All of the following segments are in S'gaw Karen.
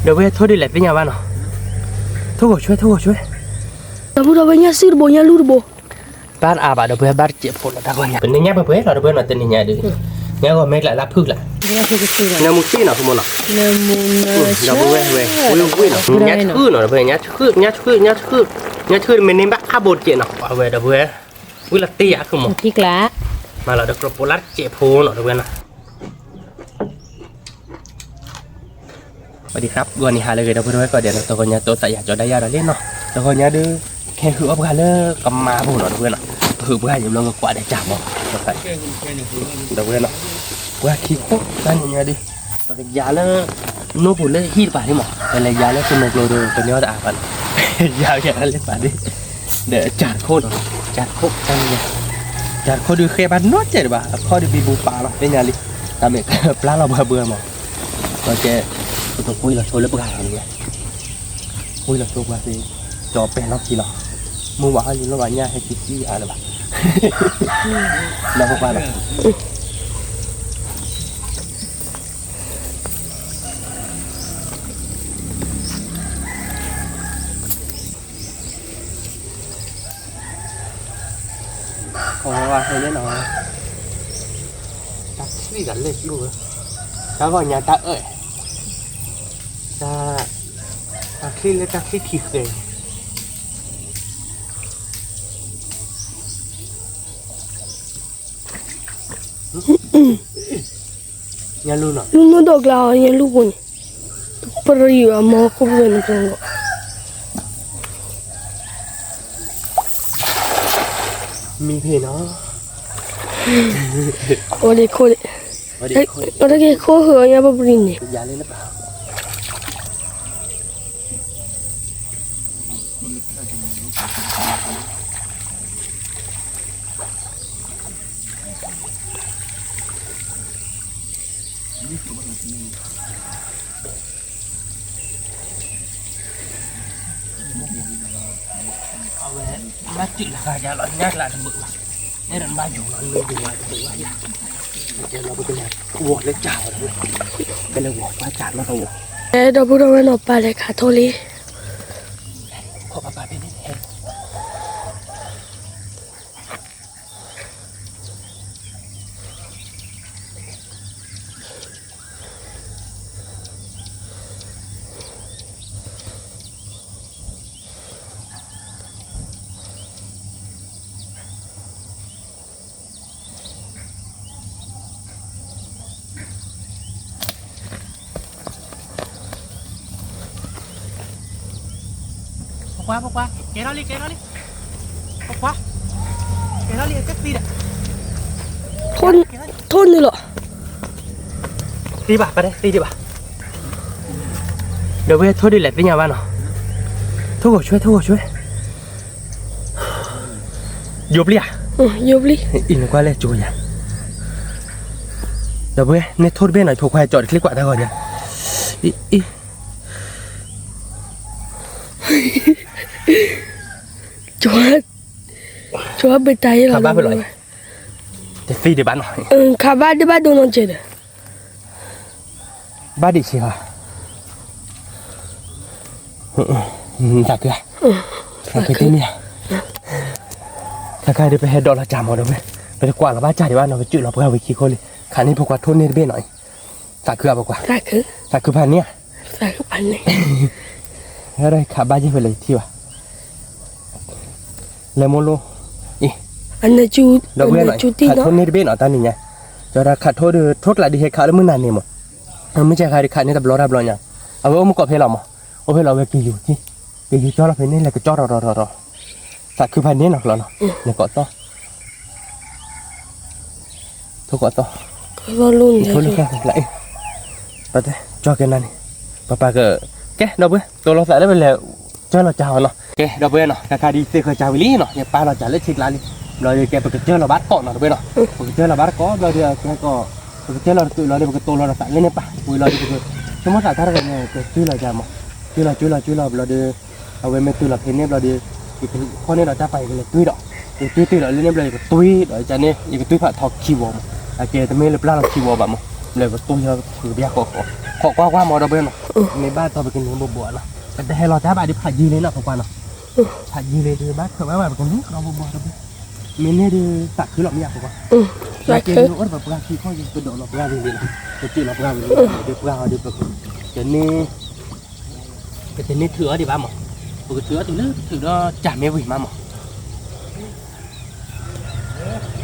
ဒီပုၢ်ဝဲၢ်ထိၣ်ဒုးလဲၤသ့ၣ်ညါဘၣ်နီၤ, ထိၣ်ဂီၤဆွဲ ထိၣ်ဂီၤဆွဲ, ဒီပုၢ်ဝဲၢ်ညၣ်စုတဘိ ညၣ်လူၢ်တဘိ, ဘၣ်အါဘၣ်ဒီပုၢ်ဝဲၢ် ဘၣ်တစဲးဖိလီၤတၢ်ဂီၤညါ ပန့ၢ်ညၣ်ပှဲၤပှဲၤလီၤ ဒီပုၢ်ဝဲၢ်နီၤ တနံၤညါဒုး, ညၣ်ဂီၤမဲကျးလၢဖုၣ်ကျး, နၢမူဆံၣ်နီၤ ဖိမုၣ်နီၤ, ဒီပုၢ်ဝဲၢ်ဝဲ ဝံၣ်ဝံၣ်နီၤ ညၣ်ဆှုၣ်နီၤ ဒီပုၢ်ဝဲၢ် ညၣ်ဆှုၣ် ညၣ်ဆှုၣ် ညၣ်ဆှုၣ် ညၣ်ဆှုၣ်တမ့ၢ်န့ၢ်ဘၣ်အါဘိတကဲးနီၤ အဝဲဒီပုၢ်ဝဲၢ်, ဝံၣ်လီၤတ့ၢ်ယၤအါခုမုၣ်, မၤလီၤဒီးကြိးပိလၢ်တစဲးဖိနီၤ ဒီပုၢ်ဝဲၢ်နီၤ สวัสดีครับ ဂီၤနံၤဟါလၢအဂ့ၤ ဒီပုၢ်ဝဲၢ်ကိးဂၤဒဲးနီၤ တဂီၤညါတိသးယၤကၠီဒၣ်ယၤဒီးလံနီၤ တဂီၤညါဒုး ကဟဲဟုၣ်အီၣ်ပှၤလၢကမါပူၤနီၤ ဒီပုၢ်ဝဲၢ်နီၤ ပဟုၣ်ပှၤယံၤဘျီကကွၢ်ဒီးကၢ်မီၤ ဒီပုၢ်ဝဲၢ်နီၤ ပှၤခံခိၣ်တၢ်နံၤညါဒုး ပကယၤလၢ နိၣ်ပူၤလၢဟံၣ်တပၤဒ်မး ပလဲၤယၤလၢကမဲာ်ကျိၤဒီး ပန့ၢ်အီၣ်တအါဘၣ်နီၤ ယၤကလၢပာ်ဒ် ဒီးကၢ်တခိၣ်နီၤ ကၢ်တခိၣ်တၢ်နံၤညါ ကၢ်တခိၣ်ဒုးဃဲဘၣ်နီတစဲးဒံးဘၣ် အခီၣ်ဒုးဘံဘူပာ်လီၤ သ့ၣ်ညါလံ တၢ်မ့ၢ်ပျါလီၤပှၤဘၢမး ကဲ ပကကွံလီၤဆိလၢပှၤလီၤန့ၣ် ကွံလီၤဆိပှၤသ့ၣ် ကၠီပဲာ်လီၢ်ခံလီၤ မုၢ်ဝါဟီၣ်လံၤလီၤဘၣ်ညၣ်ဟဲကံကံအါလၢၤဘၣ် လီၤပှၤလီၤ ခီဝဲဝဲဟဲလၢနီၤ တၢ်ချံၣ်တၢ်လဲၢ်ကျိဝဲ တၢ်ဂီၤညါတၢ်အၢၣ် တၢ်ချံၣ်လၢတၢ်ချံၣ်ထံဃဲ ညၣ်လူၢ်နီၤ လူၢ်နိၣ်ဒီးကျါအီၤ ညၣ်လူၢ်ပူၤန့ၣ် ပရံၣ်အမီခိၣ်ပရံၣ်န့ၣ် မံဖဲနီၤ အိၣ်ဒံးခိၣ်ဒံး အိၣ်ဒံးခိၣ် အိၣ်ဒံးခိၣ်ဃုာ်အီၤညါပပရံၣ်န့ၣ် အဝဲ ဘၣ်တုာ်လီၤဂၤယၤလီၤ ညၣ်ကျးတဘၢၣ်ဘၣ် အဲၣ်ဒိးဘၣ်ယိၤလီၤ နမ့ၢ်ယိၤဝဲတဘၢၣ်ဘၣ်ယၤ ကဲလီၤပကလဲၤဝီၤလၢကၢ်ဝဲတဘၢၣ် ကလဲၤဝီၤပှၤကၢ်နီၣ်တဝီၤ အဲၣ်ဒိးပုၢ်ဒီးဝဲနီၤ ပၢ်လဲၤခးထိၣ်လံ ခီၣ်ပၢ်ပၢ်ဖဲန့ၣ် ပကွၢ် ပကွၢ် ကဲထီၣ်လံ ကဲထီၣ်လံ ပကွၢ် ကဲထီၣ်လံ အကသံဒီး ထိၣ်နုာ်လီၤ သံဘၣ် ပတဲသံဒံးဘၣ် ဒီပုၢ်ဝဲၢ်ထိၣ်ဒုးလဲၤသ့ၣ်ညါဘၣ်နီၤ ထိၣ်ဂီၤဆွဲ ထိၣ်ဂီၤဆွဲ ယိၤပျံၤဧါ ယိၤပျံၤ အံၤနကွၢ်လဲၣ်ကၠိယၤ ဒီပုၢ်ဝဲၢ် န့ၢ်ထိၣ်တဘ့ၣ်နီၤ ယဖိခွါကၠီတချံကွၢ်တၢ်ဂီၤညါ အံၤ အံၤ ကၠီ ကၠီဘၣ်တၢ်ယဲလီၤ ခးဘၣ်ဖဲလီၤ တသံဒံးဘၣ်နီၤ ခးဘၣ်ဒံးဘၣ်ဒိနီၤကဲဒီး ဘၣ်ဒံးဆံးဘၣ် သးခုဧါ သးခုတ့ၢ်မ့ၢ်ဧါ ခါခါဒ်ပဟဲဒိးလီၤကၢ်မီၤဒီးမ့ၢ် ပတကွၢ်လီၤဘၣ်ကၢ်ဒံးဘၣ်နီၤ ပကၠုၢ်လီၤပှၤဝံၤခံခိၣ်လံ ခးန့ၢ်ဖိခွါထိၣ်န့ၢ်တဘ့ၣ်နီၤအံၤ သးခုဧါပကွၢ် သးခုဖးန့ၢ်ဧါ သးခုဖးန့ၢ် ခးဘၣ်ယဲၢ်ဖဲလဲၣ်ယထံၣ်ဘၣ် လဲၤမိၢ်လိ အံၤ ဒီပုၢ်ဝဲၢ်နီၤ ခးထိၣ်န့ၢ်တဘ့ၣ်နီၤ တၢ်နံၤညါ ကၠီဒၣ်ခးထိၣ်ဒုး ထိၣ်ကျးဒုးဟဲခးလၢမုၢ်နၤန့ၣ်မး မုၢ်ဆါခါဒုးခးန့ၢ်တဘျီတဘျီညါ အဝဲအိၣ်မူကီၢ်ဖဲလီၤမး အိၣ်ဖဲလီၤဝဲက့ၤယူၤ က့ၤယူၤကၠီလီၤဖဲန့ၣ် လဲၤကကၠီထီၣ်ထီၣ်ထီၣ်ထီၣ် သးခုဖးန့ၢ်နီၤကျီနီၤ နကိးသီၣ် ထိၣ်ကိးသီၣ် ထိၣ်လၢဃဲလၢအံၤ ပတဲ ကၠီကဲနၤန့ၣ် ပပၢ်က ကဲ ဒီပုၢ်ဝဲၢ် တိၢ်လီၤသးလၢပလဲၤ ကၢၢ်လီၤကၢ်အီၤနီၤ ကဲ ဒီပုၢ်ဝဲၢ်နီၤ တၢ်ခါဒ်သ့ၣ်ဃၢၤကၢ်ဝံၤလံနီၤ ယပာ်လီၤကၢ်လၢဆံးကျါလံ ဘျီဒုးကဲ ပကကၢၢ်လီၤဘၣ်တကိးနီၤ ဒီပုၢ်ဝဲၢ်နီၤ ပကကၢၢ်လီၤဘၣ်တကိး ဘျီဒုး ကဲကီး ပကကၢၢ်လီၤတကုးလီၤဒီး ပကတိၢ်လီၤဒီးသးလၢန့ၣ်ပၢ် ဝံၤလီၤဒုး ပကဆိကမိၣ်သးတၢ်တဂၤန့ၣ် ကကၢၢ်လီၤကၢ်မး ကၢၢ်လီၤကၢၢ်လီၤကၢၢ်လီၤ ဘျီဒုး အဝဲမ့ၢ်တုၤလီၤဖဲန့ၣ်ဘျီဒီး ယကခီန့ၢ်ဒီးတၢ်ပာ် ယကလဲၤတွံၢ်ဒီး ယကတွံၢ်တုၤလီၤလၢန့ၣ်ဘျီ ယကတွံၢ်ဒီးန့ၣ် ယကတွံၢ်ဖးထီခံဝီမး အကဲတမ့ၢ်လၢပျၢ်လီၤခံဝီဘၣ်မး လၢပတူၢ်ယီၤဖုးပျၢ်ဃီဃီ, ခိးကွၢ်ကွၢ်မ့ၢ်ဒီပုၢ်ဝဲၢ်နီၤ, မ့ၢ်ဘၣ်တီၢ်ပကန့ၢ်ဘိဘိနီၤ, ပတဟဲလီၤတၢ်ဘၣ်ဒီးဖးယံၤလံနီၤ ခိးကွၢ်နီၤ, ဖးယံၤလံဒီး ဘၣ်ထွဲးဘၣ်ဘၣ်ပကန့ၢ်ဒီဘိဘိဒီပုၢ်ဝဲၢ်, မ့ၢ်န့ၢ်ဒီးသးခုလီၤမ့ၢ်ယါ ခိးကွၢ်, လၢက့ၤဒီးအိၣ်ဒီးပှၤခံခီ ယကဒိးလီၤပှၤဂ့ၤလံနီၤ, ကစၢၢ်လီၤပှၤဂ့ၤလံဒီးပှၤအီၤဒီးပက ကတန့ၢ်ထုးအီၤဒံးဘၣ်မး, ပကထုးအီၤတုၤလၢပထုးဒီးစၢ်မ့ၢ်ဝံၤမးမး,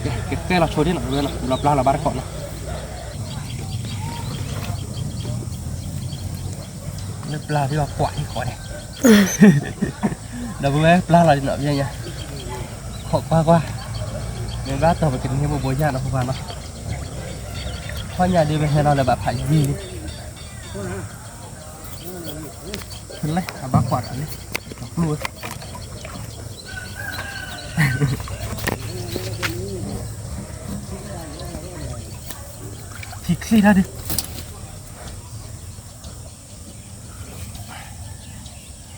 ကကဲလီၤဆိဒ်နီၤ လီၤပျၢ်လီၤဘၣ်တကိးနီၤ, လၢပျၢ်ဒ်အီၤကွၢ်ဟံၣ်ဃီန့ၣ်, ဒီပုၢ်ဝဲၢ်ပျၢ်လီၤဒ်နီၤ ပျဲညါ, ခိးကွၢ်ကွၢ်, မ့ၢ်ဘၣ်တီၢ်ပကန့ၢ်ဘိဘိယါနီၤ ခိးကွၢ်နီၤ, ခီညါဒ်ပဟဲလီၤလၢဘၣ်ဖးယံၤလံ ဖဲလဲၣ် အဘၣ်ကွၢ်ဒီးလံ, ကျိဝဲ, ထံချံၣ်တၢ်ဒုး,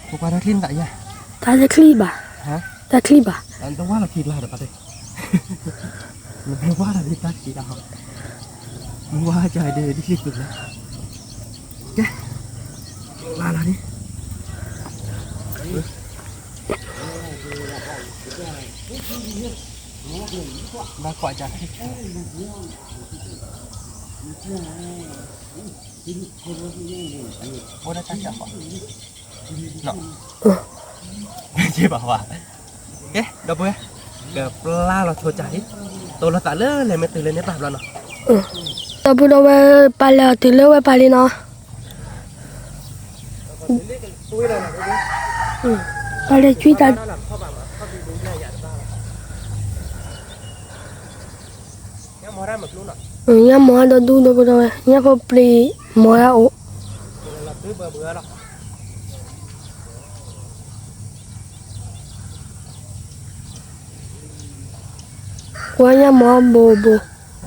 ပကွၢ်တၢ်ချံၣ်နသးယါ, တၢ်ချံၣ်ဘၣ်, တၢ်ချံၣ်ဘၣ်, တဝၢ်လီၤခံကျါဒီးပှၤတဲ နမ့ၢ်ဝါဒီးတၢ်ခံးတၢ်ဟီ, မ့ၢ်ဝါကဒီးဒ်ချံၣ်ပူၤလဲၣ်, ကဲ, လါလါန့ၣ်, ဘၣ်ကွၢ်က, အိၣ်ဒၣ်တၢ်ကၢ်ဃီ, ယ့ၢ်ဘၣ်ဝါ, ကဲ ဒီပုၢ်ဝဲၢ်, ကပျၢ်လီၤဆိကၢ်လံ, တိၢ်လီၤသးလၢလဲၤမ့ၢ်တုၤလၢန့ၢ်ပၢ်ဘျီနီၤ, ဒီပုၢ်ဒီဝဲၢ် ပၢ်လဲၤအီၤတုၤလၢဝဲပၢ်လံနီၤ, ပၢ်လဲၤကွံတၢ် ညါမီၤတၢ်ဒီဒူၣ်ဒီပုၢ်ဒီဝဲၢ်, ညါဖိပျံၤမီၤတၢ်အိၣ်, ကွၢ်ညါမီၤဘိးဘိ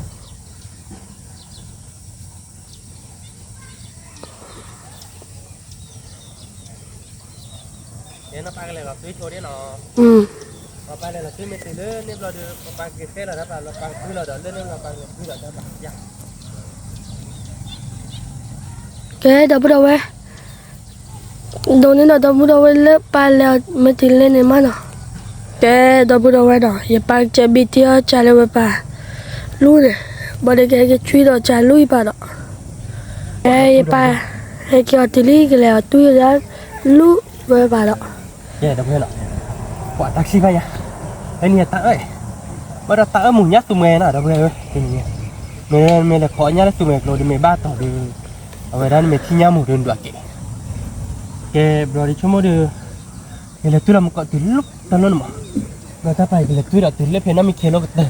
း ပၢ်လဲၤလီၤတုၤလၢန့ၣ်ဘျီဒီး ပၢ်ကကဲလီၤတၢ်ပာ်လီၤ ပၢ်ကကဲလီၤဒီးလၢန့ၣ်ဘျီပၢ်ကကဲလီၤဒီးလၢန့ၣ်ဘျီပၢ်ကလဲၤတုၤဒီးတၢ်ပာ်ယါ, ကဲ ဒီပုၢ်ဒီဝဲၢ်, ဒိးန့ၢ်ဒီးဒီပုၢ်ဒီဝဲၢ်လၢပၢ်လဲၤမ့ၢ်တုၤလၢန့ၣ်မးနီၤ, ကဲ ဒီပုၢ်ဒီဝဲၢ်နီၤ ယပၢ်ကစဲးဘံၣ်တံၢ်အီၣ်ကၢ်လၢဝဲပၢ် လူန့ၣ်, ဘၣ်ဒီးကဟဲက့ၤကွံဒီးကၢ်လူအံၤပၢ်ဒီး, ကဲ ယပၢ် ဟဲက့ၤအီၤတုၤလံ ကလဲၤအီၤတုၤယဒၣ်လူဝဲပၢ်ဒီး, ကဲ ဒီပုၢ်ဝဲၢ်နီၤ, ကွၢ်တၢ်ချံၣ်ဘၣ်ယါ, ဖဲန့ၣ်တၢ်အၢၣ်, ဘၣ်ဒီးတၢ်အၢၣ်မူညါသူမှဲနီၤ ဒီပုၢ်ဝဲၢ်, မ့ၢ်လဲၤခိးညါလၢသူမှဲကျိဒီးမ့ၢ်ဘၣ်တီၢ်ဒီး, အဝဲဒၣ်နမ့ၢ်ထံၣ်ညါမူဒီးနဒွးက့ၤ, ကဲ ဘျီဒီးဆိကမိၣ်ဒီး, ယလဲၤတုၤလီၤမူကီၢ်တုၤလၢတၢ်လီၢ်န့ၣ်မး, ဘျီတၢ်ပာ်ယကလဲၤတုၤဒီးတုၤလၢဖဲနီတမံၤခဲလၢာ်ကတၢၢ်,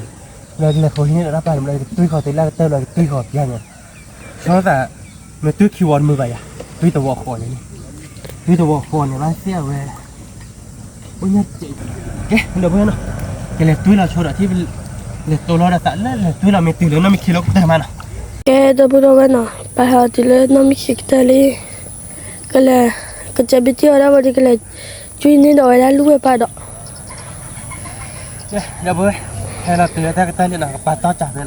ဘျီကလဲၤဃီၤလံန့ၣ်ဒီးတၢ်ပာ်န့ၣ် ဘျီကတုၤဃီၤတုၤလၢကတၢၢ် ဘျီကတုၤဃီၤပျၢ်ညါ, ဆီသး, မ့ၢ်တုၤခံဝီတမုာ်ဘၣ်ယါ, တုၤတဝီဃီန့ၣ်, တုၤတဝီဃီန့ၣ် ဘၣ်သ့ၣ်အဝဲ အိၣ်ညါ, ကဲ ဒီပုၢ်ဝဲၢ်နီၤ, ကလဲၤတုၤလီၤဆိဒီးထံၣ်, လဲၤတိၢ်လီၤဒီးသးလၢလဲၤတုၤလီၤမ့ၢ်တုၤလၢနီတမံၤခံလီၤကတၢၢ်မးနီၤ, ကဲ ဒီပုၢ်ဒီဝဲၢ်နီၤ ပၢ်ဟဲအီၤတုၤလၢနီတမံၤခံကတၢၢ်လံ, ကလဲၤ, ကစဲးဘံၣ်တံၢ်အီၤဒၣ်ဝဲဒီးကလဲၤ, ကွံန့ၢ်ဒီးဝဲဒၣ်လူဝဲပၢ်ဒီး ဒီပုၢ်ဝဲၢ်, ဟဲလီၤတုၤလၢတၢ်ကတၢၢ်လံနီၤ ကပာ်တီၢ်ကၢ်ဖဲလီၤ,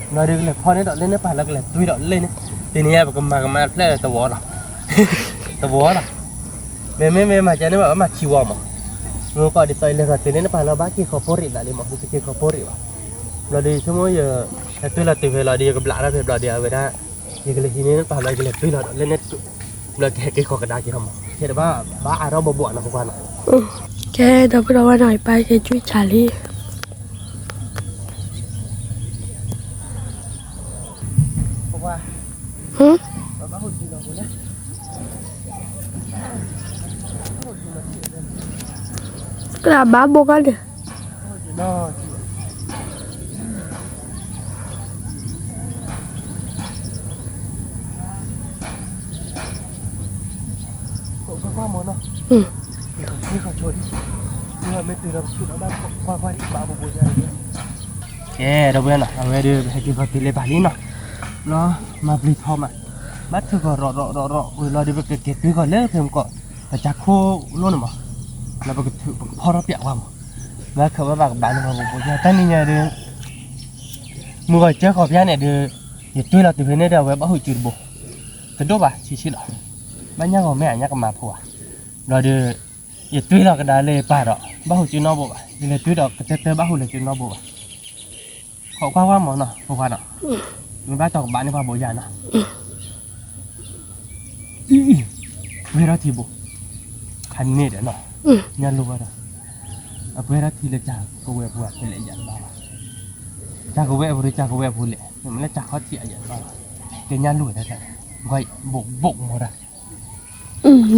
ဘျီဒီးကလဲၤဖီၣ်န့ၢ်ဒီးလၢန့ၣ်ပၢ်လၢကလဲၤတွံၢ်ဒီးလၢန့ၣ်, တနံၤညါပကမၤကမၣ်ဖျဲၣ်တဝီလီၤ, တဝီလီၤ, မ့မ့ၢ်မၤကန့ၣ်ဘၣ်မၤခံဝီမး, မ့ၢ်ကီၢ်ဒ်သိးယလဲၤဃီၤတုၤလၢန့ၣ်ပၢ်လီၤဘၣ်က့ၤဃီၤဖိရံးသးလံမး ယတက့ၤဃီၤဖိရံးဘၣ်, ဘျီဒီးဆိကမိၣ်ယ, ဟဲတုၤလီၤတုၤဖဲလီၤဒီးယကဘျးထီၣ်ဖဲဘျီဒီးအဝဲဒၣ်, ယကလဲၤဟံးန့ၢ်န့ၣ်ပၢ်လီၤယကလဲၤတွံၢ်လီၤဒီးလၢန့ၣ်, ဘျီကဟဲက့ၤဃီၤကဒါက့ၤဟီမး ခဲတဘၣ်, ဘၣ်အါထီၣ်ဘိးဘိးနီၤပကွၢ်နီၤ ကဲ ဒီပုၢ်ဒီဝဲၢ်နီၤ ယပၢ်က့ၤကွံဆးလံ, ကဘၣ်ဘိးကါန့ၣ် ကဲ ဒီပုၢ်ဝဲၢ်နီၤ အဝဲဒီး ပဟဲက့ၤဃီၤတုၤလၢပၢ်လံနီၤ, လီၤမၤပျံၤထီမး, ဘၣ်ထုးဃီၤရီးရီးရီးရီး ဝံၤလီၤဒီး ပကက့ၤတွံၢ်ဃီၤလၢဖဲမကီး, ပကၢ်ခိၣ်လိၣ်န့ၣ်မး, လီၤပကထုး ပကဖီၣ်ထီၣ်ပျးဝါမး, ဘၣ်ခးဝဲဘၣ်ကဘၣ်န့ၣ်မး ပပူၤယါတၢ်နံၤညါဒီး မုၢ်ဂီၤကၢဃီၤပျးန့ၣ်ဒီး, ယတွ့လီၤတုၤဖဲန့ၣ်ဒီး အဝဲဘၣ်ဟူးစုတဘိ, တဒိၣ်ဘၣ်ဆံးဆံးလီၤ. ဘၣ်ညၣ်ဂီၤမ့ၢ်အညၣ်ကမၤဖိဘၣ်, ဘျီဒီး ယတွ့လီၤကဒါလၢပၢ်ဒီး ဘၣ်ဟူးစုနီတဘိဘၣ်, ယလဲၤတွ့ဒီးကတၢၢ်တၢၢ်ဘၣ်ဟူးလဲၤစုနီတဘိဘၣ်. ခိးကွၢ်ဝဲမၢ်နီၤ ဖိခွါနီၤ, မ့ၢ်ဘၣ်တီကဘၣ်န့ၣ်ပှၤဘိးယၤနီၤ. ပှဲၤထီၣ်ထံဘိ, ဖးန့ၢ်ဒီးနီၤ, ညၣ်လိၣ်ဘၣ်ဒီး, အပှဲၤထီၣ်ထံလၢကၢ်ကဝဲၢ်ပူၤအဖဲလဲၣ်ယၤတဘၣ်ဘၣ်, ကၢ်ကဝဲၢ်အပူၤဒီးကၢ်ကဝဲၢ်အပူၤလဲၣ်, မ့ၢ်လၢကၢ်ခီထံအယၤတဘၣ်ဘၣ်, ကဲညၣ်လိၣ်ဝဲတၢ်တၢ်, ကွၢ်ဘိးဘိးမၢ်တၢ်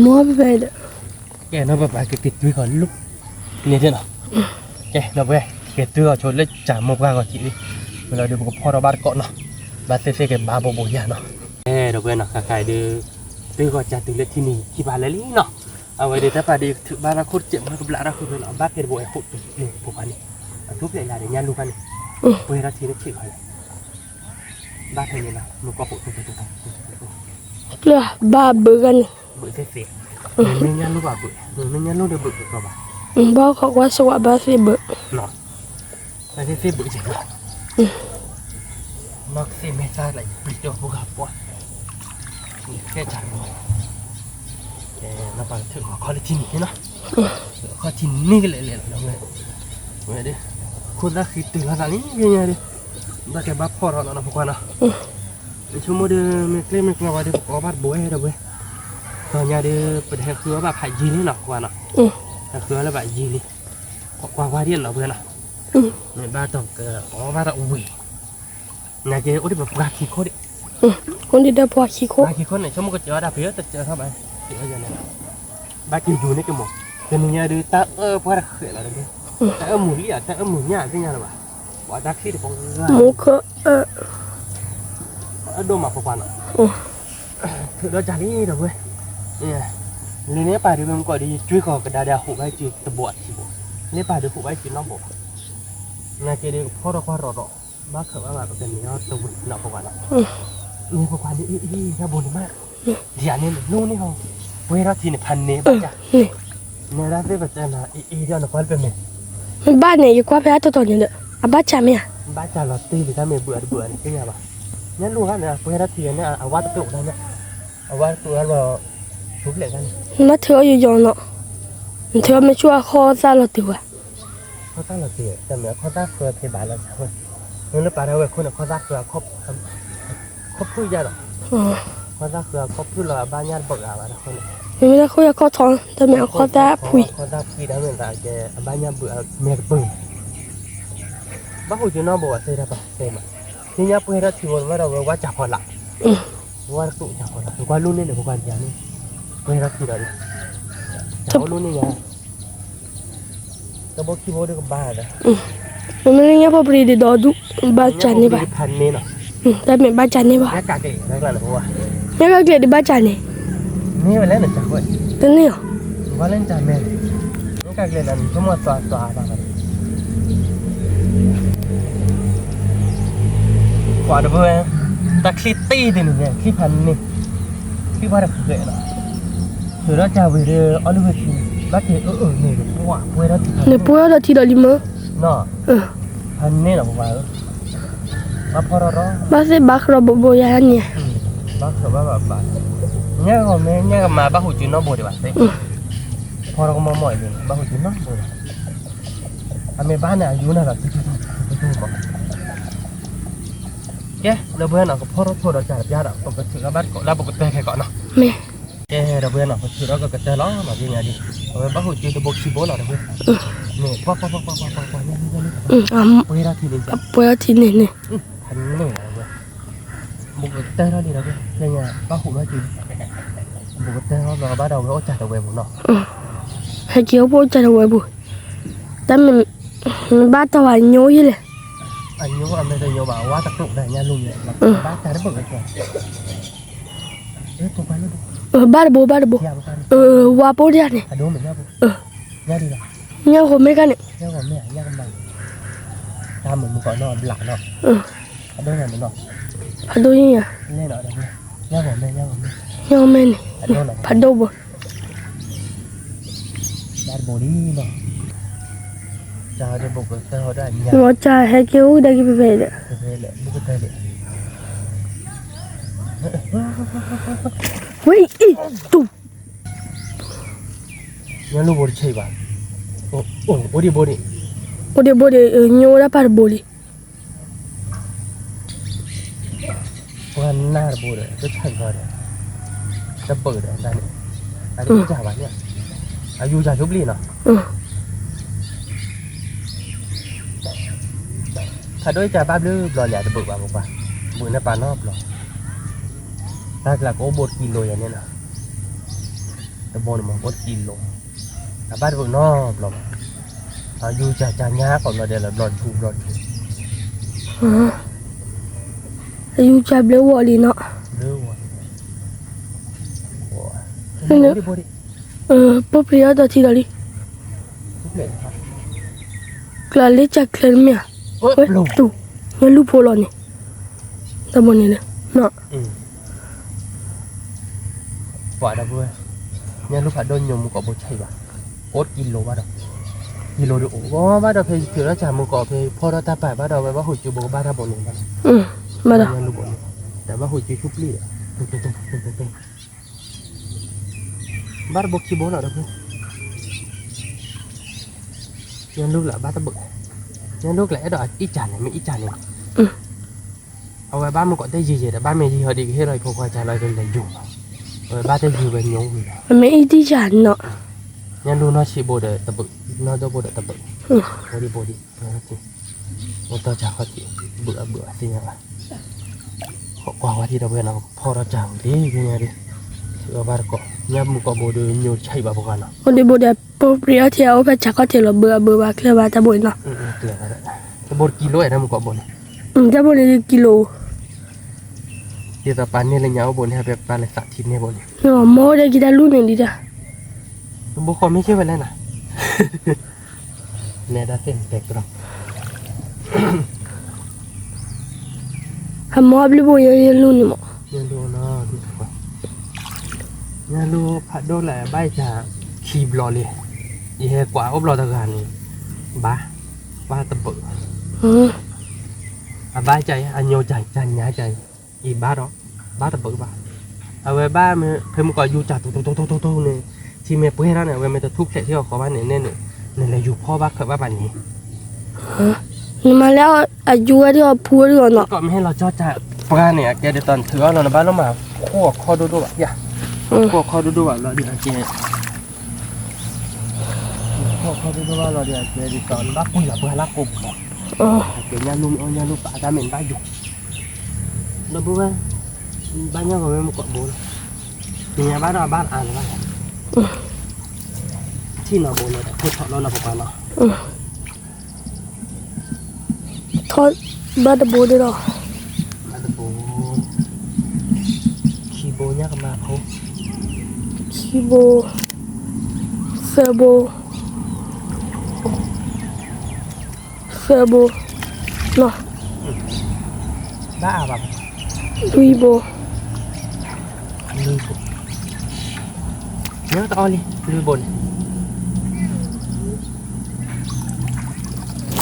မ့ၢ်ဖဲဒီး, ကဲနီၤ ပပၢ်ကက့ၤတွ့ဃီၤလိၣ်, န့ၣ်နီၤ, ကဲဒီပုၢ်ဝဲၢ် ကက့ၤတွ့ဃီၤဆိလၢကၢ်မိၢ်ပှၢ်ဂီၤထံးလံ, ဝဲလီၤဒီးပကဖီၣ်ထီၣ်ဘၣ်တကိးနီၤ, ဘၣ်သ့ၣ်သ့ၣ်ကဘၣ်ဘိးဘိးယၤနီၤ. ကဲဒီပုၢ်ဝဲၢ်နီၤ ဃၣ်ဃၣ်ဒီး, တွ့ဃီၤကၢ်တုၤလၢထံန့ၣ်ခံဘၣ်လၢာ်လံနီၤ, အဝဲဒီးတၢ်ပာ်ဒီးထုးဘၣ်တၢ်ခိၣ်တစဲးမ့ၢ်ကဘျးတၢ်ဃုာ်ဖဲလီၤ အဘၣ်ဖဲတဘိအဟူးတုၤန့ၣ်ဖိခွါန့ၣ်, အထူၣ်ဖျဲးလၢဒီးညၣ်လိၣ်ခါန့ၣ်, ပှဲၤထီၣ်ထံတဆံးခါလဲၣ် ဘၣ်ဖဲန့ၣ်လီၤ မ့ၢ်ကီၢ်ဟူးတိၢ်တိၢ်တိၢ်တိၢ်, ဘၣ်ဘုးဂၤန့ၣ်, ဘုးသ့ၣ်သ့ၣ်, မ့ၢ်ညၣ်လိၣ်ဘၣ်ဘုး, မ့ၢ်ညၣ်လိၣ်ဒီးဘုးကကီဘၣ်, ဘၣ်ခိးကွၢ်စဝးဘၣ်သ့ၣ်ဘုး, ဘၣ်သ့ၣ်သ့ၣ်ဘုးကဲနီၤ, နီၢ်ကသ့ၣ်မ့ၢ်သၣ်လၢယပျံၤတၢ်ဖိဂၤပှၢ်, ယဃဲၣ်ဆၣ်မၢ်, ကဲနီၤ ပာ်ကထုးခီၣ်ခီလၢထံန့ၣ်နီၤ, ခီၣ်ထံန့ၣ်ကလဲာ်လဲာ်လီၤ, ဝဲဒၣ်, ခိၣ်သၣ်ဃံတုၤလီၤသးလံ ယညါဒီး, ဘၣ်ကဲဘၣ်ဖီၣ်ထီၣ်လီၤနီၤဖိခွါနီၤ, ဆိကမိၣ်ဒီး မ့ၢ်ကျ့မ့ၢ်ကျီဝဲဒီး ပကအီၣ်ဘၣ်တဘိဝဲဒီပုၢ်ဝဲၢ်, ဒီးညါဒီး ပတဟဲဃုအီၣ်ဘၣ်ဖးယံၤလံနီၤဖိခွါနီၤ, ဟဲဃုအီၣ်လၢဖးယံၤလံ, ကွၢ်ကွၢ်ဝဲဒ်နီၤဖိခွါနီၤ, မ့ၢ်ဘၣ်တီကအီၣ်ဘၣ်တဝံၤ နာ်က့ အိၣ်ဒံးပပှၤခံခိၣ်ဒံး, အိၣ်ဒံးဒီးပှၤခံခိၣ်, ပှၤခံခိၣ်န့ၣ် ဆိကမိၣ်ကစၢၤဝဲဒၣ်ဖဲတစၢၤထီၣ်ဘၣ်, ဘၣ်က့ၤယူၤန့ၢ်က့ၤမး, တနံၤညါဒုး တၢ်အၢပှၢ်တဃဲးလီၤ, တၢ်အၢမုာ်လံဧါ တၢ်အၢမုာ်ညၣ်သ့ၣ်ညါလၢၤဘၣ်, ပှၤတၢ်ချံတပှၤဂၤ, မူခိၣ်အၢ အၢဒိၣ်မးဖိခွါနီၤ, ထုးဒီးကၢ်လံဒီပုၢ်ဝဲၢ်, လၢန့ၣ်ပာ်ဒုးမ့ၢ်မကီးဒီး ယတွ့ဃီၤကဒါဒီးအဟူးဘၣ်စုတဘိအထံဘိ, လၢပာ်ဒုးဟူးဘၣ်စုနီတဘိဘၣ်, နာ်က့ဒီးကဖီၣ်ထီၣ်ကွၢ်ရီၤဒီး ဘၣ်ခၢၣ်ဘၣ်ဘၣ်ပကန့ၢ်အီၤတဝံၤနီၤဖိခွါနီၤ, န့ၣ်ဖိခွါန့ၣ် အံၤ အံၤ တၢ်ဘိန့ၣ်မး, ဒ်န့ၣ် လိၣ်န့ၢ်ဟီ, ပှဲၤထီၣ်ထံန့ၣ် ဖးန့ၢ်ဘၣ်ကၢ်, နဲဒၣ်သ့ၣ်ပတဲနၤ အံၤ အံၤ ဒီးနကွၢ်လၢပမဲာ်, မ့ၢ်ဘၣ်န့ၣ် ယကွၢ်ဖဲအတီၤတီၤန့ၣ်ဒီး အဘၣ်ကၢ်မ့ၢ်ဧါ, ဘၣ်ကၢ်လီၤတ့ၢ်လံ တၢ်မ့ၢ်ဘုးအတဘုးအန့ၣ်သ့ၣ်ညါဘၣ်, ညၣ်လိၣ်ဂၤန့ၣ် ပှဲၤထီၣ်ထံန့ၣ် အဝါတကျိာ်ဒၣ်န့ၣ်, အဝါတကျိာ်လီၤ, ထူဖျဲးဂၤန့ၣ်, နဘၣ်ထုးအီၤယီၤယီၤနီၤ, နထုးအီၤမ့ၢ်ဆူၣ်အခီၣ်သၣ်လီၤတုၤဝဲ ခီၣ်သၣ်လီၤတ့ၢ် တၢ်မ့ၢ်အခီၣ်သၣ်ဃၢဖဲဘၣ်လီၤ, မ့ၢ်လၢပာ်ထီၣ်ဝဲခိၣ်န့ၣ် ခီၣ်သၣ်ဃၢ, ခီၣ်ဖုၣ်ယါဒီး, ခီၣ်သၣ်ဃၢအခီၣ်ဖုၣ်လီၤ အဘၣ်ညၣ်တဘၣ်ဂၤဘၣ်တခီန့ၣ်, မ့မ့ၢ်လၢခိၣ်ယခီၣ်ထီ တၢ်မ့ၢ်အခီၣ်သၣ်ဖှံ, ခီၣ်သၣ်ဖှံတၢ်မ့ၢ်သးကဲ အဘၣ်ညၣ်ဘုးအမဲာ်တပၢၢ်, ဘၣ်ဟူးကၠူနီၢ်ဘိးအသ့တၢ်ပာ်သ့မး, သ့ၣ်ညါပှဲၤထီၣ်ထံဖိဝဲဒီးဝဲဝါကၢ်ဖီလာ်, ဝါတကျိာ်ကၢ်ဖီလာ် ကွၢ်လိၣ်န့ၢ်န့ၣ် ပကွၢ်န့ၢ်န့ၣ်, ပှဲၤထီၣ်ထံဒီးန့ၣ်, တၢ်အိၣ်လိၣ်န့ၢ်ယၤ တဘိခံဘိဒုးကဘၣ်ဒီး, မ့မ့ၢ်လၢညၣ်ဖိပရံၤဒ်ဒီးဒူၣ်, ဘၣ်ကၢ်န့ၢ်ဘၣ်, တၢ်မ့ၢ်ဘၣ်ကၢ်န့ၢ်ဘၣ်, ညၣ်ကကျဲးဒ်ဘၣ်ကၢ်န့ၢ်, တန့ၢ်အီၤ, ကွၢ်တဘိ, တၢ်ချံတ့ၢ်တန့ၣ် ချံဖးန့ၢ်, ချံဖးတဃဲးလီၤ, ထုးဒီးကၢ်ဝံၤဒီး အီၣ်လုၢ်ဝဲထံ, ဘၣ်က့ၤအၢအၢန့ၣ် ပှဲၤထီၣ်ထံ, န့ၣ်ပှဲၤထီၣ်ဒီးထံဒီးလံမၢ, ဖးန့ၢ်လီၤပှၤဧၢ, ဘၣ်ဖီၣ်ထီၣ်ထီ, ဘၣ်သ့ၣ်ဘၣ်ကြၢးဘိးဘိးယၤန့ၣ်, ဘၣ်ကြၢးဘၣ်ဘၣ်ဘၣ်, ညၣ်ဂီၤမ့ၢ် ညၣ်ကမၤဘၣ်ဟူးကၠူနီၢ်ဘိးဒံးဘၣ်သ့, ဖီၣ်ထီၣ်ကမီၢ်မီၢ်အံၤန့ၣ် ဘၣ်ဟူးကၠူနီၢ်ဘိးလီၤ, အမ့ၢ်ဘၣ်န့ၣ် အယူနၤလီၤ တူတူတူတူမး, ကဲဒီပုၢ်ဝဲၢ်နီၤ ကဖီၣ်ထီၣ်ဆိဒီးကၢ်တပျၢ်ဒီး ပကထုးထီၣ်ဘၣ်တကိးလၢပကတၢၢ်ခဲကိးနီၤ, ကဲဒီပုၢ်ဝဲၢ်နီၤ ပထုးထီၣ်ကကတၢၢ်လီၤနီၤ ပညါဒံး, အဝဲဘၣ်ဟူးကၠူတဘိခံဘိလီၤဒီပုၢ်ဝဲၢ်, န့ၣ်ကွၢ်ကွၢ်ကွၢ်ကွၢ်ကွၢ်ကွၢ်ကွၢ်, ပှဲၤထီၣ်ထံန့ၣ်, ပှဲၤထီၣ်ထံန့ၣ်န့ၣ်, ဖးန့ၢ်လီၤဒီပုၢ်ဝဲၢ်, ဘူးကတၢၢ်ထီၣ်လံဒီပုၢ်ဝဲၢ်, ကဲညါဘၣ်ဟူးထီၣ်ကၠူ, ဘူးကတၢၢ်ထီၣ်လီၤဘၣ်ဒီးဝဲအိၣ်ကၢ်တဝဲပူၤနီၤ, ဟဲက့ၤအိၣ်ဖှိၣ်ကၢ်တဝဲပူၤ, တၢ်မ့ၢ်, မ့ၢ်ဘၣ်တၢ်ဝဲညိယလဲၣ်, အညိအမဲာ်တညိဘၣ် ဝါတကျိာ်ဒီးညါလိၢ်ညါ, ဘၣ်တၢ်တဘၣ်ဝဲ, ဘၣ်တဘိဘၣ်တဘိ, ဝါပိဒၣ်န့ၣ်, ညၣ်ဂီၤမ့ၢ်ခါန့ၣ်, တၢ်မ့ၢ်မုၢ်ကီးနီၢ်ဘျးနီၤ, ဖးဒိၣ်ညါ, ညၣ်ဂီၤမ့ၢ်န့ၣ်, ဖးဒိၣ်ဘိ, ဝဲကၢ်ဟဲက့ၤအိၣ်ကဒါက့ၤဖဲဖဲဒီး, ဘူးကတၢၢ်လံ, ဝဲအံၤ တူၢ် ညၣ်လူၢ်ဘိတဆံးဘၣ်, အိၣ်ဒံးဘိဒံး, အိၣ်ဒံးဘိဒံး, ညိဝဲဒၣ်ပၢ်တဘိလံ. ပှၤနၢ်တဘိဒီး တဆံးဘၣ်ဒီး တဘၢၣ်ဒီးတၢ်န့ၣ်, အတကစၢ်ဘၣ်န့ၣ်, အယူၤစၢ်ဆိပျံၢ်နီၤ. ဖးဒိၣ်အံၤကဘၣ်ဘျုးဘျီလံ အတဘၢၣ်ဘၣ်ပပှၢ်, ဘၢၣ်န့ၢ်ပာ်နီတဘျီ, တၢ်ကျးကအိၣ်ဘိတကံလိယၤန့ၣ်နီၤ, တဘိန့ၣ်မ့ၢ်အိၣ်တကံလိ, အဘၣ်တဘၢၣ်နီတဘျီဘၣ်, အယူၤစၢ်ကၢ်ညါကိးဘျီဒဲးလီၤ ဘျီတဆူဘျီတဆူ, အယူၤစၢ်ဘျုးဝဲလံနီၤ, ဘျုးဝဲ, ပပျံၤအီၤဒီးထံဒီးလံ, ကျါလၢကၢ်ချၢတမ့ၢ်ဧါ, ဝဲတူၢ်, ညၣ်လူၢ်ဖိလီၤန့ၣ်, တၢ်ဘိန့ၣ်လၢ ပှၤဒီပုၢ်ဝဲၢ်, ညၣ်လူၢ်ဖးဒိၣ်ညိမုၢ်ကိးဘိဆံးဘၣ်, အိၣ်တကံလိဘၣ်ဒီး, ကံလိဒုးအိၣ်ဘၣ်ဒီး ဖဲယထုးထီၣ်စၢ်မုၢ်ကိးဖဲဖီၣ်ထီၣ်တၢ်ပာ်ဘၣ်ဒီး ဝဲဘၣ်ဟူးစုဘိကဘၣ်တၢ်ဘိန့ၣ်ဘၣ်, ဘၣ်ဒီး, ညၣ်လူၢ်ဘိန့ၣ်, တၢ်ဘၣ်ဟူးစုဆူပျံၢ်ဒီး, ဘၣ်တဘိခံဘိလီၤဒီပုၢ်, ညၣ်လူၢ်လၢအဘၣ်တဘၢၣ်, ညၣ်လူၢ်ကျဲအဲၣ်ဒိးအအံၣ်စၢ်န့ၣ် မ့ၢ်အံၣ်စၢ်န့ၣ် အဝဲဘၣ်မုၢ်ကိးတဲယံာ်ယံာ်ဒီး ဘၣ်မ့ၢ်ယံာ်ဟီဒ်ကဟ့ၣ်လီၤယဖိခွါစၢ်လီၤကလဲၤယိာ်လီၤ, အဝဲဘၣ်တဲယံာ်ဝဲညိဝံၤလီၤ, မ့ၢ်အံၣ်တံၢ်စၢ်နီၤ, ညၣ်လူၢ်နီၢ်ဆံးဘိဒီးတဘၢၣ်, နီၢ်ဒိၣ်ဘိဒီးတဘၢၣ်, ဘိဒံးဘိဒံး, အိၣ်တီၢ်စၢ်ခီၣ်ထံး, ဘုးအဘုးအသ့ၣ်ညါဘၣ်, ကွၢ်ဝဲဒံးဒီပုၢ်ဝဲၢ်နီၤ ဖီၣ်ထီၣ်စၢ်ဝံၤလံ ဖဲညါဒ်, ဘၣ်တကိး, ညၣ်မုၢ်ကိးဘိဒီး ညိဆံးဘၣ်ဖိခွါနီၤ, အိၣ်ဒံးဘိဒီး ပပျံၤအီၤထံအအိၣ်ဖဲစၢ်ခီၣ်ထံးလီၤ ဘုးအဘုးဘၣ်ကျဲဘၣ်တၢ်ဘိန့ၣ်နီၤ, တဘိတကံလိအဲၣ်ဒၣ်မုၢ်ကိးဘိန့ၣ်, တၢ်ဘိန့ၣ်ကံလိ ဒ်သိးပာ်န့ၢ်လၢညါအိၣ်ဘိန့ၣ် ဟဲပပာ်လၢသးထံန့ၢ်ဘိန့ၣ်, မ့ၢ်အိၣ်ဒီးက့ၤတၢ်လူၢ်န့ၣ်ဒံးတၢ်, ဘိဃီမ့ၢ်ဆ့ၣ်ဝဲလဲၣ်နၤ, နဲဒၣ်သ့ၣ်နတဲကရီ, အမ့ၢ်ဘျုးဘိယဲယလူၢ်န့ၣ်မ့ၢ်, ညၣ်လူၢ်ဖးဒိၣ်လၢဘၣ်ယၤ ခံဘျီလံ, ယဟဲကွၢ်အိၣ်ဘျီတဂၤန့ၣ်, ဘၣ်, ဘၣ်တဘၢၣ်, အဘၣ်ကၢ်အံၤ အညိကၢ်ညါကၢ်အံၤ, အံၤဘၣ်ဒီး, ဘၣ်တဘၢၣ်ဘၣ်, အဝဲဘၣ်မ့ၢ်ဖဲမုၢ်ကီးယူၤစၢ်တိတိတိတိတိန့ၣ်, ထံမ့ၢ်ပှဲၤထီၣ်န့ၣ် အဝဲမ့ၢ်တထူၣ်ဖျဲးထံအီၤဃီဘၣ်န့ၣ်န့ၣ်, နလဲၤယူၤဖီဘၣ်ခၢးဘၣ်ပှၤန့ၣ်, နမၤလၢအယူၤဝဲဒၣ်အီၤဖူဝဲဒၣ်အီၤနီၤ, ကီးမ့ၢ်ဟဲလီၤကၠီၣ်စၢ်ပှၤန့ၣ် အကဲဒ်သိးနထုးအီၤလီၤ နဘၣ်လီၤမၢ်, ခိၣ်အခီဒိၣ်ဒိၣ်ဘၣ်ယၤ, ခိၣ်အခီဒိၣ်ဒိၣ်ဘၣ်လီၤဒ်အကဲ ခီၣ်ခီဒိၣ်ဒိၣ်ဘၣ်လီၤဒ်အကဲဒ်သိး နဘၣ်ကွံာ်လီၤပှၤလၢကိးပူၤလီၤ, ကဲညၣ်လူၢ်မ့ၢ်အီၣ်ညၣ်လူၢ်ပာ်တၢ်မ့ၢ်နဘၣ်ယိာ်, ဒီပုၢ်ဝဲၢ်, ဘၣ်ညၣ်ဂီၤမ့ၢ်မုၢ်ကိးဘိလီၤ, သ့ၣ်ညါဘၣ်ဒီးအဘၣ်အါလၢၤဘၣ်, ထံၣ်နီၤဘိလၢတၢ်ခိၣ်ထီၣ်လီၤနီၤပပှၤနီၤ ထီၣ်ဘၣ်တဘိဒၣ်လီၤ, ဘၣ်တဘိ, ခံဘိညၣ်ကမၤဖိ, ခံဘိ, သၢဘိ, သၢဘိ, နီၤ, ဘၣ်အါဘၣ်, လွံၢ်ဘိ, လွံၢ်ဘိ, ညၣ်တအီၣ်လံ လွံၢ်ဘိန့ၣ်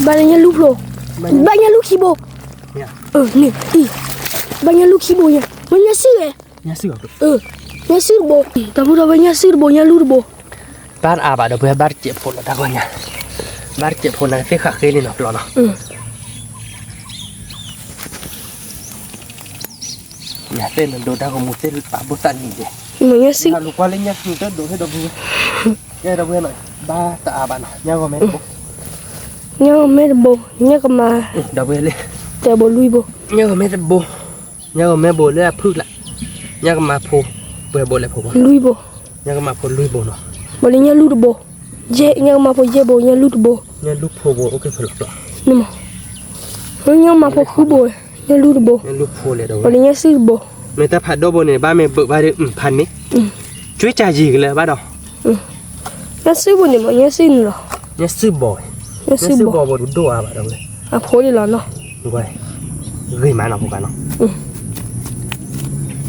ဘၣ်လၢညၣ်လူၢ်ဖျိ, ဘၣ်ညၣ်လူၢ်ခံဘိ, န့ၣ်, ဘၣ်ညၣ်လူၢ်ခံဘိညါ, ဝဲညၣ်စုၣ်ဝဲ, ညၣ်စုၣ်တဘိ, ဒီပုၢ်ဒီဝဲၢ်ညၣ်စုၣ်တဘိ ညၣ်လူၢ်တဘိ, ဘၣ်အါဘၣ်ဒီပုၢ်ဝဲၢ် ဘၣ်တစဲးဖိလီၤတၢ်ဂီၢ်ညါ, ဘၣ်တစဲးဖိန့ၣ်သ့ၣ်ဃးဃ့န့ၣ်နီၤပျီနီၤ ညၣ်သ့ၣ်နဒိတၢ်ဂီၤမူသ့ၣ်ပာ်ဘိသၣ်နံၤဒဲး, မ့ၢ်ညၣ်စံၣ်, လူၤကွၢ်လၢညၣ်နတဒိဟ့ၣ်ဒီပုၢ်ဝဲၢ်, ကဲဒီပုၢ်ဝဲၢ်နီၤ, ဘၣ်တအါဘၣ်နီၤ ညၣ်ဂီၤမဲတဘိ, ညၣ်ဂီၤမဲတဘိ, ညၣ်ကမၤ, ဒီပုၢ်ဝဲၢ်လံ, တဘိလွံၢ်ဘိ, ညၣ်ဂီၤမဲတဘိ, ညၣ်ဂီၤမဲဘိလၢအဖုၣ်ကျါ, ညၣ်ကမၤဖိ, ပှဲၤဘိလဲၣ်ဖိဘိ, လွံၢ်ဘိ, ညၣ်ကမၤဖိလွံၢ်ဘိနီၤ, ဘိလၢညၣ်လူၢ်တဘိ, ယဲၢ်, ညၣ်ကမၤဖိယဲၢ်ဘိ ညၣ်လူၢ်တဘိ, ညၣ်လူၢ်ဖိဘိ အိၣ်က့ၤဖဲလီၤပျီ, န့ၣ်မး ညၣ်ကမၤဖိဃုဘိ, ညၣ်လူၢ်တဘိ, ညၣ်လူၢ်ဖိလဲၣ်ဒီပုၢ်ဝဲၢ်, ဘိလၢညၣ်စုၣ်တဘိ, မ့ၢ်တၢ်ဖးဒိၣ်ဘိန့ၣ် ဘၣ်မ့ၢ်ဘုးဘၣ်ဒီး ဖးန့ၣ်, ကွ့ကၢ်ယံာ်ကလဲာ်ဘၣ်ဒီး, ညၣ်စုၣ်ဘိန့ၣ်မး ညၣ်စုၣ်န့ၣ်လီၤ, ညၣ်စုၣ်ဘိ, ညၣ်စုၣ်ဘိဘိတဒိၣ်အါဘၣ်ဒီပုၢ်ဝဲၢ်, အဖိဒ်လီၤနီၤ, ဂ့ၤမးနီၤဖိခွါနီၤ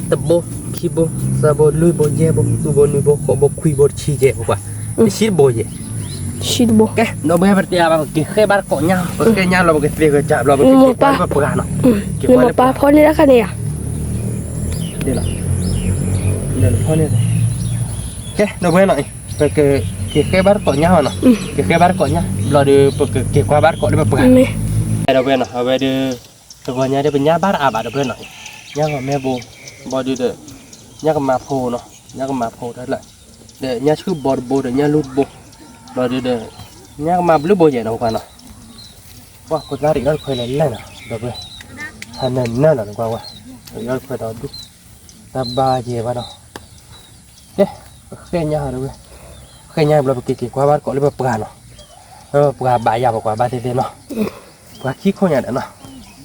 တဘိ, ခံဘိ, သၢဘိ, လွံၢ်ဘိ, ယဲၢ်ဘိ, ဃုဘိ, နွံဘိ, ဃိးဘိ, ခွံဘိ, တဆံယဲၢ်ဖိခွါ, တဆံတဘိယဲၢ်, တဆံတဘိ, ကဲ ဒီပုၢ်ဝဲၢ် ပတဲအါဘၣ် ပက့ၤဃဲဘၣ်တကိးညၣ်, ပကဲညၣ်လီၤ ပကသ့ကစၢ်ဘျီ ပက့ၤကွၢ်ပှၤနီၤ, နမၤပာ်ဖီန့ၢ်တၢ်ခါန့ၣ်ဧါ, လီၤ လၢဖီန့ၣ် ကဲ ဒီပုၢ်ဝဲၢ်နီၤ ပကက့ၤဃဲဘါတကိးညါနီၤ က့ၤဃဲဘါတကိးညါ ဘျီဒီး ပကက့ၤကွၢ်ဘါတကိးလၢပပှၢ် ဒီပုၢ်ဝဲၢ်နီၤ အဝဲဒီး တဂီၤညါဒီး ပညၣ်ဘၣ်တအါဘၣ် ဒီပုၢ်ဝဲၢ်နီၤ ညၣ်ဂီၤမဲဘိ ဘျီဒီး ညၣ်ကမၤဖိနီၤ ညၣ်ကမၤဖိတၢ်လၢ ဒီးညၣ်ဆှုၣ်ဘိတဘိဒီး ညၣ်လူၢ်တဘိ ဘျီဒီး ညၣ်ကမၤဘျုးဘိယဲၢ်နီၤ ပှၤနီၤ ပှၤဖိသၣ်တအံၤအီၣ်တခွဲးလဲၣ်လဲၣ်နီၤ ဒီပုၢ်ဝဲၢ် ဟါနၢနၢနီၤ နကွၢ်ဝဲ အံၤအီၣ်တခွဲးဒီဒူၣ် တၢ်ဘါယဲၢ်ဘၣ်ဒီး ကဲ ပဃဲညါဒီပုၢ်ဝဲၢ် ဃဲညါဘျီ ပက့ၤက့ၤကွၢ်ဘါတကိးလၢပပှၢ်နီၤ လၢပပှၢ်ဘၣ်ယၤ ပကွၢ်ဘါသ့သ့နီၤ ပှၤခံခိၣ်ညါဒီးနီၤ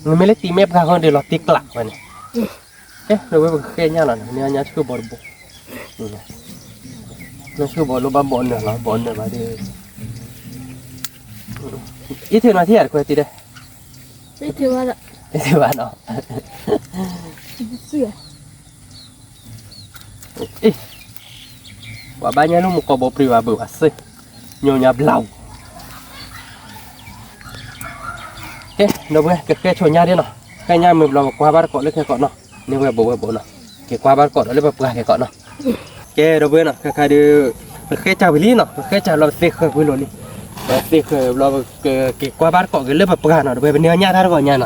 နမ့ၢ်လၢတံၤမဲာ်ပှၢ်ဃီဒီး လီၤတံၢ်ကျးဝဲန့ၣ် ကဲ ဒီပုၢ်ဝဲၢ် ပကဃဲညါလီၤ နညၣ်ဆှုၣ်ဘိတဘိ ညၣ်ဆှုၣ်ဘိလိၣ်ဘၣ်ဘိနၢၤလီၤ ဘိနၢၤဘၣ်ဒီး အံးထုးနီၤထံၣ်ယၤတခွဲးတံၢ်ဒီး အံးထုးဘၣ်ဒီး အံးထုးဘၣ်နီၤ အ့ ပှၤဘါညၣ်လူၢ်မူကိးဘိပြံဘၣ်ဘုၣ်ဘၣ်စ့ၢ် ညိညါဘျီ ကဲ ဒီပုၢ်ဝဲၢ် ကဃဲဆိညါဒ်နီၤ ဃဲညါမုၢ်ဘျီ ပကွၢ်ဘါတကိးလၢခဲကိးနီၤ န့ၢ်ဝဲဘိဝဲဘိနီၤ က့ၤကွၢ်ဘါတကိးဒီးလၢပပှၢ်ခဲကိးနီၤ ကဲ ဒီပုၢ်ဝဲၢ်နီၤ ခဲခါဒီး ပဃဲစၢ်ဝံၤလံနီၤ ပဃဲစၢ်ဘျီ ပသ့ဃၢၤကွံာ်လိာ်လံ ပသ့ဃၢၤဘျီ ပကက့ၤကွၢ်ဘါတကိးက့ၤလၢပပှၢ်နီၤ ဒီပုၢ်ဝဲၢ် ပန့ၢ်အီၣ်ညၣ်တၢ်တဂီၤညါနီၤ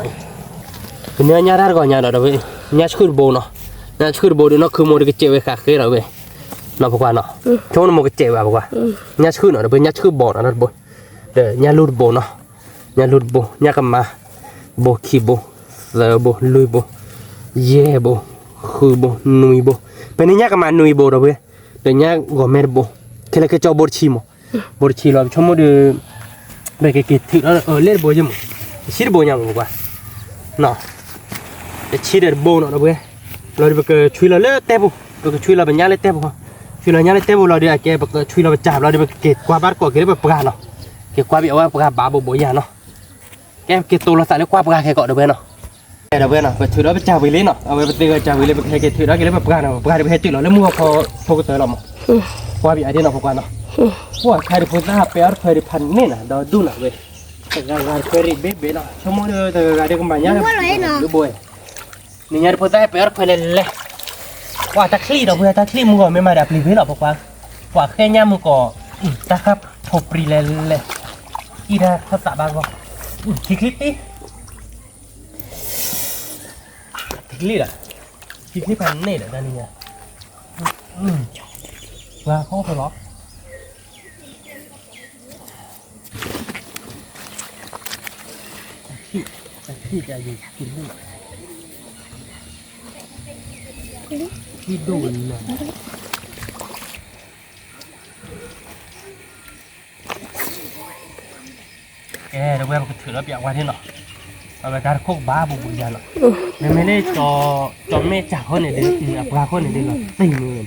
ပန့ၢ်အီၣ်ညၣ်တၢ်တဂီၤညါဒီး ဒီပုၢ်ဝဲၢ် ညၣ်ဆှုၣ်တဘိနီၤ ညၣ်ဆှုၣ်တဘိဒီး နီၢ်ခုမိၢ်ဒီးကစဲးဝဲဃးဃဲဒီးဝဲ နီၤ ပကွၢ်နီၤ ဆိကမိၣ်ကစဲးဝဲ ပကွၢ် ညၣ်ဆှုၣ်နီၤ ဒီပုၢ်ဝဲၢ် ညၣ်ဆှုၣ်ဘိနီၤ တဘိ ဒီးညၣ်လူၢ်တဘိနီၤ ညၣ်လူၢ်တဘိ ညၣ်ကမၤ ဘိခံဘိ သၢဘိ လွံၢ်ဘိ ယဲၢ်ဘိ ဃုဘိ နွံဘိ ဖဲန့ၣ်ညၣ်ကမၤနွံဘိ ဒီပုၢ်ဝဲၢ် ဒီးညၣ်ဂီၤမဲတဘိ ခဲလၢာ်ခဲဆ့ဘိတဆံမး ဘိတဆံလီၤ ပဆိကမိၣ်ဒီး ပကက့ၤထုးဒီး အၢ လဲၣ်တဘိယဲၢ်မး တဆံတဘိညါမး ပကွၢ် နီၤ တဆံဒီးတဘိနီၤ ဒီပုၢ်ဝဲၢ် ဘျီဒီး ပကဆွံလီၤလၢတဲပူၤ ပကဆွံလီၤပညၣ်လၢတဲပူၤ ဆွံလီၤညၣ်လၢတဲပူၤလီၤဒီး အကဲ ပကဆွံလီၤပစၢ်ဘျီဒီး ပကက့ၤကွၢ်ဘါတကိးက့ၤလၢပပှၢ်နီၤ က့ၤကွၢ်ဘၣ်အဝဲပှၤဘၣ်ဘိဘိယၤနီၤ ကဲ ပက့ၤတိၢ်လီၤသးလၢကွၢ်ပှၢ်ခဲကိး ဒီပုၢ်ဝဲၢ်နီၤ ဒီပုၢ်ဝဲၢ်နီၤ ပထုးဒီးပစၢ်ဝံၤလံနီၤ အဝဲပသ့ဂၢၢ်စၢ်ဝံၤလံ ပကဟဲက့ၤထုးဒီးက့ၤလၢပပှၢ်နီၤ ပပှၢ်ဒီး ပဟဲတုၤလီၤလၢမုၢ်ဂီၤခီ ဖိကတၢၢ်လီၤမး ကွၢ်ဘၣ်အဒ့နီၤ ပကွၢ်နီၤ ပှၤခါဒီးဖိသၣ်ဟးပဲအီၣ်တခွဲးဒီးဖးန့ၢ်နၤ ဒီဒူၣ်နၤဝဲ တဂၤဂၤတခွဲးရံၣ်ဘ့ၣ်ဘ့ၣ်လီၤ ဆိကမိၣ်ဒီး တဂၤဂၤဒီးကမၤညၣ်ဒီး ဘိဝဲ နညါတဖိသၣ်ပဲအီၣ်တခွဲးလဲၣ်လဲၣ် ပှၤတၢ်ချံၣ်ဒီး ပှၤတၢ်ချံၣ်မုၢ်ဂီၤမ့ၢ်မၤဒီးအပျံၤဖဲလီၤ ပကွၢ် ပှၤဃဲညါမုၢ်ကီး တၢ်ဃၣ်ဖိပြံလဲၣ်လဲၣ် အံၤတၢ်ဖိသၣ်ဘၣ်ဂီၢ် ခံချံၣ်တံၢ် ခံချံၣ်ဒီး ခံချံၣ်ဖးန့ၢ်ဒီး တၢ်နညါ ပှၤဃီဖဲလီၤ ကဲ ဒီပုၢ်ဝဲၢ် ပကထုးဒီးပျးဝါဒ့နီၤ အဝဲတၢ်တခိၣ်ကဘၣ်ဘူးဘူးယၤလီၤ မ့မ့ၢ်လၢ ကၠီမဲာ်ကၠၢ်ခိၣ်န့ၣ်ဒီး အပှၤခိၣ်န့ၣ်ဒီးလီၤသ့ၣ်မုၢ် ပှၤ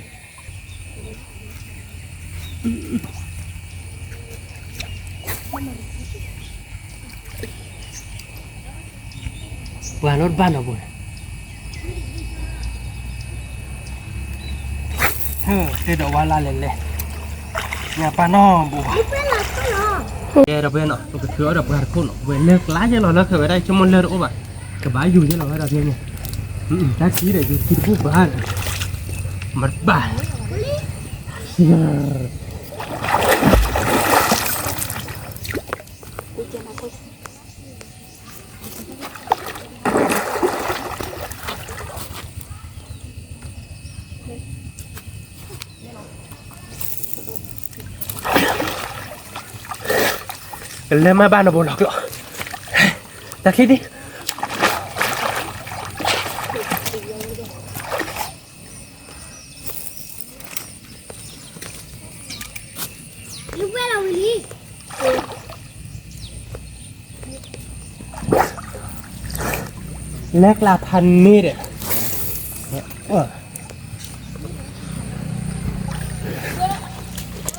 လၢတဘၣ်နီၤပူၤန့ၣ် ဟဲ သ့ၣ်ဒီးဝါလၢ်လဲၣ်လဲၣ် ညါပၢ်နီၢ်ဘူးဘၣ် ကဲဒီးပှဲၤနီၤ ပကထုးအီၣ်ဒီးပှၤတခိၣ်နီၤ ဝဲလၢကျါယဲလီၤ လၢခဲဝဲဒၣ် ဆိကမိၣ်လၢတအိၣ်ဘၣ် ကဘၣ်ယူၤယဲလီၤဝဲဒီးဖဲန့ၣ် တၢ်ခံဒီးယူၤခံတဘူၣ်ဘၣ် မတဘၣ် ကလဲၤမၤဘၣ်နဘိလီၤကျိာ် တၢ်ချံဒံ လဲၤကျါဖးန့ၣ်ဒီး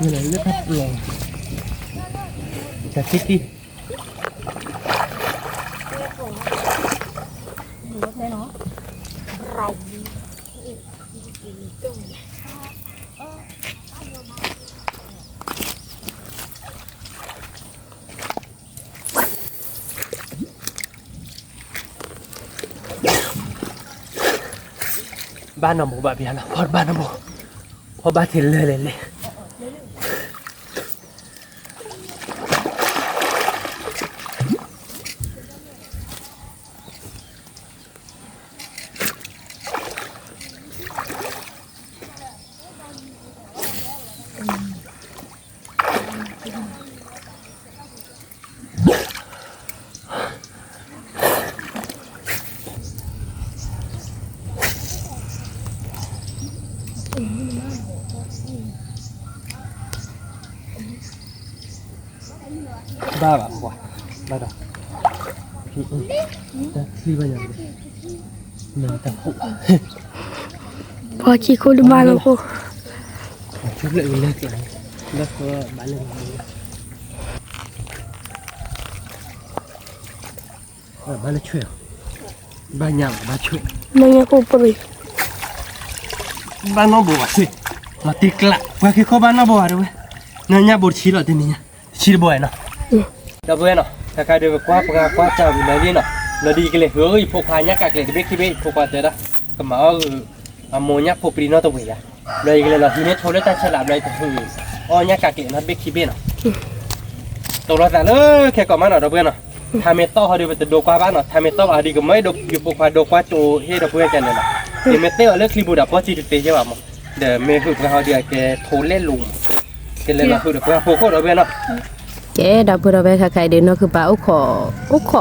လၢဖးပျီၤ တၢ်ချံတံၢ် ပ ဘၣ်နီၢ်ဘိဘၣ်ပျၢ်လီၤ ဖီတဘၣ်နီၢ်ဘိ, ဖီဘၣ်ထဲလၢာ်လဲၣ်လဲၣ်. ဘၣ်ဘၣ်ခွါ, ဘၣ်ဒီး, တၢ်ချံဘၣ်ယၤ, နတၢ်ခိၣ်, ပှၤခံခိၣ်တဘၣ်လီၤခိၣ်, ဘၣ်လၢဆွဲ, ဘၣ်ညၣ်ဘၣ်ဆွဲ, ဘၣ်ညၣ်ခိၣ်ပရံၣ်, ဘၣ်နီၢ်ဘိဘၣ်ဆွဲ, လီၤတံၢ်ကျး ပှၤခံခိၣ်ဘၣ်နီၢ်ဘိဘၣ်တဝဲ, နညၣ်ဘိတဆံလီၤတနံၤညါ, တဆံတဘိနီၤ, ဒီပုၢ်ဝဲၢ်နီၤ, ခဲခါဒုးပကွၢ်ပှၤကွၢ်စၢ်ဝံၤလၢလံနီၤ, ဘျီဒ်ယကလဲၤဟုးအီၣ်ယဖိခွါညၣ်ကးကျဲးတဘ့ၣ်ခံဘ့ၣ် ယဖိခွါတဲဒၣ်, ကမၤအီၣ် အမိၢ်ညၣ်ဖိပရံၣ်နီတဝဲယါ, ဘျီယကလဲၤလီၤဟံးန့ၢ်ထိလၢတၢ်ဆဲးလး ဘျီယကဟ့ၣ်အီၣ်ညၣ်ကးကျဲးနီတဘ့ၣ်ခံဘ့ၣ်နီၤ, တိၢ်လီၤသးလၢခဲကိးမးနီၤ ဒီပုၢ်ဝဲၢ်နီၤ, ထါမ့ၢ်သီၣ်ဟီဒုး ပတဒိကွၢ်ဘၣ်နီၤ, ထါမ့ၢ်သီၣ်ဘၣ်ဟီဒုး ကမၤအီၣ်ယဖိခွါဒိကွၢ်ကၠိဟ့ၣ်ဒီပုၢ်ဝဲၢ်ကန့ၣ်နီၤ, ယမ့ၢ်တဲအီၤလၢချံပူၤဒီး ပီၢ်စံတသ့ယဲဘၣ်မး, ဒီးမ့ၢ်ဟုးပှၤဟီဒုးအကဲထိလဲၣ်လိၤမး, ကလဲၤလီၤဟုးဒီးပှၤဖိခိၣ်ဒီပုၢ်ဝဲၢ်နီၤ ကဲ ဒီပုၢ်ဝဲၢ်ဒီး ခဲခါအံၤဒုး နီၢ်ခုၣ်ပၤ အိၣ်ခိး, အိၣ်ခိးကစီၤအီၣ်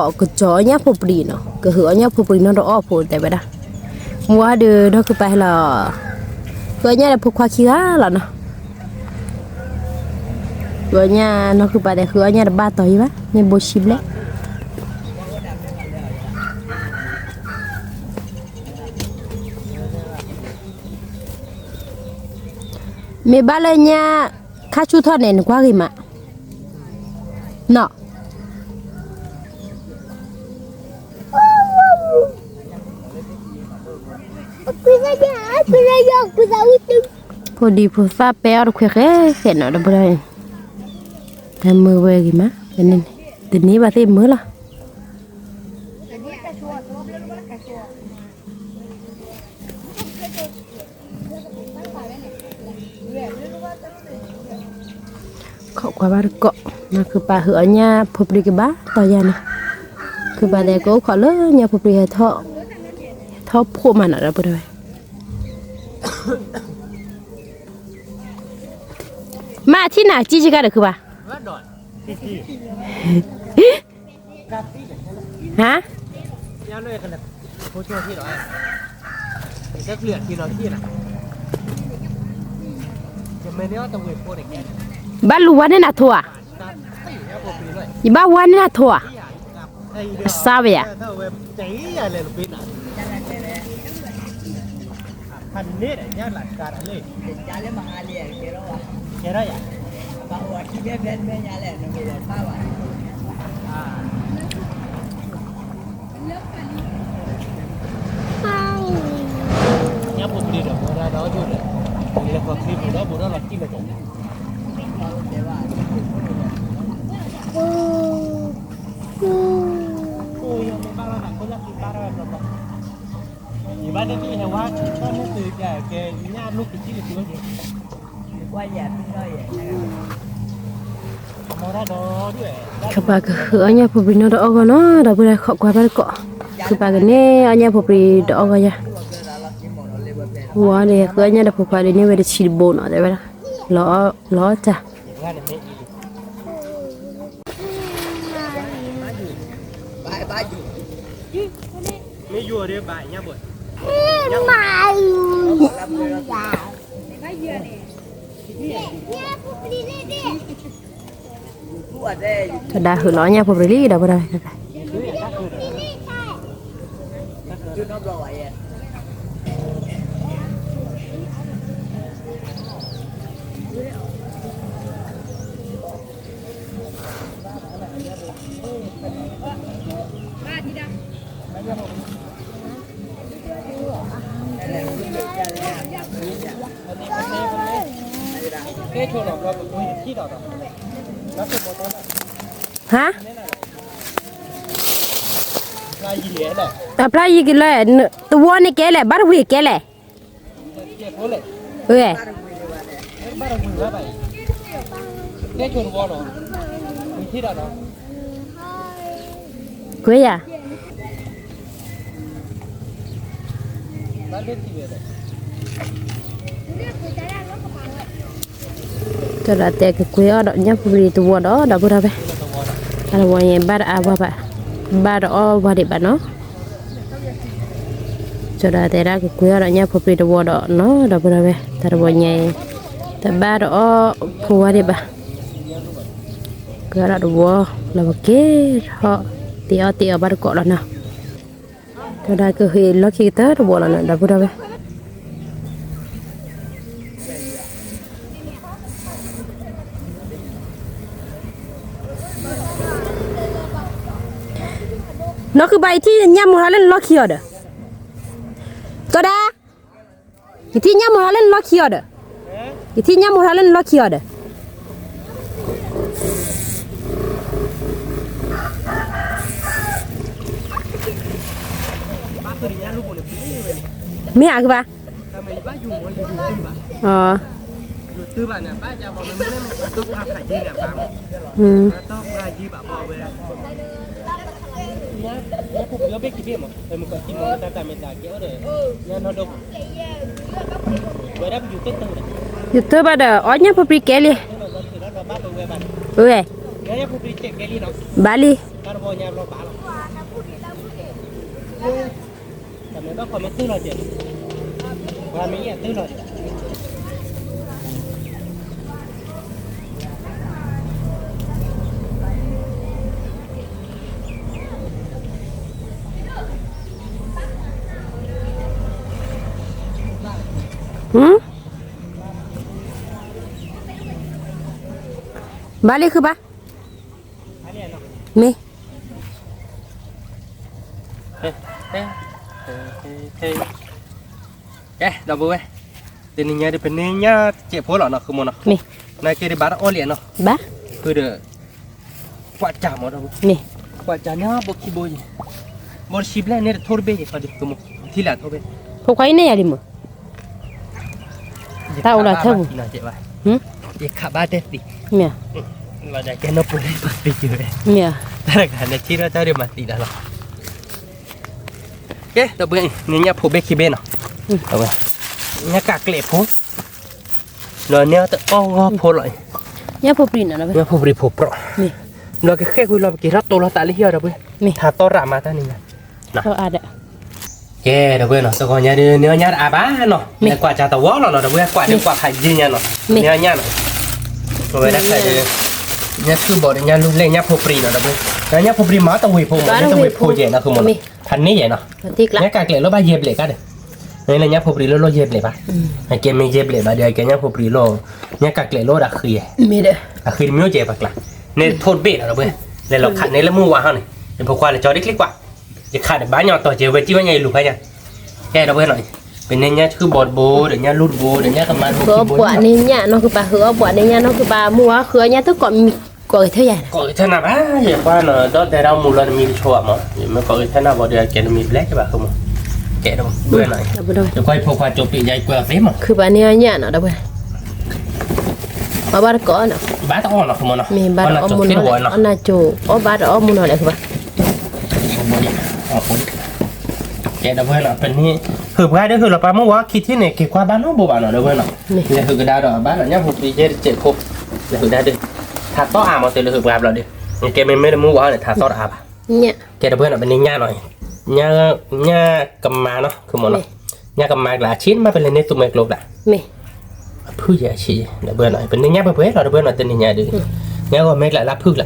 ညၣ်ဖိပရံၣ်နီၤ, ကဟုးအီၣ်ညၣ်ဖိပရံၣ်နီတအီၣ်ဖိတဲဝဲဒၣ်, မ့ၢ်ဝဲဒုး နီၢ်ခုၣ်ပၤဟဲလီၤ, ဟုးအီၣ်ညၣ်ဒီးဖိခွါခံဂၤလီၤနီၤ, ဟုးအီၣ်ညၣ် နီၢ်ခုၣ်ပၤတဲ ဟုးအီၣ်ညၣ်တဘၣ်တီၤယံၤဘၣ် မ့ၢ်ဘိဆံဘျဲၣ် မ့ၢ်ဘၣ်လၢညၣ်ခါဆူၣ်ထီၣ်န့ၣ် နကွၢ်ဂ့ၤမး, နီၤ, ဖိဒံဖိသၣ်ပဲအီၣ်တခွဲးဃဲဃဲနီၤ ဒီပုၢ်ဝဲၢ်, တၢ်မုာ်ဝဲဂ့ၤမး, တန့ၢ်ဘၣ်သ့ၣ်မုာ်လီၤ. ခိးကွၢ်ဘၣ်တကိး, နီၢ်ခုၣ်ပၤဟုးအီၣ်ညၣ်ဖိပရံၣ်ကဘၣ်တီၤယၤနီၤ, ခုၣ်ပၤတဲကအိၣ်ခိးလၢညၣ်ဖိပရံၣ်ဟဲထီၣ်, ထီၣ်ဖိးမးနီၤ ဒီပုၢ်ဝဲၢ်, မ့ၢ်ထံၣ်နၤကံၣ်ဆ့ကၤဒီးခုၣ်ပၤ ဟါ, ဘၣ်လူၤဝါန့ၢ်နၤထိဧါ, ယဘၣ်ဝါန့ၢ်နၤထိဧါ, အစါဝဲယၤ ခုၣ်ပၤကဟုးအီၣ်ညၣ်ဖိပရံၣ်နီတအီၣ်ဂီၢ်နီၤ ဒီပုၢ်ဝဲၢ် ခိးကွၢ်ဘၣ်တကိး, ခုၣ်ပၤကန့ၢ်အီၣ်ညၣ်ဖိပရံၣ်တအီၣ်ဂီၢ်ယၤ, ဝံၤဒီးဟုးအီၣ်ညၣ်ဒီးဖိခွါဒုးန့ၢ်ဝဲတဆံတဘိနီၤ တဲဝဲဒၣ်, လီၤအီၣ်တၢ် တဒါဟုးလီၤညၣ်ဖိပရံၣ်လံဒီးဝဲဒၣ်, ဟါ, အဖျါယံၤက့ၤလၢ တဝီန့ၣ်ကဲလဲၣ် ဘၣ်တဝံၤကဲလဲၣ်, ဝဲ, ကွဲယၤ, ကၠီဒၣ်တဲကကွဲအီၤဒီးညၣ်ဖိပြံတဝီဒီး ဒီပုၢ်ဒီဝဲၢ်, တၢ်တဝီညါဘၣ်တအါဝဲဘၣ်, ဘၣ်တအီဝဲဒံးဘၣ်နီၤ. ကၠီဒၣ်တဲဒၣ်ကကွဲအီၤဒီးညၣ်ဖိပြံတဝီဒီးနီၤ ဒီပုၢ်ဒီဝဲၢ်, တၢ်တဝီညါအံၤ တဘၣ်တအီဖိဝဲဒံးဘၣ်. ကွဲအီၤဒီးတဝီ, လီၤဝက့ၤထီၣ်, တ့အီၣ်တ့အီဘၣ်တကိးလီၤနီၤ. ကၠီဒၣ်ကဟ့ၣ်လီၢ်ခံကတၢၢ်တဝီလီၤနီၤ ဒီပုၢ်ဒီဝဲၢ်. နီၢ်ခုဘၣ် ယထံၣ်ညၣ်မိၢ်ထီၣ်လၢနလီၢ်ခံအီၤဒီး, ကၠီဒၣ်, ယထံၣ်ညၣ်မိၢ်ထီၣ်လၢနလီၢ်ခံအီၤဒီး, ယထံၣ်ညၣ်မိၢ်ထီၣ်လၢနလီၢ်ခံအီၤဒီး မ့ၢ်အကဘၣ်, ယတၢ်ဘၣ်ဒီး အီၣ်ညၣ်ဖိပြံကဲလံ, ဝဲ, ဘၣ်လံ. ဘၣ်လံခုဘၣ်, မ့ၢ် ကဲ ဒီပုၢ်ဝဲၢ်, တနံၤညါဒ်ပန့ၢ်ညၣ်တစဲးဖိလီၤနီၤ ဃုမိၢ်နီၤ, နာ်က့ဒ်ဘၣ်တအီၣ်လံနီၤ, ဘၣ်, ဃုဒီး ကွၢ်ကၢ်မ့ၢ်ဒီပုၢ်, ကွၢ်ကၢ်န့ၣ်ဘိခံဘိယဲၢ်, ဘိတဆံဘျဲၣ်န့ၣ်တထိတဘ့ၣ်ယဲၢ် ဃုဒီး ဃုမိၢ်, ထံၣ်လၢအထိဘ့ၣ်, ဖိခွါအံၤန့ၣ်ယၤလံမ့ၢ် တၢ်အိၣ်ဒီးထၢပူၤ, ယခးဘၣ်တဲသံ, မ့ၢ်, လီၤဒၣ်ကဲနီၢ်ပူၤလၢပှၤသံက့ၤဝဲ, မ့ၢ်, တၢ်တဂၤန့ၣ်ထံၣ်ထီၣ်တၢ်ဒုးမၤသံတၢ်လီၤ. ကဲ ဒီပုၢ်ဝဲၢ် န့ၢ်ညၣ်ဖိဘ့ၣ်ခံဘ့ၣ်နီၤ, ညၣ်ကးကျဲးဖိ, ဒီးန့ၢ်တအီၣ်ဂီၢ်ဖိလီၤ, ညၣ်ဖိပြံနီၤ, ညၣ်ဖိပြံဖိပြီး, ဒီးကဃဲၣ်ကွံာ်လီၤ ပက့ၤထီၣ်တိလီၤသးလၢဟံၣ်အီၤ ဒီပုၢ်ဝဲၢ်, ထးသီၣ်ရးမၤတၢ်န့ၣ်ညါ ကဲ ဒီပုၢ်ဝဲၢ်နီၤ, တဂီၤညါဒ်န့ၢ်အီၣ်ညၣ်တအါဘၣ်နီၤ, လဲၤကွၢ်ကၢ်တဝီလီၤနီၤ ဒီပုၢ်ဝဲၢ်, ကွၢ်ဒ်ကွၢ်ဖးယံၤညါနီၤ, န့ၢ်အီၣ်ညၣ်နီၤ, အဝဲဒၣ်ခဲအံၤဒ် ညၣ်ဆူၣ်ဘီးဒီးညၣ်လူၢ်လၢညၣ်ဖိပြံနီၤ ဒီပုၢ်ဝဲၢ်, ညၣ်ဖိပြံမၤတဝ့ၤဖိမး တဝ့ၤဖိယဲၢ်နီၤ ဃုမိၢ်နီၤ, ဖးန့ၢ်ယဲၢ်နီၤ, ညၣ်ကးကျဲးလိၣ်ဘၣ်ယဲၢ်ဘျဲၣ်ကါဒီး, လၢညၣ်ဖိပြံလိၣ်လိၣ်ယဲၢ်ဘျဲၣ်ဘၣ်, အကဲမ့ၢ်ယဲၢ်ဘျဲၣ်ဘၣ်ဒီး အကဲညၣ်ဖိပြံလိၣ်, ညၣ်ကးကျဲးလိၣ်ဒီးအဃံ, အဃံတမံၤအိၣ်ကဲပှၤကျါ, န့ၢ်ထိၣ်တဘ့ၣ်နီၤ ဒီပုၢ်ဝဲၢ်, လဲၤလီၤခးန့ၢ်လၢမုၢ်ဝါဟီန့ၣ်, ယဖိခွါလဲၤကၠီဒ်ချံကွၢ်, ယခးဒီးဘၣ်ညီတီၤကဲဝဲကံၣ်ဝဲညါယလူၤဖဲညါ, ကဲ ဒီပုၢ်ဝဲၢ်နီၤ, ပန့ၢ်ညၣ်ဆူၣ်ဘီးတဘိဒီးညၣ်လူၢ်တဘိဒီးညၣ်ကမါတဘိ, ဃုအီၣ်ပှၤန့ၢ်ညၣ်နီၤ ဃုပှၤဃုအီၣ်ပှၤန့ၢ်ညၣ်နီၤ ဃုပှၤမုၢ်ဝါဃုအီၣ်ညၣ်တကိးမံၤ, ကိးက့ၤထၢယၤ, ကိးက့ၤထၢနၤဘၣ်, ယပှၤနီၤ ဒီးတဲဒၣ်မူလီၤတမံၤတဆိးဘၣ်မး, ယမ့ၢ်ကိးက့ၤထၢနၤဘၣ်ဒီး အကဲတမံၤဘျဲၣ်က့ၤဘၣ် ဃုမိၢ်, ကဲ ဒီပုၢ်ဝဲၢ်နီၤ, ယကွၢ်ယဖိခွါကၠိပံးယါ ယကွဲအီၤသ့မး, ခုပှၤန့ၢ်အီၣ်ညၣ်နီၤ ဒီပုၢ်ဝဲၢ်, အီၣ်ဘၣ်တကိးနီၤ, ဘၣ်တအီၣ်နီၤ ဃုမိၢ်နီၤ, မ့ၢ်ဘၣ်တအီၣ်မူနီၤလဲၣ် အီၣ်နၤကၠိ အီၣ်ဘၣ်တအီၣ်မူနီၤလဲၣ် ဃုဘၣ် ကဲ ဒီပုၢ်ဝဲၢ်နီၤ ပန့ၢ်, ဟုးပှၤဒီးဟုးလီၤပှၤမုၢ်ဝါခံထံၣ်န့ၣ် က့ၤကွၢ်ဘၣ်နီတဘိဘၣ်နီၤ ဒီပုၢ်ဝဲၢ်နီၤ, လဲၤဟုးကဒါဒီးဘၣ်လီၤ ညၣ်ဖိပြံယဲၢ်တစဲးဖိ, လဲၤဟုးဒါဒီး, ထးသီၣ်အါမး တဲလၢဟုးပှၤဘျီဒီး, ကဲမ့မ့ၢ်တမုၢ်ဝါန့ၣ် ထးသီၣ်တအါဘၣ်, ကဲ ဒီပုၢ်ဝဲၢ်နီၤ ပန့ၢ်ညၣ်နီၤ, ညၣ်ကမါနီၤ ခုမိၢ်နီၤ, ညၣ်ကမါကျါ အဆံးမး ပလဲၤန့ၢ်သူမဲကျိကျါ အဖုၣ်ယဲၢ်အဆံး, ဒီပုၢ်ဝဲၢ်နီၤ ပန့ၢ်ညၣ်ပှဲၤပှဲၤလီၤ ဒီပုၢ်ဝဲၢ်နီၤ တနံၤညါဒုး, ညၣ်ဂီၤမဲကျါလၢဖုၣ်ကျါ,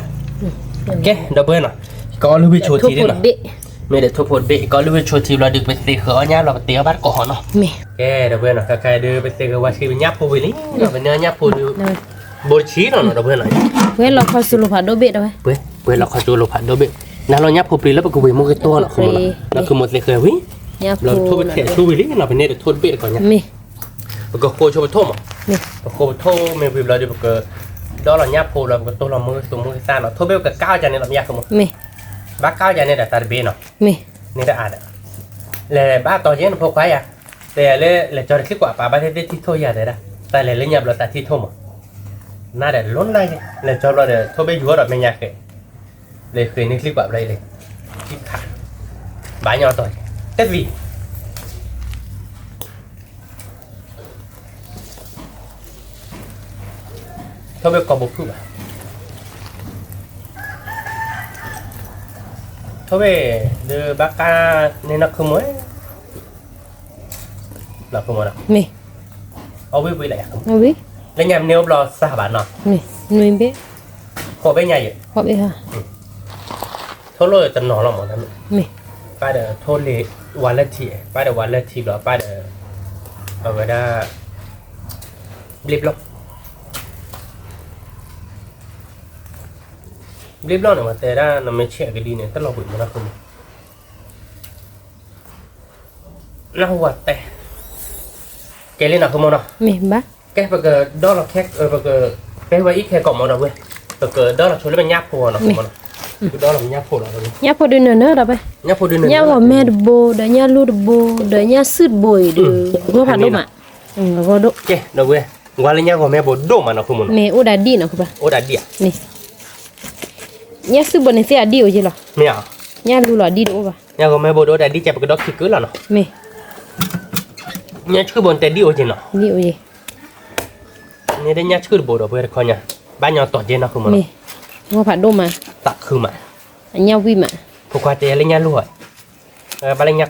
ကဲ ဒီပုၢ်ဝဲၢ်နီၤ, ကအီၣ်လုၢ်ဝံၣ်ဆိထံဒ်နီၤ, မ့ၢ်ဒီးထိၣ်ဖိတဘ့ၣ် ကအီၣ်လုၢ်ဝံၣ်ဆိထံဘျီဒုး ပသ့ဃၢၤအီၣ်ညၣ်ဘျီ ပတ့အီၣ်ဘၣ်တကိးဟီနီၤ, ကဲ ဒီပုၢ်ဝဲၢ်နီၤ ခဲခဲဒုး ပသ့ဃၢၤဝဲဆံပညၣ်ဖိဝံၤလံနီၤ ပန့ၢ်ညၣ်ဖိဒုး, ဘိတဆံလီၤနီၤ ဒီပုၢ်ဝဲၢ်နီၤ, ဝဲလီၤခီၣ်စိလိၤဖးဒိၣ်ဘ့ၣ်ဒီးဝဲ, ဝဲလီၤခီၣ်စိလိၤဖးဒိၣ်ဘ့ၣ်, နၤလီၤညၣ်ဖိပြံလၢပကဝံၤမူကတိၢ်နီၤ ခုမိၢ်နီၤ, ဒီးခုမိၢ်သ့ဃၢၤဝံၤ, ဘျီထိၣ်ပထဲးဆူဝံၤလံနီၤ ပန့ၢ်ဒီးထိၣ်တဘ့ၣ်တကိးညါ ပကဃိဆိပထိၣ်မး, ပကဃိပထိၣ်မ့ၢ်ဝံၤဘျီဒီး ပက, ဒီးလီၤညၣ်ဖိလီၤ ပကတိၢ်လီၤမူသူၣ်မူသးနီၤ ထိၣ်ဘ့ၣ်ပကကးအီၣ်ကန့ၣ်လီၤ မ့ၢ်ယါ ခုမိၢ်, ဘၣ်ကးအီၣ်ကန့ၣ်ဒီးတၢ်တဘ့ၣ်နီၤ, န့ၣ်တအါဒီး, လဲၤဘၣ်တီၤယဲၢ်နဖိခွါယၤ, တဲယၤလၢ လဲၤကၠီတချံကွၢ်ပာ်ဘၣ်သ့ၣ်သ့ၣ်ထံၣ်ထိၣ်ယၤတဲဒၣ်, တၢ်လဲၤလၢညါဘျီတၢ်ထံၣ်ထိၣ်မး, နၤဒီးလိၣ်နၤယဲ, လဲၤကၠီဘျီဒီး ထိၣ်ဘ့ၣ်ယူၤအီၤဒီးမဲာ်ညါဃဲ, လဲၤဃ့န့ၢ်ချံကွၢ်ဘျီအံၤလဲၣ်, ထံၣ်ခး, ဘၣ်ညီတီၤ, တသံ ထိၣ်ဘ့ၣ်ကီၢ်ဘိဖုၣ်ဘၣ်, ထိၣ်ဘ့ၣ်, ဒီးဘၣ်ကါန့ၣ်နီၢ်ခုမိၢ်, နီၢ်ခုမိၢ်နီၤ, အဝံၣ်ဝံၣ်လၢယၤ, လၢညါမ့ၢ်န့ၢ်အိၣ်ဘျီစၢ်ဘၣ်နီၤ, ဃိးဘ့ၣ်ညါယဲ, ထိၣ်လိၣ်တနီၤလီၤမး, ပၢ်ဒီးထိၣ်လ့ၤဝါလၢထံ, ပၢ်ဒီးဝါလၢထံဘျီ ပၢ်ဒီး, အဝဲဒၣ်, ဘျ့ဘျီၣ် ဘျ့ဘျီၣ်န့ၣ် ပှၤတဲဒၣ် နမ့ၢ်ဆဲးအကဒံန့ၣ် တလီၤဘှံးမးနီၢ်ခိမး, နၢ်ဟူဝဲတဲ, ကဲလံနီၢ်ခိမးနီၤ, ကဲပကဒီလီၤခဲ, ပက, ကဲဝဲအံၤခဲကိးမးဒီပုၢ်ဝဲၢ်, ပကဒီလီၤဆိလၢပညၣ်ဖိနီၢ်ခိမးနီၤ, ပကဒီလီၤပညၣ်ဖိလီၤ, ညၣ်ဖိဒုးနၢၤနၢၤဒီးဖဲ, ညၣ်ဖိဒုးနၢၤ, ညၣ်ဂီၤမဲတဘိ ဒီးညၣ်လူၢ်တဘိ ဒီးညၣ်စုၣ်တဘိအံၤဒီး, ဂီၢ်ဖးဒိၣ်မး, ဂီၢ်ဒိၣ်, ကဲဒီပုၢ်ဝဲၢ်, ကွၢ်လၢညၣ်ဂီၤမဲဘိဒိၣ်မးနီၢ်ခိမးနီၤ, အိၣ်ဒၣ်ဒံၣ်ဧါ, အိၣ်ဒၣ်ဒံၣ်ဧါ, ညၣ်စုၣ်ဘိန့ၣ်သ့ၣ်အဒံၣ်အိၣ်ယဲလီၤ, မ့ၢ်ဧါ, ညၣ်လူၢ်လီၤအဒံၣ်တအိၣ်ဘၣ်, ညၣ်ဂီၤမဲဘိဒိၣ်အိၣ်ဒၣ်ဒံၣ် ကဲပကဒီခံကုာ်လီၤနီၤ, မ့ၢ် ညၣ်ဆှုၣ်ဘိန့ၣ်တဲဒံၣ်အိၣ်က့ၤနီၤ, န့ၣ်ဒ်ညၣ်ဆှုၣ်တဘိဒီး ပဝဲတခီညါ, ဘၣ်ညီတီၤကဲနီၢ်ခိမးနီၤ, ဂီၢ်ဖးဒိၣ်မး, သးခုမး, အညၣ်ဝံၣ်မး, ဖိခွါတဲလၢညၣ်လူၢ်ဧါ, ဘၣ်လၢညၣ်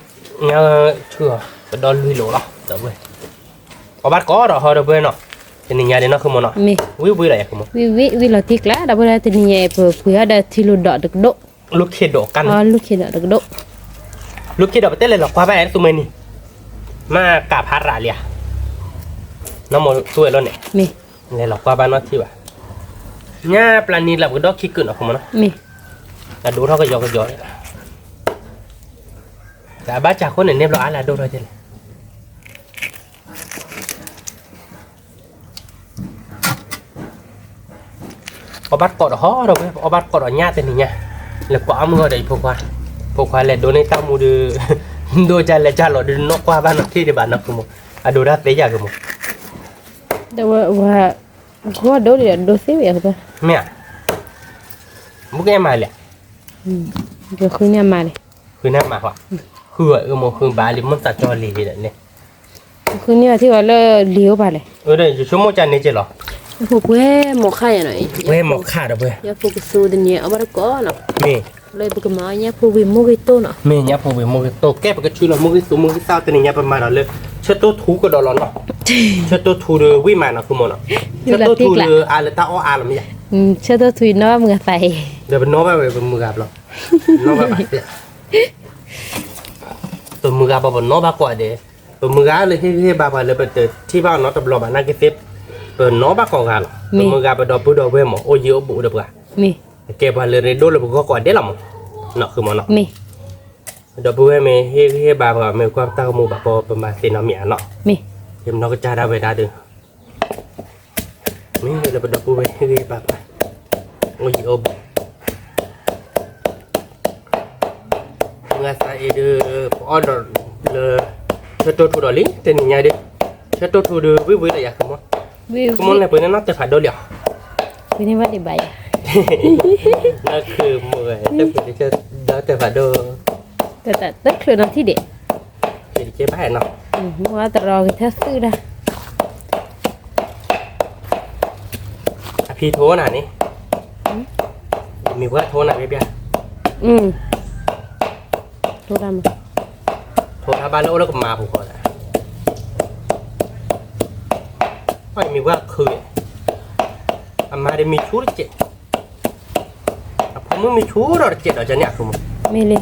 ဆှုၣ်ဧါ, ပဒီလွံၢ်လိာ်လီၤ, ဒီပုၢ်ဝဲၢ်, အီၣ်ဘၣ်တကိးဒီးဟီဒီပုၢ်ဝဲၢ်နီၤ, တနံၤညါဒ်နီၢ်ခိမးနီၤ, ဝံၣ်ဝံၣ်လီၤယဲ, ဝံၣ်ဝံၣ်လီၤထံကျါ ဒီပုၢ်ဝဲၢ် တနံၤညါအံၤ ပပှ့ၤအီၣ်ဒီးထံလူၤဒီးတကဒိၣ်, လူၢ်ခ့ဒိးကါန့ၣ်, လူၢ်ခ့ဒိးတကဒိၣ်, လူၢ်ခ့ဒိးပတဲလဲၤလီၤကွၢ်ဘၣ်အဲၣ်သူမ့ၢ်နံၤ, မ့ၢ်ကးဖးရးလံဧါ, နီၢ်မိၢ်သူဝဲလီၤန့ၣ်, လဲၤလီၤကွၢ်ဘၣ်နီၢ်ထံဘၣ်, ညၣ်ပျၢ်နံၤလၢပကဒီခံကုာ်နီၢ်ခိမးနီၤ, အဒိၣ်ထီၣ်ကယီကယီ, တၢ်ဘၣ်စၢ်ဃိန့ၣ် န့ၢ်ဘျီအါလၢအဒိၣ်ထီၣ်ကဲလဲၣ် အီၣ်ဘၣ်တကိးဒီးဟီဒီပုၢ်ဝဲၢ်, အီၣ်ဘၣ်တကိးဒီးညၣ်တနံၤညါ, လဲၤကွၢ်အီၣ်မုၢ်ဂီၤဒီးအံၤဖိခွါ, ဖိခွါလဲၤဒိးန့ၢ်တၢ်မူဒီး, ဒိးကလဲၤကလီၤဒီး နီၢ်ကွၢ်ဘၣ်နီၢ်ထံဒံးဘၣ်နီၢ်ခိမး, အဒိးတၢ်သ့ယၤကမး, ဝဲ, ဝဲ, ဂီၢ်ဒိၣ်ဒံးဒီးဒိးသ့ဝဲယၤက, မ့ၢ်ဧါ, မုၢ်ကဲမၤလဲၣ်, ဃုန့ၢ်မၤလဲၣ်, ဃုန့ၢ်မၤ, ဃုဝဲအမ့ၢ်ဃုဘၣ်လံ မ့ၢ်သးကၠီလံၤလံၤဒီးန့ၣ် ဃုန့ၢ်ဘၣ်ထံၣ်ဝဲလၢလံၤအိၣ်ပာ်လဲၣ်, ယဆိကမိၣ်ကန့ၣ်က့လီၤ, ပှဲၤမိာ်ခါယၤနီၤ, ပှဲၤမိာ်ခါဒီးပှဲၤ, ညၣ်ဖိကသူတနံၤအီၣ်ဘၣ်တကိးနီၤ, မ့ၢ်, လၢပကမၤညၣ်ဖိဝံၤမိၢ်ဂ့ၤတိၢ်နီၤ, မ့ၢ်ညၣ်ဖိဝံၤမိၢ်ဂ့ၤတိၢ် ကဲပကဆူလီၤမိၢ်ဂ့ၤသူမိၢ်ဂ့ၤသၣ် တနံၤညါပမၤဒီးလၢ, ဆၢတိၢ်ထူကဒီးလီၤနီၤ, ဆၢတိၢ်ထူဒီးဝံၣ်မးနီၤ ဃုမးနီၤ, ဆၢတိၢ်ထူဒီးအါလၢတၢ်အီၣ်အါလီၤမ့ၢ်ယါ, ဆၢတိၢ်ထူအံၤနီၢ်ဘၣ်မုၢ်ဂၤသးအံၤ, ဒီးပနီၢ်ဘၣ်ဝဲပမုၢ်ဂၤဘျီ, နီၢ်ဘၣ်ဘၣ်သ့ ပမုၢ်ဂၤပှၤပနီၢ်ဘၣ်ကိးဂၤဒဲး, ပမုၢ်ဂၤလၢဟ့ၣ်ဂံၢ်ဟ့ၣ်ဘါပှၤလၢပတထံၣ်ဘၣ်အီၤနီတဘျီဘၣ်နာ်က့သ့, ပနီၢ်ဘၣ်ကိးဂၤလီၤ, ပမုၢ်ဂၤပဒီပုၢ်ဒီဝဲၢ်မး အိၣ်ယံၤအိၣ်ဘူးဒီးပှၤ, ကဲပှၤလၢရ့ဒိၣ်လၢပဂီၢ်ကိးဂၤဒဲးလီၤမး, နီၢ်ဃုမးနီၤ, ဒီပုၢ်ဝဲၢ်မ့ၢ်ဟ့ၣ်ဂံၢ်ဟ့ၣ်ဘါပှၤ မ့ၢ်ကွၢ်ပတၢ်ကမူၤဘၣ်ကီပမၤသ့နီတမံၤဧါနီၤ, ယမနီၢ်ကစၢ်ဒၣ်ဝဲဒၣ်ဒီး မ့ၢ်လၢပဒီပုၢ်ဝဲၢ်ဟ့ၣ်ဂံၢ်ဟ့ၣ်ဘါပှၤ, အိၣ်ယံၤအိၣ်ဘူး မုၢ်ဂၤသးအံၤဒီး ပအီၣ်ဒီးလၢ ဆၢတိၢ်ထူဒီးလံ တနံၤညါဒီး, ဆၢတိၢ်ထူဒီးဝံၣ်ဝံၣ်လီၤယၤ ဃုမး, ဃုမးန့ၣ် ပှ့ၤန့ၢ်နီၣ်တၢ်ဖးဒိၣ်လံဧါ, ပှ့ၤန့ၢ်ဘၣ်ဒံးဘၣ်ယၤ, နီၢ်ခုမး တၢ်ဖးဒိၣ်, တၢ်ချၢနီၤထံၣ်ဒံး, ဘၣ်နီၤ, မ့ၢ်ဝဲတရီက့ၤထၢသုဒၣ် အဖံထိနၤန့ၣ်, မ့ၢ်ပှၤထိနၤဘၣ်ဘၣ်, ထိတၢ်မး, ထိတၢ်ဘၣ်လၢအိၣ်လၢကမၤပူၤဃီဒီး, မ့ၢ်ပှၤခု, အမၤဒီးမ့ၢ်ဆူတကဲး အဖိမုၣ်မ့ၢ်ဆူဒီးတကဲးဒီးကန့ၣ်အဖိမုၣ်, မ့ၢ်လံ,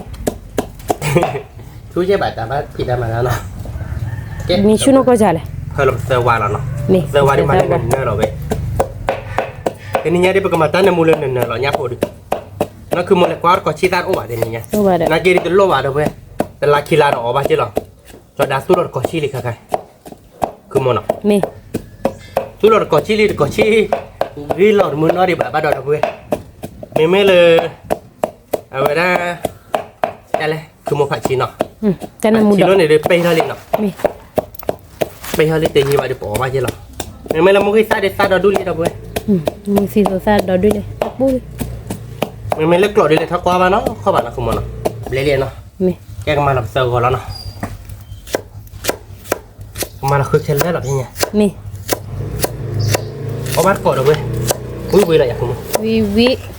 ဆူကဲဘၣ်တၢ်ဘၣ်ဖံးတၢ်မၤတၢ်နီၤ, ကဲ, မ့ၢ်ဆူနီၢ်ကီၢ်စၢ်လဲၣ်, ဖဲလၢပသၢဝါလီၤနီၤ, သၢဝါဒ်မးလၢနနၢၤလီၤဝဲ, တနံၤညါဒ်ပကမၤတၢ်နၢမူလၢနနၢၤလီၤညၣ်ဖိဒီး, နီၢ်ခုမးလဲၤကွၢ်တကီၢ်ဆံၣ်သၣ်တအိၣ်ဘၣ်တနံၤညါ, နာ်က့ဒ်တလိၣ်ဘၣ်ဒီးဝဲ, တလါခံလါဒီးအီၤဘၣ်က့လီၤ, ကၠီဒါသူၣ်လီၤတကီၢ်ဆံၣ်လံခါခါ, ခုမးနီၤ, မ့ၢ်, သူၣ်လီၤတကီၢ်ဆံၣ်လံတကီၢ်ဆံၣ်, ဂ့ၤလီၤတမုၢ်နီၢ်ဒံးဘၣ်ဘၣ်ဒီးဒီပုၢ်ဝဲၢ်, မ့မ့ၢ်လၢ, အဝဲဒၣ်, တၢ်လဲၣ် ခုမးဖးဆံနီၤ, ဖးဆံလီၤန့ၣ်ဒီးပ့ၤထီၣ်လံနီၤ, မ့ၢ်, ပဟီလၢတယံာ်ဘၣ်ဒီးပအီၣ်ဘၣ်က့လီၤ. မ့မ့ၢ်လၢမူဂံၢ်သၣ်ဒီးသၣ်ဒီဒူၣ်လံဒီပုၢ်ဝဲၢ်, မူဂံၢ်သၣ်ဒီဒူၣ်လံ, မ့မ့ၢ်လၢကျိးဒီးလဲၤထီၣ်ကွၢ်ဘၣ်နီၢ်ခီဘၣ်နီၢ် ဃုမီၤနီၤ, ဘျဲလံနီၤ, ကဲကမၤလီၤပသၢဂီၤလီၤနီၤ, ကမၤလီၤဃုခဲလၢာ်လီၤဖဲညါ, အီၣ်ဘၣ်တကိးဒီပုၢ်ဝဲၢ်, ဝံၤဝံၤလီၤယၤဃုမီၤ, ဝံၤဝံၤ,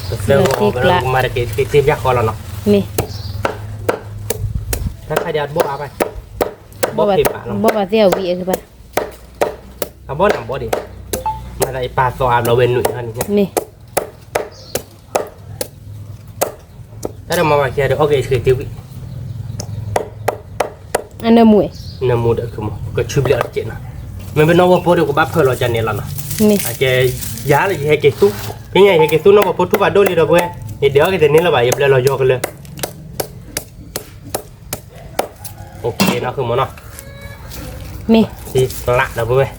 ပသၢဂီၤကမၤတက့ၢ်တ့ၢ်ဘၣ်ဃီလီၤနီၤ, တၢ်ခါဒံးအဘီၣ်အါဘၣ်, ဘီၣ်ဖံးပာ်လီၤ, ဘီၣ်ဘၣ်သ့ၣ်အဝံၤအကဘၣ်, အဘီၣ်န့ၣ်အဘီၣ်ဒံး, မၤသးအံၤပာ်သီအါဘျီဝဲနုာ်န့ၣ်, တၢ်ဒီးမၤဘၣ်ကဲဒီးအီၣ်က့ၤဆှံတ့ၢ်ဝံၤ, အနၢမူ, နၢမူဒီး ကဆူဘျံးအီၤတစဲးနီၤ, မ့မ့ၢ်နီၢ်ဝီဖိဒီးကဘၣ်ဖၢလီၤကန့ၣ်လီၤနီၤ, ကဲ, ယၤလၢယဟဲက့ၤသူ, ဖဲညါယဟဲက့ၤသူနီၢ်ဝီဖိထူၣ်ဖးဒိၣ်လံဒီပုၢ်ဝဲၢ်, ယဒဲးအီၣ်က့ၤတန့ၢ်လၢၤဘၣ် ယဘျဲလီၤယီၤကလၢာ် နီၢ်ဃုမီၤနီၤ, မ့ၢ်, ဒီပုၢ်ဝဲၢ်,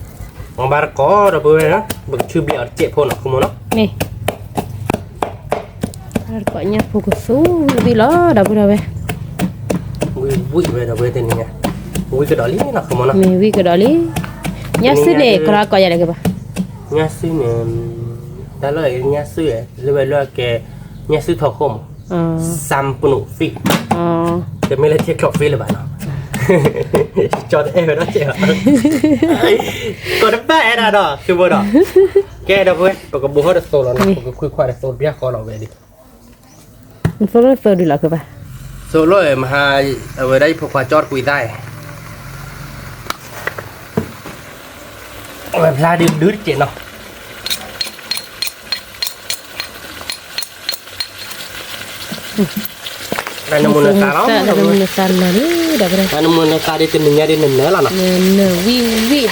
မ့ၢ်ဘၣ်တကိးဒီပုၢ်ဝဲၢ်, ပကဆူဘျံးအီၤတစဲးဖိနီၢ်ဃုမီၤနီၤ, မ့ၢ်, ဘၣ်တကိးညၣ်ဖိကသူဝံၤလီၤဒီပုၢ်ဝဲၢ်, ဝံၤဝံၤဝဲဒီပုၢ်ဝဲၢ်တနံၤညါ, ဝံၤကဒီးလံနီၢ်ဃုမီၤနီၤ, မ့ၢ်ဝံၤကဒီးလံ, ညၣ်စုန့ၣ် ကရီကီးယၤလဲၣ်ကဘၣ်, ညၣ်စုန့ၣ်, တၢ်လၢညၣ်စု, လၢဝဲလၢအကဲ, ညၣ်စုထီၣ်ခိၣ်မး စၢပနူးသံ, တမ့ၢ်လၢထံချီၣ်သံလၢၤဘၣ်နီၤ, ကၠီတအဲၣ်ဝဲဒၣ်စဲး, ကီးတဘၣ်အဲၣ်ဒၣ်ဒီး သုဘိဒီး, ကဲဒီပုၢ်ဝဲၢ် ပကဘိးထီၣ်တသိးလီၤနီၤ, ပကခွံခွါတသိးတဘျီဃီလီၤဝဲဒၣ်, သိးလၢသိးဒုလီၤကဘၣ်, သိးလၢမဟါ, အဝဲဒၣ်ယဖိခွါကၠီတကွံသၣ်, အဝဲဖျါဒုဒုတစဲးနီၤ နမူနသးလီၤ, နမူနသးဒ်တနံၤညါဒ်နနၢၤလီၤနီၤ, နနၢၤဝံၣ်ဝံၣ်ဒီ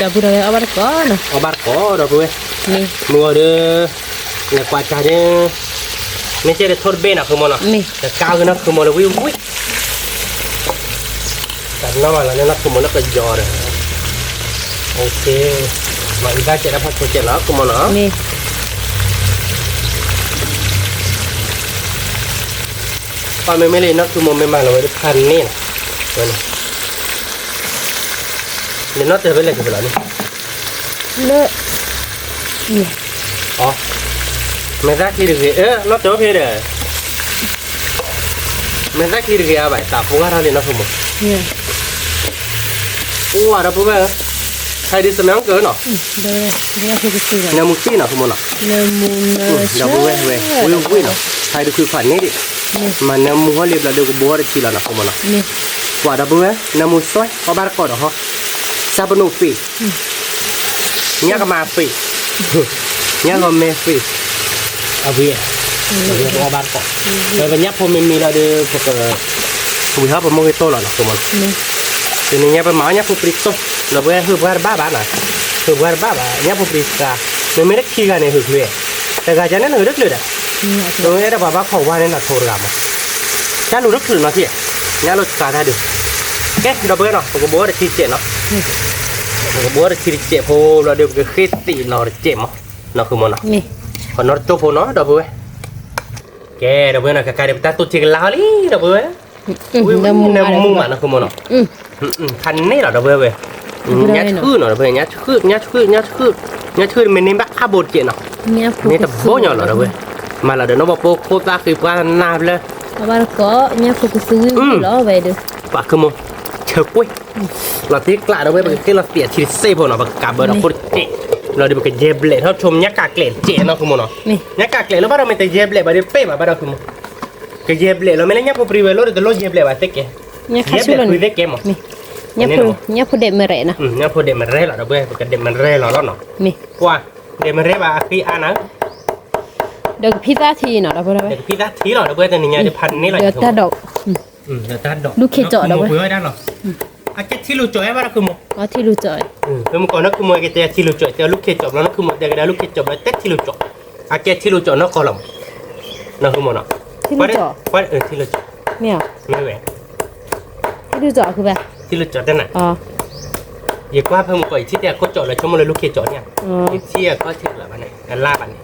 ပုၢ်ဝဲၢ် အီၣ်ဘၣ်တကိးနီၤ, အီၣ်ဘၣ်တကိးဒီပုၢ်ဝဲၢ်, မုၢ်ဂီၤဒီး, နကွၢ်ကၢ်ဒီး, မ့ၢ်ကဲဒီးထိၣ်တဘ့ၣ်နီၤဃုမီၤနီၤ, နကၢ်ဂ့ၤနီၤဃုမီၤလၢဝံၣ်ဝံၣ် တၢ်နီၢ်မးလီၤန့ၣ်နီၤ ဃုမီၤလၢကယီၤဒီး, မၤအံသၣ်စဲးတၢ်ဖးခိစဲးလီၤ ဃုမီၤနီၤ, ပှၤမ့မ့ၢ်လၢနီၢ်ဃုမီၤမ့ၢ်မၤလီၤဝဲဒၣ်ဖးန့ၣ်လီၤ, လၢနီၢ်တၢ်ဖဲလဲၣ်ကဖဲလီၤန့ၣ် လၢ မဲာ်သၣ်ချံတဂ့ၤ, နီၢ်တၢ်ဖဲဒီး, မဲာ်သၣ်ချံတဂ့ၤအါဘၣ် သးဖိဂၤထီၣ်လံနီၢ်ဃုမီၤ, အိၣ်ဝဲဒီပုၢ်ဝဲၢ်ဧၢ, ဟဲဒုးသမၢကၢနီၤ, နၢမူစံၣ်နီၤဃုမီၤနီၤ, ဒီပုၢ်ဝဲၢ်ဝဲ ဝံၣ်ဝံၣ်နီၤ, ဟဲဒုးခုခွးန့ၣ်ဒံး, မၤနၢမူဟီၣ်လံဘျီဒီးကဘိဟီၣ်တထံလီၤနီၤဃုမီၤနီၤ, ကွၢ်ဒီပုၢ်ဝဲၢ် နၢမူစွဲ အီၣ်ဘၣ်တကိးဒီးဟီၣ်, စၢပနူးသံး ညၣ်ကမၤသံး, ညၣ်လီၤမဲသံး, အဝံၤ, အဝံၤပအီၣ်ဘၣ်တကိး, ပညၣ်ဖိမ့မ့ၢ်လီၤဒီးပက, ဝံၤဟီၣ်ပမိၢ်ဂ့ၤတိၢ်လီၤနီၤဃုမီၤနီၤ, တနံၤညါပမၤအီၣ်ညၣ်ဖိပြံတိၢ်, ဒီပုၢ်ဝဲၢ် ဟုၣ်ပှၢ်တဘၣ်ဘၣ်နီၤ, ဟုၣ်ပှၢ်တဘၣ်ဘၣ် ညၣ်ဖိပြံစှၤ, မ့မ့ၢ်လၢခံဂၤန့ၣ်ဟုၣ်ချုး, တဂၤယၤန့ၣ်နဟုၣ်တချုးဒီး, နအဲၣ်ဒိးပှၤဘၣ်ခိးဝါန့ၣ်နထိတဂၤမး, တၢ်လူၤတချုးနီၤထံၣ်, ညၣ်လိာ်စှၤတၢ်ဒုး, ကဲ ဒီပုၢ်ဝဲၢ်နီၤ ပကဘိးတထံတစဲးနီၤ ပကဘိးတထံတစဲးဖိဘျီဒီး ပကဃ့သံးလီၤတစဲးမး, နီၢ်ဃုမီၤနီၤ, ပနီၢ်တကၠိဖိနီၤ ဒီပုၢ်ဝဲၢ်, ကဲ ဒီပုၢ်ဝဲၢ်နီၤ ကကါဒီးပတၢ်တိၢ်ဆံကလါဟီလံ ဒီပုၢ်ဝဲၢ်, နၢမူမးနီၢ်ဃုမီၤနီၤ, ဖးန့ၢ်လီၤ ဒီပုၢ်ဝဲၢ်, ညၣ်ဆှုၣ်နီၤ ဒီပုၢ်ဝဲၢ် ညၣ်ဆှုၣ် ညၣ်ဆှုၣ် ညၣ်ဆှုၣ် ညၣ်ဆှုၣ် မ့ၢ်န့ၢ်ဘၣ်အါဘိတစဲးနီၤ, မ့ၢ်တဘိညီလီၤ ဒီပုၢ်ဝဲၢ်, မၤလီၤဒီးနီၢ်ဘီဖိခိၣ်သၣ်ဃံပှၢ်နၢ်ဘျၢ အဘၣ်တကိး ညၣ်ဖိကသူဝံၣ်ဝံၣ်လီၤဝဲဒီး, ပှၤဃုမီၤ, ဆၢကွ့ၢ်, လီၤသ့ကျးဒီပုၢ်ဝဲၢ် ပကဃ့လီၤသံးအထံတစဲးဖိနီၤ ပကကးဘၢဒီးခိၣ်တစဲး, လီၤဒီးပကယဲၢ်ဘျဲးထီၣ်ဆိညၣ်ကးကျဲးတစဲးနီၢ်ဃုမီၤနီၤ, ညၣ်ကးကျဲးလၢဘၣ်ဒီးမ့ၢ်တယဲၢ်ဘျဲးဘၣ်ဒီးပ့ၢ်ဘၣ်ဘၣ်ဒီးဃုမီၤ, ကယဲၢ်ဘျဲးလီၤမ့ၢ်လၢညၣ်ဖိပြံဝဲလိၣ်ဒီးတလိၣ်ယဲၢ်ဘျဲးဘၣ်သ့ကဲ, ယဲၢ်ဘျဲးပြံသ့ကဲမီၤ, ညၣ်ဖိဒဲးမရဲၣ်နီၤ, ညၣ်ဖိဒဲးမရဲၣ်လီၤ ဒီပုၢ်ဝဲၢ် ပကဒဲးမရဲၣ်လီၤလီၤနီၤ, ကွၢ်, ဒဲးမရဲၣ်ဘၣ်အဃံအါနၤ ဒီးကဖံသၣ်ထံနီၤ ဒီပုၢ်ဝဲၢ်, ဒီးကဖံသၣ်ထံလီၤ ဒီပုၢ်ဝဲၢ် တနံၤညါဒ်ဖးန့ၢ်လီၤ ဒီးတၢ်ဒိး, လၢတၢ်ဒိး, လူၢ်ခ့ကၠီး ဒီပုၢ်ဝဲၢ်, အကဲထံလူၤကၠီး အဲၣ်ဘၣ်ဒီးဃုမီၤ, ထံလူၤကၠီး, ဖဲမုၢ်ကီးနီၢ်ဃုမီၤ ကတဲထံလူၤကၠီး တဲလူၢ်ခ့ကၠီး ဘျီနီၢ်ဃုမီၤ တဲကဒါလူၢ်ခ့ကၠီး ဘျီတဲထံလူၤကၠီး, အကဲထံလူၤကၠီးနီၢ်ကီၢ်လီၤမး, နီၢ်ဃုမီၤနီၤ, ထံလူၤကၠီး, ထံလူၤကၠီး, မ့ၢ်ဝဲ ထံလူၤကၠီးဃုဘၣ်, ထံလူၤကၠီးတဲနၤ, ယကွၢ်ဖဲမုၢ်ကီး ယထံၣ်တဲအခိၣ်ကၠီးလၢဆိကမိၣ်လၢလူၢ်ခ့ကၠီးန့ၣ်, ယထံၣ်အခီၣ်ထံးလၢၤဘၣ်န့ၣ် အလါဘၣ်န့ၣ်,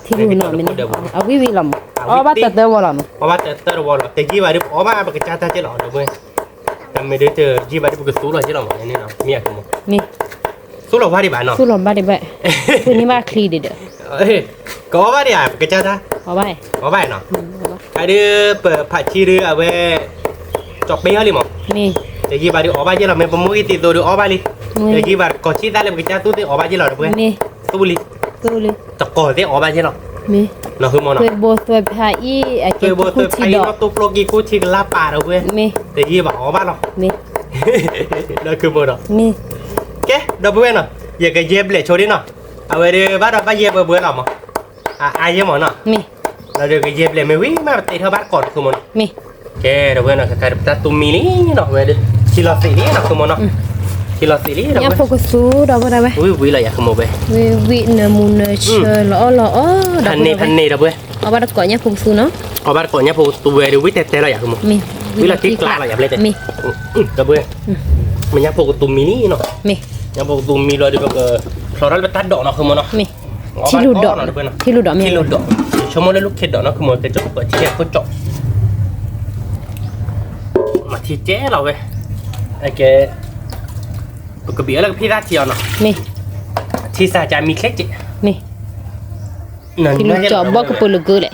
ထံလူၤနီၤမ့ၢ်, အဝံၣ်ဝံၣ်လီၤမး, အီၣ်ဘၣ်တၢၢ်တၢၢ်ဝီလီၤမး, အီၣ်ဘၣ်တၢၢ်တၢၢ်တဝီလီၤ တယံာ်ဘၣ်ဒီး ပအီၣ်ဘၣ်ပကစၢ်တၢ်ကဲလီၤ ဒီပုၢ်ဝဲၢ်, တၢ် မ့ၢ်ဒ်တယံာ်ဘၣ်ဒ်ပကသူလီၤက့ၤလီၤမးန့ၣ်နီၤ မ့ၢ်အကမီၤ မ့ၢ် သူလီၤဘၣ်ဒံးဘၣ်နီၤ သူလီၤဘၣ်ဒံးဘၣ် သူန့ၢ်ဘၣ်ချံဒံးဒီး ကအီၣ်ဘၣ်ဒံးဧါ ပကစၢ်တၢ် အီၣ်ဘၣ် အီၣ်ဘၣ်နီၤ အီၣ်ဘၣ် ခါဒ်ပဖးဆံဒ်အဝဲ ကၠီၤပ့ဟီလံမး မ့ၢ် တယံာ်ဘၣ်ဒ်အီၣ်ဘၣ်က့ၤလီၤ မ့ၢ်ပမိၢ်ဂ့ၤသ့သိးဒ်အီၣ်ဘၣ်လံ မ့ၢ် တယံာ်ဘၣ် ကီၤဆံၣ်သၣ်လၢပကစၢ်သူၣ်သ့ၣ်အီၣ်ဘၣ်က့ၤလီၤ ဒီပုၢ်ဝဲၢ် မ့ၢ် သူလံ သူလံ တကိးသ့ၣ်အီၣ်ဘၣ်က့ၤလီၤ မ့ၢ် နီၤ ဃုမီၤနီၤ သွဲဘိသွဲဖးအံၤ အကဲ သွဲဘိသွဲဖးအံၤ နီၢ်တိၢ်ပျီက့ၤကိၣ်ဆံကလါပာ် ဒီပုၢ်ဝဲၢ် မ့ၢ် တယံာ်ဘၣ်အီၣ်ဘၣ်လီၤ မ့ၢ် နီၤ ဃုမီၤနီၤ မ့ၢ် ကဲ ဒီပုၢ်ဝဲၢ်နီၤ ယကယဲၢ်ဘျဲၣ်ဆိဒ်နီၤ အဝဲဒ်ဘၣ်ဒီးဘၣ်ယဲၢ်ပှဲၤပှဲၤလီၤမး အါအါယဲၢ်မးနီၤ မ့ၢ် လီၤဒီးကယဲၢ်ဘျဲၣ်မ့ၢ်ဝံၤမး ပတ့ထီၣ်ဘၣ်တကိးတဃုမီၤနီၤ မ့ၢ် ကဲ ဒီပုၢ်ဝဲၢ်နီၤ ခဲခါဒ်ပတၢ်သူမံလံနီၤ ဝဲဒ် ထံလီၤသံးလံနီၤ ဃုမီၤနီၤ ထံလီၤသံးလံ ဒီပုၢ်ဝဲၢ် ညၣ်ဖိကသူ ဒီပုၢ်ဝဲၢ် ဝံၤဝံၤလီၤယၤ ဃုမီၤဝဲ ဝံၤဝံၤ နၢမူနၢဆၢ လီၤအီၣ်လီၤအီ ဒီပုၢ်ဝဲၢ် ဖးန့ၢ်ဖးန့ၢ် ဒီပုၢ်ဝဲၢ် အီၣ်ဘၣ်တကိးညၣ်ဖိကသူနီၤ အီၣ်ဘၣ်တကိးညၣ်ဖိကသူဝဲဒ် ဝံၤတဲတဲလီၤယၤ ဃုမီၤ မ့ၢ် ဝံၤလီၤတံၢ်ကျါလီၤယၤ ဘျဲၣ်တဲ မ့ၢ် ဒီပုၢ်ဝဲၢ် မ့ၢ်ညၣ်ဖိကသူမံလံနီၤ မ့ၢ် ညၣ်ဖိကသူမံလီၤဒီး ပကဖျီထီၣ်လၢပတၢ်ဒိးနီၤ ဃုမီၤနီၤ မ့ၢ် အီၣ်ဘၣ်တကိးနီၤ ဒီပုၢ်ဝဲၢ်နီၤ ထံလူၢ်ဒိး ထံလူၢ်ဒိး ဆိကမိၣ်လၢလူၢ်ခ့ဒိးနီၤ ဃုမီၤ ကဲ ကၠီၤပထံကဲခိၣ်ကၠီၤ မၤထံကဲလီၤဝဲ အကဲ ပကဘံးအီၤလၢကဖံးသၣ်ထံအီၤနီၤ မ့ၢ် ထံစၢ်ကမံချ့ကဲ မ့ၢ် ထံလူၢ်ကၠီၤဘီကပၢၤလၢကၢလဲၣ်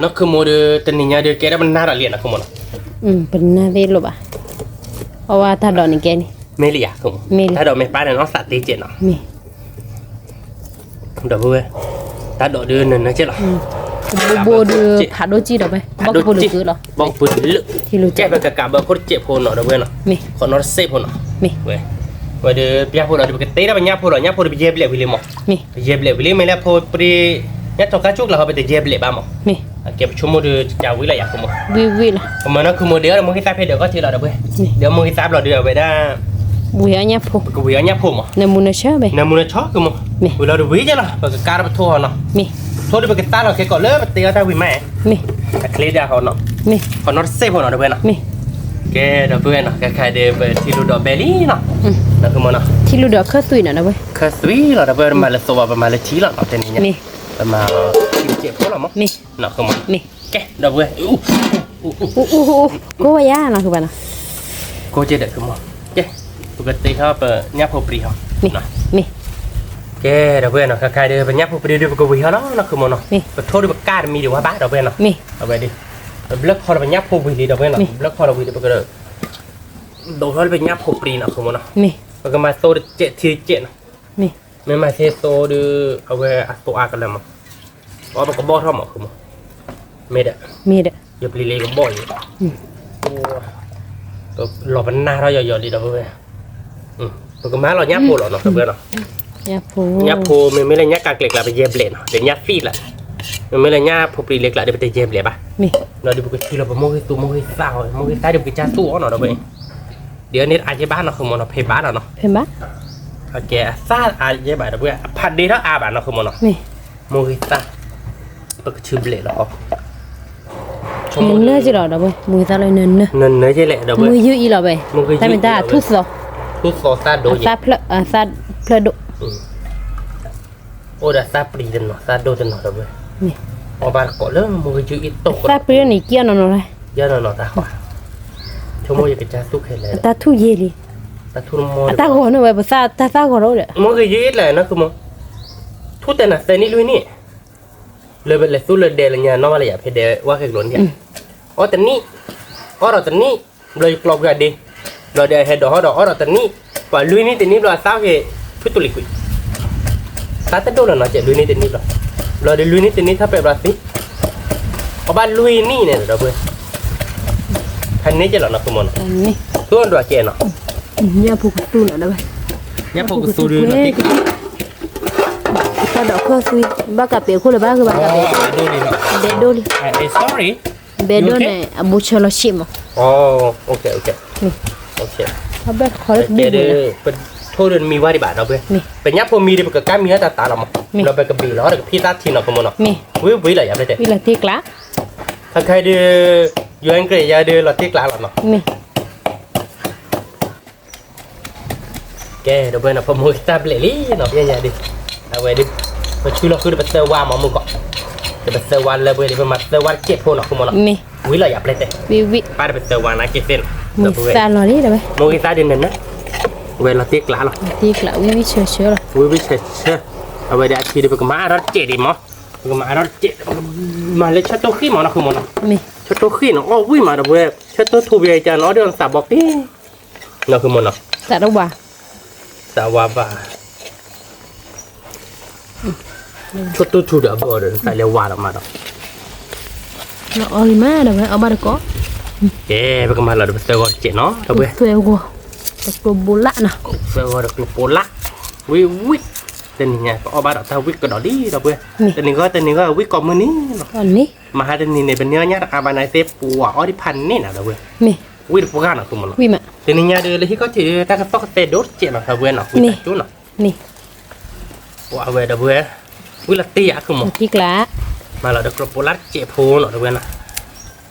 နီၤ ဃုမီၤဒီး တနံၤညါဒီး ကဲဒၣ်ပနၢ်ဒီးလံနီၤ ဃုမီၤနီၤ ပနၢ်သ့ၣ်လိာ်ဘၣ် အဝဲတၢ်ဒိးန့ၣ်ကဲန့ၣ် မ့ၢ်လံယၤ မ့ၢ်လံ တၢ်ဒိးမ့ၢ်ပၢ်န့ၣ်နီၤ သးတ့ကဲနီၤ မ့ၢ် ဒီပုၢ်ဝဲၢ် တၢ်ဒိးဒုးနၢၤနၢၤကဲလီၤ ဘိဘိဒုးဖးဒိၣ်ကံၢ်ဒီးဝဲ ဘီကပၢၤလၢကၢလီၤ ဘီကပၢၤလၢ ကဲပကကးဘၢခိၣ်တစဲးဖိနီၤ ဒီပုၢ်ဝဲၢ်နီၤ မ့ၢ် ခိးနီတစဲးဖိနီၤ မ့ၢ် ဝဲ ဝဲဒုးပညၣ်ဖိလီၤဒီး ပကတ့ထီၣ်ပညၣ်ဖိလီၤ ညၣ်ဖိဒီး ပယဲၢ်ဘျဲၣ်ဝံၤလံမး မ့ၢ် ပယဲၢ်ဘျဲၣ်ဝံၤလံ မ့ၢ်လၢဖိပြံ ညၣ်ထီၣ်ကါဆူၣ်ကျါဟီ ပတယဲၢ်ဘျဲၣ်ဘၣ်မး မ့ၢ် အကဲပဆိကမိၣ်ဒီး ကဝံၤလီၤယၤ ဃုမီၤ ဝံၤဝံၤလီၤ ကမၤနီၤ ဃုမီၤ ဒုးအီၣ်ဒီးမိၢ်ဂ့ၤသၣ်ဖဲဒၢးကီၢ်ထံးလီၤ ဒီပုၢ်ဝဲၢ် ဒုးအီၣ်မိၢ်ဂ့ၤသၣ်ဘျီဒီး အဝဲဒၣ် ဝံၤအီၣ်ညၣ်ဖိ ပကဝံၤအီၣ်ညၣ်ဖိမး နၢမူနၢဆၢဘဲ နၢမူနၢဆၢ ဃုမီၤ မ့ၢ် ဝံၤလီၤဒီးဝံၤကဲလီၤ ပကကါထီၣ်ပထိၣ်ဟီနီၤ မ့ၢ် ထိၣ်ဒီးပကသၣ်လီၤခဲကိးလၢ ပတ့အီၣ်တၢ်ဝံၤမး မ့ၢ် အချ့ဒၣ်ဟီနီၤ မ့ၢ် ဟီနီတစဲးဖိနီၤ ဒီပုၢ်ဝဲၢ်နီၤ မ့ၢ် ကဲ ဒီပုၢ်ဝဲၢ်နီၤ ခဲခါဒီး ပထံလူၢ်ဒိးဘဲလံနီၤ ဒီးဃုမီၤနီၤ ထံလူၢ်ဒိးခၢၣ်သွံးနီၤ ဒီပုၢ်ဝဲၢ် ခၢၣ်သွံးလီၤ ဒီပုၢ်ဝဲၢ် ပမၤလၢသိးဘၣ် ပမၤလၢထံလီၤနီၤ တနံၤညါ မ့ၢ် ပမၤထံတစဲးဖိလီၤမး မ့ၢ် နီၤ ဃုမီၤ မ့ၢ် ကဲ ဒီပုၢ်ဝဲၢ် ကိးဝဲယါနီၤ ဃုဘၣ်နီၤ ကိးကဲဒီးဃုမီၤ ကဲ ပကတ့ထီၣ်ပညၣ်ဖိပြံဟီ မ့ၢ် မ့ၢ် ကဲ ဒီပုၢ်ဝဲၢ်နီၤ ခဲခါဒီး ပညၣ်ဖိပြံဒီး ပကဝံၤဟီလီၤနီၤ ဃုမီၤနီၤ မ့ၢ် ပထိၣ်ဒီးပကါတမံၤဒံးဝဲဘၣ် ဒီပုၢ်ဝဲၢ်နီၤ မ့ၢ် အဝဲဒၣ် ပဘျၢၣ်ခီဒီးပညၣ်ဖိဝံၤလံ ဒီပုၢ်ဝဲၢ်နီၤ မ့ၢ် ပဘျၢၣ်ခီဒီးဝံၤဒီး ပက ဒိးထီၣ်လၢပညၣ်ဖိပြံနီၤ ဃုမီၤနီၤ မ့ၢ် ပကမၤသိတစဲးထံတစဲးနီၤ မ့ၢ် မ့ၢ်မၤသ့သိဒီး အဝဲအသိအါကလၢာ်မး အီၣ်ပကဘီၣ်ထီၣ်မး ဃုမီၤ မ့ၢ်ဒီး မ့ၢ်ဒီး ယပျံၤလၢကဘီၣ်အံၤ လီၤပနၢ်ထီၣ်ယီၤယီၤလံဒီး ပကမၤလီၤညၣ်ဖိလီၤနီၤ ဒီပုၢ်ဝဲၢ်နီၤ ညၣ်ဖိ မ့မ့ၢ်လၢညၣ်ကးကျဲၤကျါ ပယဲၢ်ဘျဲၣ်နီၤ ဒီးညၣ်သံၣ်ကျါ မ့မ့ၢ်လၢညၣ်ဖိပြံလၢကျါဒီး ပတယဲၢ်ဘျဲၣ်ဘၣ် မ့ၢ် ဒီးဒုးပကထံၣ်လီၤပမိၢ်ဂ့ၤသူ မိၢ်ဂ့ၤသၣ်အီၤ မိၢ်ဂ့ၤသၣ်ဒီးပကစၢ်သူၣ်အီၤနီၤ ဒီပုၢ်ဝဲၢ် ဒီးန့ၣ်အါယဲၢ်ဘၣ်နီၤ ဃုမီၤနီၤ ဖဲဘၣ်လီၤနီၤ ဖဲဘၣ် အကဲအသၣ်အါယဲၢ်ဘၣ် ဒီပုၢ်ဝဲၢ် အဖးဒ့ထီၣ်အါဘၣ်နီၤ ဃုမီၤနီၤ မ့ၢ် မိၢ်ဂ့ၤသၣ် ပကထုးဘျဲၣ်လီၤ နၢၤက့လီၤ ဒီပုၢ်ဝဲၢ် မိၢ်ဂ့ၤသၣ်လၢနၢၤနၢၤ နၢၤနၢၤကဲလဲၣ် ဒီပုၢ်ဝဲၢ် မုၢ်ယုၢ်အံၤလီၤဝဲ တၢ်မ့ၢ်တၢ်ထူၣ်သီ ထူၣ်သီသၣ်ဒိၣ် အသၣ်ဖျၢၣ်ဒိၣ် အိၣ်ဒီးသၣ်ပြံတနီၤ သၣ်ဒိၣ်တနီၤ ဒီပုၢ်ဝဲၢ် အီၣ်ဘၣ်တကိးလၢမိၢ်ဂ့ၤယုၢ်အံၤတိၢ် သၣ်ပြံန့ၣ် ကံအီၤနီၤနီၤ ယဲၢ်နီၤနီၤ တၢ်ဃီ ဆိကမိၣ်ယကစၢ်သူၣ်ခဲလၢာ် တၢ်ထူၣ်ယဲၢ်လံ တၢ်ထူၣ်တမီၢ် အတၢ်ဂီၤန့ၣ်ဝဲ ပသၣ်တၢ်သၣ်ဂီၤဒီး မိၢ်ဂ့ၤယုၢ်အံၤလၢနီၤ ဃုမီၤ ထူၣ်တဲနၤသၢနံၣ်လွံၢ်နံၣ် လၢပလဲၤသူလၢဒဲလၢညါနီၢ်ဘၣ်လၢယၤ ဖဲဒဲဝါဃဲကျိၤန့ၣ် အီၣ်တနံၣ် အီၣ်ဒီးတနံၣ် ဘျီယကျီကွံာ်အဒ့ ဘျီဒီးအဟဲဒိးဟီၣ်ဒီးအီၣ်ဒီးတနံၣ် ပှၤလွံၢ်နံၣ်တနံၣ်ဘျီအသၣ်က့ၤ ဖုတူၢ်လံၤကွံာ် သၣ်တဒိၣ်လၢၤနီၤ ကဲလွံၢ်နံၣ်တနံၣ်ဘျီ ဘျီဒီးလွံၢ်နံၣ်တနံၣ်ထီၣ်ပဲာ်ဘျီသံ အီၣ်ဘၣ်လွံၢ်နံၣ်န့ၣ်ဒီး ဖဲန့ၣ်ကဲလီၤနီၤ ဃုမီၤနီၤ သူအဒွးကဲနီၤ ညၣ်ဖိကသူနီၤ ညၣ်ဖိကသူဒုး တၢ်ဒိးခၢၣ်သွံ ဘၣ်ကးပဲာ်ခိၣ်လၢၤဘၣ် ဂ့ၤဘၣ်ကးပဲာ် ဒဲဒိၣ်လံ ဘဲဒိၣ်န့ၣ် အဘိဆၢလီၤဆံးမး ပထိၣ်ဒီးမံဝဲဒံးဘၣ်ဒီး ပညၣ်ဖိမံဒီး ပကကါမံအီၣ်တၢ်တၢ်လီၤမး ဒီးပကဘ့ၣ်လီၤဒီးကဖံးတၢ်ထံနီၤ ကမိၢ်နီၤ ဝံၤဝံၤလီၤယၤ ဖဲတဲ ဝံၤလီၤတ့ၢ်ကျါ ခဲခဲအံၤဒုး ယိၤအ့ၣ်ကြ့ၢ်ယၤဒုး လီၤတ့ၢ်ကျါလီၤနီၤ ကဲ ဒီပုၢ်ဝဲၢ်နီၤ ပမိၢ်ဂ့ၤသၣ်ဘျဲၣ်လံနီၤ ပညါဒုး အဝဲဒုး ပဆူလီၤဃုာ်ဒီးပသၢဝါမးမုၢ်ကီး ဒီးပသၢဝါလၢပှဲၤဒီး ပမၤသၢဝါတစဲးဖိနီၤ ကမိၢ်နီၤ ဝံၤလီၤယၤ ဖဲတဲ ပၢ်ဒီးပသၢဝါနာ်က့သ့ၣ်နီၤ မိၢ်သၣ်လီၤလံဒီးဝဲ, မိၢ်ဂံၢ်သၣ်ဒ်န့ၣ်န့ၣ်, ဝဲလီၤတ့ကျးလီၤ, တ့ကျးဝံၣ်ဝံၣ်ဆၢဆၢလီၤ, ဝံၣ်ဝံၣ်ဆၢဆၢ, အဝဲဒၣ်အထံဒီး ပကမၤအါထီၣ်တစဲးဒံးမး, ပကမၤအါထီၣ်တစဲး, မၤလၢဆၢတိၢ်ဃံမးနီၤ ဃုမးနီၤ, ဆၢတိၢ်ဃံနီၤ အီၣ်ဝံၣ်မးဒီးဝဲ, ဆၢတိၢ်ထူပယၤကနီၤ အီၣ်ဒ်သးဘီက့ၤ နီၤ ဃုမးနီၤ, သးတဝါ, သးဝါဘၣ် ဆိတိၢ်ထူဒီးအဘၢၣ်ဒီး သးလဲၤဝါဒီးမးဒီး, လီၤအီၣ်ဂ့ၤမးဒီးဝဲ အီၣ်ဘၣ်တကိး, ကဲ ပကမၤလီၤဒီးပသၢဂီၤတစဲးနီၤ ဒီးဝဲ, သၢဂီၤ, တကျိၤဘိလၣ်နီၤ, သၢဂီၤတကျိၤဘိလၣ်, ဝံၣ်ဝံၣ်, တနံၤညါ ပအီၣ်ဘၣ်ဒီးတၢ်ဝံၣ်ကဒီးလံဒီးဝဲ, တနံၤဂီၢ် တနံၤဂီၢ် ဝံၣ်ကိးမုၢ်နံၤနီၤ, မဟါတနံၤန့ၣ် ပန့ၢ်အီၣ်ညၣ်တအါဘၣ်န့ၣ်သ့ၣ် ပှၤအီၣ်ဒံးဖးန့ၢ်နီၤဒီးဝဲ, ဝံၣ်တပှၢ်နီၤ ဃုမးနီၤ, တနံၤညါဒီး လၢဟံၣ်ခီၣ်ထံးဒီး တၢ်ကသီၣ်ကသဲဒိၣ်တစဲးနီၤ ဒီးဝဲနီၤ ဝံၣ်တၢ်ကၠိနီၤ ပှၤဝဲဒီးဝဲ, ဝံၣ်လီၤတ့ၢ်ယၤ ဃုမး, မၤလီၤဒီးကျိၤဘိလၣ်တစဲးဖိနီၤဒီးဝဲနီၤ,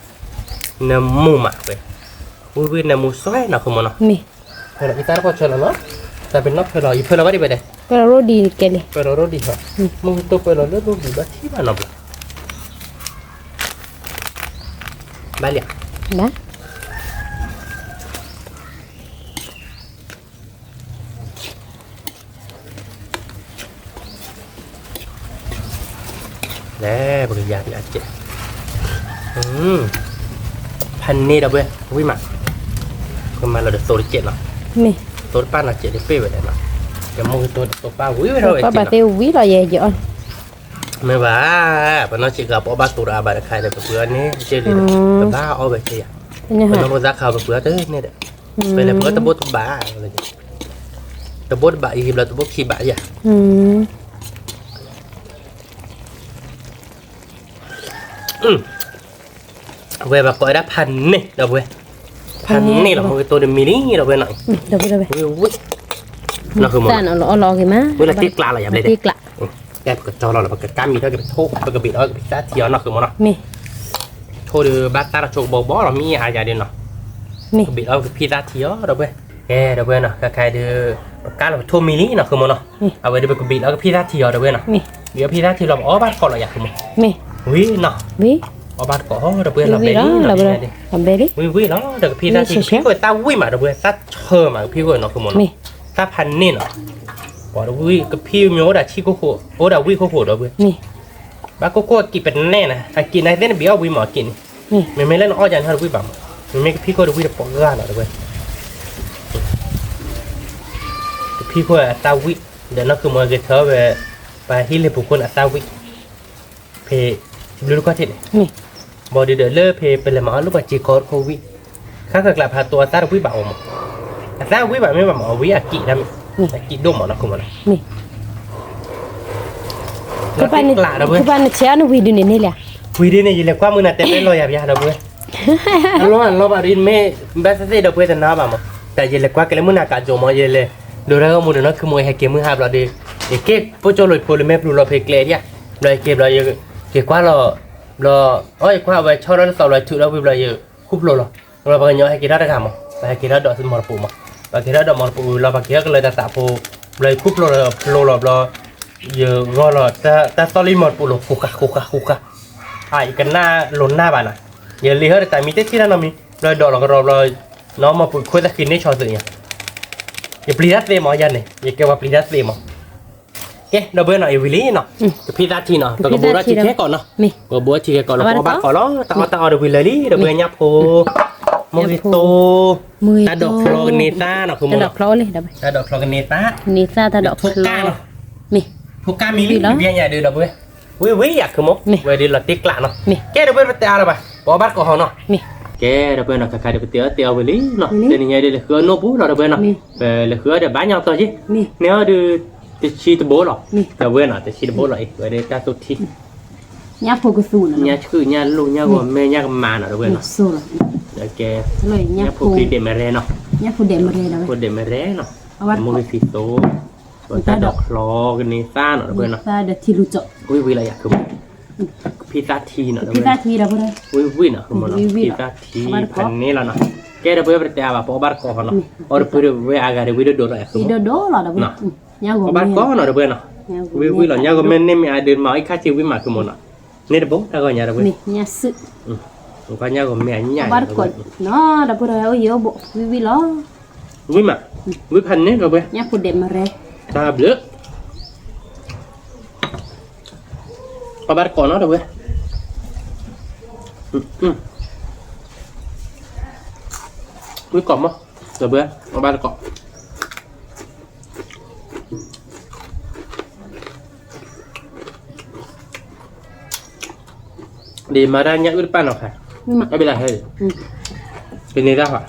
နမူမးဝဲ, ဝံၣ်ဝံၣ် နမူစွဲနီၤ ဃုမးနီၤ, ဖဲလီၤအံသၣ်တခီဆၢလီၤနီၤ, တၢ်ပ့ၤနီၣ်ဖဲလီၤ ယဖဲလီၤဘၣ်ဒံးဝဲဒဲး, ပၢၢ်လီၤရိဒံးကဲလံ, ပၢၢ်လီၤရိဒံးဟီ, မုၢ်ကတိၢ်ပၢၢ်လီၤလၢရိဒံးဘၣ်ထံၣ်ဘၣ်နီၤဘၣ် ဘၣ်လံ, ဘၣ်, လဲၤ ပကယၤဒံးအစဲး, ဖးန့ၢ်ဒီးဝဲ ဝံၣ်မး, ပမၤလီၤဒီးသိတစဲးနီၤ, သိတပၢ်နီၤ စဲးတပ့ၢ်ဝဲဒၣ်နီၤ, ယမိၢ်ကတိၢ်တသိပၢ်ဝံၣ်ဝဲဒၣ်ဝဲ ပၢ်ဘၣ်သ့ၣ်ဝံၣ်လီၤယဲယဲအီၣ် မ့ၢ်ဘၣ်, ပနီၢ်ဆံးကၤ ပအီၣ်ဘၣ်သိတအါဘၣ်တခါဒီး ပပှ့ၤအီၣ်န့ၣ် က့လံဒီး ပဘၣ်အီၣ်ဝဲက့ယၤ, ပနီၢ်ဖိသၣ်ခါ ပပှ့ၤအီၣ်တန့ၢ်ဒီး, ပလဲၤပှ့ၤအီၣ်တဘိတဘး, တဘိတဘးအံၤဘျီ တဘိခံဘးယၤ ဝဲဘၣ်ကိးဝဲဒၣ်ဖးန့ၢ်ဒီးဝဲ, ဖးန့ၢ်လီၤ မိၢ်ကတိၢ်တမံၤလံဒီးဝဲနီၤ, ဝံၣ်ဝံၣ်, နီၢ်ဃုမး, ဝံၣ်လီၤတ့ကျးလီၤယၤဘျဲၣ်, ကဲပကတီၢ်လီၤလီၤ ပကကါမံၤထီၣ်က့ၤ ပထိၣ် ပကဘ့ၣ်အီၣ်ကဖံသၣ်ထံအီၤနီၢ်ဃုမးနီၤ, ထိၣ်ဒီးဘၣ်တၢ်တဆိကဘီဘီလီၤ မ့ၢ်အါယၤဒီးနီၤ, ကဘ့ၣ်အီၣ်ကဖံသၣ်ထံအီၤဒီးဝဲ, ကဲဒီးဝဲနီၤ ခဲခါဒီး ပကါလီၤပထိၣ်မံၤလံနီၢ်ဃုမးနီၤ, အဝဲဒီးပကဘ့ၣ်အီၣ်ကဖံသၣ်ထံအီၤဒီးဝဲနီၤ, ဘ့ၣ်အီၣ်ဖံသၣ်ထံလီၤ ပအီၣ်ဘၣ်တကိးလီၤယၤဃုမး, ဝံၣ်နီၤ, အီၣ်ဘၣ်တကိးအီၤဒီးဝဲလီၤဘျဲၣ်လံနီၤ, ဝံၣ်ဝံၣ်လီၤ ဒီးကဖံသၣ်ထံ ကဖံခိၣ်သၣ်ဝံၣ်မးဒီးဝဲ သၣ်ဆၢမးကဖံခိၣ်နီၢ်ဃုမးနီၤ, သၣ်ဖးန့ၢ်နီၤ, ပှၤတဝံၣ် ကဖံမ့ၢ်အိၣ်ဒၣ်ဆံၣ်ခိၣ်ခိၣ် အိၣ်ဒၣ်ဝံၣ်ခိၣ်ခိၣ်ဒီးဝဲ, ဘၣ်ကိၢ်ကိၢ်အကံးပနဲၣ်နီၤ အကံးန့ၣ်သ့ၣ်နဘ့ၣ်အီၣ်ဝံၣ်မးအကံးန့ၣ်, မ့မ့ၢ်လၢနအီၣ်ယၤန့ၣ်တဝံၣ်ဘၣ်မး, မ့မ့ၢ်ကဖံခိၣ်တဝံၣ်တပှၢ်ဂၤလီၤဒီးဝဲ, ကဖံခိၣ်အသၣ်ဝံၣ်, ဒီးနီၢ်ဃုမးဂဲၤထၢၣ်ဝဲ, ပှၤဟံးလ့ၤပူၤခိၣ်န့ၣ်အသၣ်ဝံၣ်, ဖဲ, ထံဘျုးတခီၣ်ထံးန့ၣ်, ဘၣ်ဒီးဒီးလၢဖဲပလဲၤမၤအီၣ်လၢပှၤစ့ၤကီတခီဝံၣ်, ခါခါကျးဖးတိၤအသၣ်တဝံၣ်ဘၣ်အီၤမး, အသၣ်ဝံၣ်ဘၣ်မ့ၢ်ဘၣ်မး အဝံၣ်အကံးဒၣ်မ့ၢ်, အကံးဒိၣ်မးနီၢ်ဃုမးနီၤ, ကပၢ်နဆဲးအီၣ်နဝံၤဒုးန့ၣ်န့ၣ်လၢ, ဝံၤဒုးန့ၣ် ယလဲၤကွၢ်မုၢ်နၤတဲလၢလီၤယၤပယါဒီးပဝဲ, အလီၢ်အလီၢ်ဘၣ်ဒီးမ့ၢ်, ဘၣ်သ့ၣ်သ့ၣ်ဒီးပဝဲတနါဘၣ်မး, တၢ်ယလဲၤကွၢ်ကလဲၤမုၢ်နၤကးကၠိမး ယလဲၤ, ဒိးတၢ်ဂီၢ်မူဒီးနီၢ်ခုမး ယဟဲက့ၤမုၢ်ဟါဘျီဒီး, ယက့ၤပိၢ်ကၠိလီၤဖိလၢမဲာ်ပျူၤလီၤဖဲကျဲဒၣ်, ဘျီယက့ၤဘျီ, ယက့ၤကွၢ်လီၤ, ဘျီ, အီၣ်ယကွၢ်ဝဲဆီလီၤလၢသီဘျီ ယထုးထီၣ်ဝံၤဘျီယ, ခူၣ်ဖျိလီၤ, ဘျီပှၤကညီဟဲက့ၤထီၣ်တဂၤမး, ပှၤဟဲက့ၤထီၣ်ဒီးမီၢ်တပူၤမး, ပှၤက့ၤထီၣ်ဒီးမီၢ်တပူၤဝံၤလီၤ ပှၤက့ၤထီၣ်ကလၢၤတၢ်သးဖိ, ဘျီယခူၣ်ဖျိလီၤဖျိလီၤဘျီ, ယဂီၢ်လီၤ, တၢ်သီၣ်လံမီၢ်တပူၤလီၤ ဃူဃာ်ဃူဃာ်ဃူဃာ်, အၢ ယကနၣ်လိာ်နၢ်ဘၣ်နၤ, ယလံၤဟၢဒီးတၢ်မံၤတထံၣ်တၢ်နီတမံၤ, ဘျီယဒိးလီၤကရီဘျီ, နီၢ်မီၢ်ပူၤခိၣ်သၣ်ဃံန့ၢ်ဆီသုးညါ, ယပျံၤတၢ်သ့မးယၤန့ၣ် ယကဲပှၤပျံၤတၢ်သ့မး ကဲ ဒီပုၢ်ဝဲၢ်နီၤ အံၤဝံၤလံနီၤ, ကဖံသၣ်ထံနီၤ ပကဘိးထံခဲကိာ်နီၤ, ပကဘိးထံခဲကိာ်လီၤ ပအီၣ်ဘၣ်ကိာ်လီၤ တၢ်အီၣ်တၢ်အီဒီးဝံၤလၢာ်လံ ဒီပုၢ်ဝဲၢ်ညၣ်ဖိ, မိၢ်ဂ့ၤတိ, တၢ်ဒိးချီကန့ၢ်သၣ်နီၤ တၢ်ဒိးချီကန့ၢ်သၣ်, ထိၣ်ကၢ်မံၤလံ ပျဲညါဒီး ဒီပုၢ်ဝဲၢ်, ဝံၤဝံၤယၤ ခုမိၢ် ဝဲဒုးလီၤတ့ကျးနီၤ, ကဲ ဒီပုၢ်ဝဲၢ် ပတဲအါလၢၤဘၣ် ပအီၣ်ဘၣ်တကိးဟီနီၤ, ကဲ ဒီပုၢ်ဝဲၢ်နီၤ ခါခါဒီး ပတဲအီၣ်တဲအီၣ်ဝံၤလံနီၤ, တနံၤညါဒီး လဲၤဃုအီၣ်နိၣ်ပူၤလီၤ ဒီပုၢ်ဝဲၢ်နီၤ, ပလဲၤဃုအီၣ်ဒီးဘၣ်ညါအီၣ်တီက့ၢ်, န့ၢ်အီၣ်ဒီး တဆံတဘိလီၤ, ဒီပုၢ်ဝဲၢ်နီၤ တဆံတဘိလီၤအံၤ ဝဲဒၣ်တၢ်သူၣ်ထံ, ညၣ်ဆူၣ်ညၣ်လိၣ်ညၣ်ဂီၤမဲညၣ်ကမၤနီၤ ဒီပုၢ်ဝဲၢ်နီၤ, ကဲ, ညၣ်ဖိချံဒဲးမရဲနီၤ, ဖိဒဲးမရဲနီၤ, မိၢ်ဂ့ၤသံသိ, တၢ်ဒိးချီကန့ၢ်သၣ်နီၤ ဒီပုၢ်ဝဲၢ်နီၤ, ဝံၤဝံၤလီၤယၤ ခုမိၢ်, ဖံသၣ်ထံနီၤ ဒီပုၢ်ဝဲၢ်, ဝံၤဝံၤနီၤ ခုမိၢ်နီၤ ဖံသၣ်ထံဖးန့ၢ်လီၤနီၤ, ကဲ ဒီပုၢ်ဝဲၢ် ပတဲအါဘၣ် ပအီၣ်ဘၣ်တကိးဟီနီၤ, အီၣ်ဒီးပုၢ်ဒီးဝဲၢ်အဂၤဒီး ဝံၤဒိၣ်ဒိၣ်လီၤယၤ ခုမိၢ်, အီၣ်ဘၣ်တကိးနီၤ ဒီပုၢ်ဝဲၢ်နီၤ, ဝံၤဝံၤလီၤ ညၣ်ဂီၤမဲန့ၢ်မ့ၢ်အါဒီး မၤအီၣ်အံၤခါဆံးဝံၤမး ခုမိၢ်နီၤ, န့ၢ်တဘိ တၢ်ဂီၤညါ ဒီပုၢ်ဝဲၢ်, ညၣ်ဆူၣ် ပှၤညါဂီၤမ့ၢ်အညၣ်ဘၣ်တကိးနီၤ ဒီပုၢ်ဒီဝဲၢ်အိၣ်ယံၤအိၣ်ဘိ ဝံၤဝံၤလီၤ. ဝံၤမး, ဝံၤဖးန့ၣ်ဒီပုၢ်ဝဲၢ်, ညၣ်ဖိဒဲးမရဲ, တၢ်ဘျုး, အီၣ်ဘၣ်တကိးနီၤဒီပုၢ်ဝဲၢ်, ဝံၤကိးမီၢ်, ဒီပုၢ်ဝဲၢ်, အီၣ်ဘၣ်တကိး ဒ်မၤတၢ်ညၣ်အုၣ်တပၣ်နီၤခါ, အဘၣ်လၢဟဲ, ကန့ၢ်တၢ်ဟါ,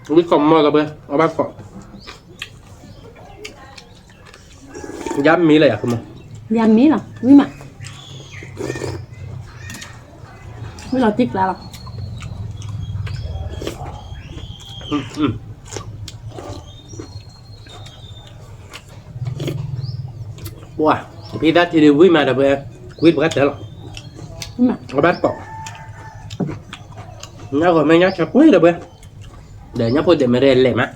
ဝံၤကိးမီၢ်လီၤဘၣ်, အီၣ်ဘၣ်ကိး, ယါမ့ၢ်လီၤယၤ, ယါမ့ၢ်လီၤ, ဝံၤမး, ဝံၤလီၤတံၢ်ကျါလီၤ. ပှၤ, ဖံသၣ်ထံဒုးဝံၣ်မးဒီးပှဲၤ, ဝံၣ်တပှၢ်တၢၢ်လီၤ, အဘၣ်တကိး, ညၣ်ဂီၤမ့ၢ်ညၣ်ဆၢကွံာ်ဒီးပှဲၤ, ဒီးညၣ်ဖိဒဲးမ့ၢ်ရဲလဲၤမး,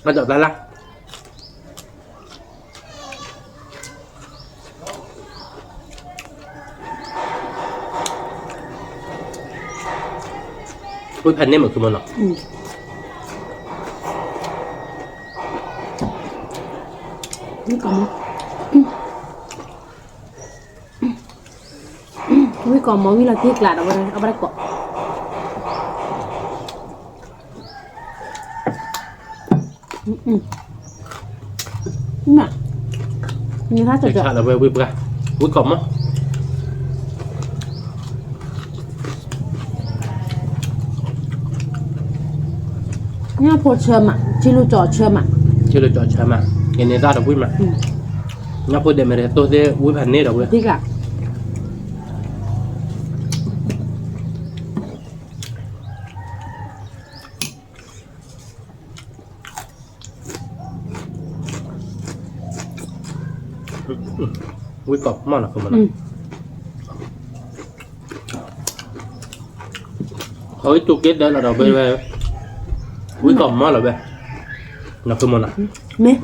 အဒိးတၢ်လၢ ဝံၣ်ဖးန့ၢ်မ့ၢ်ကမီၢ်နီၤ, ဝံၣ်ကိးမီၢ်, ဝံၣ်ကိးမီၢ်ဝံၣ်လီၤတံၢ်ကျါဒီးဝဲ အီၣ်ဘၣ်တကိး မ့ၢ်ဆါလီၤဝဲဝံၣ်ပှၢ်, ဝံၣ်ကိးမီၢ်, ညၣ်ဖိဆၢမး, ထံလူၤကၠီဆၢမး, ထံလူၤကၠီဆၢမး, ကန့ၢ်တၢ်ဒီးဝံၣ်မး, ညၣ်ဖိဒဲးမ့ၢ်ရဲတိၢ်သ့ၣ်ဝံၣ်ဖးန့ၢ်ဒီးဝဲ တံၢ်ကျါ ဝံၣ်ကိးမီၢ်နီၤ, ဃီဝံၣ်တူၢ်က့ဒၢလီၤဒီးဝဲ, ဝံၣ်ကိးမီၢ်လီၤဝဲ, နီၤဖုမီၢ်နီၤ, မ့ၢ်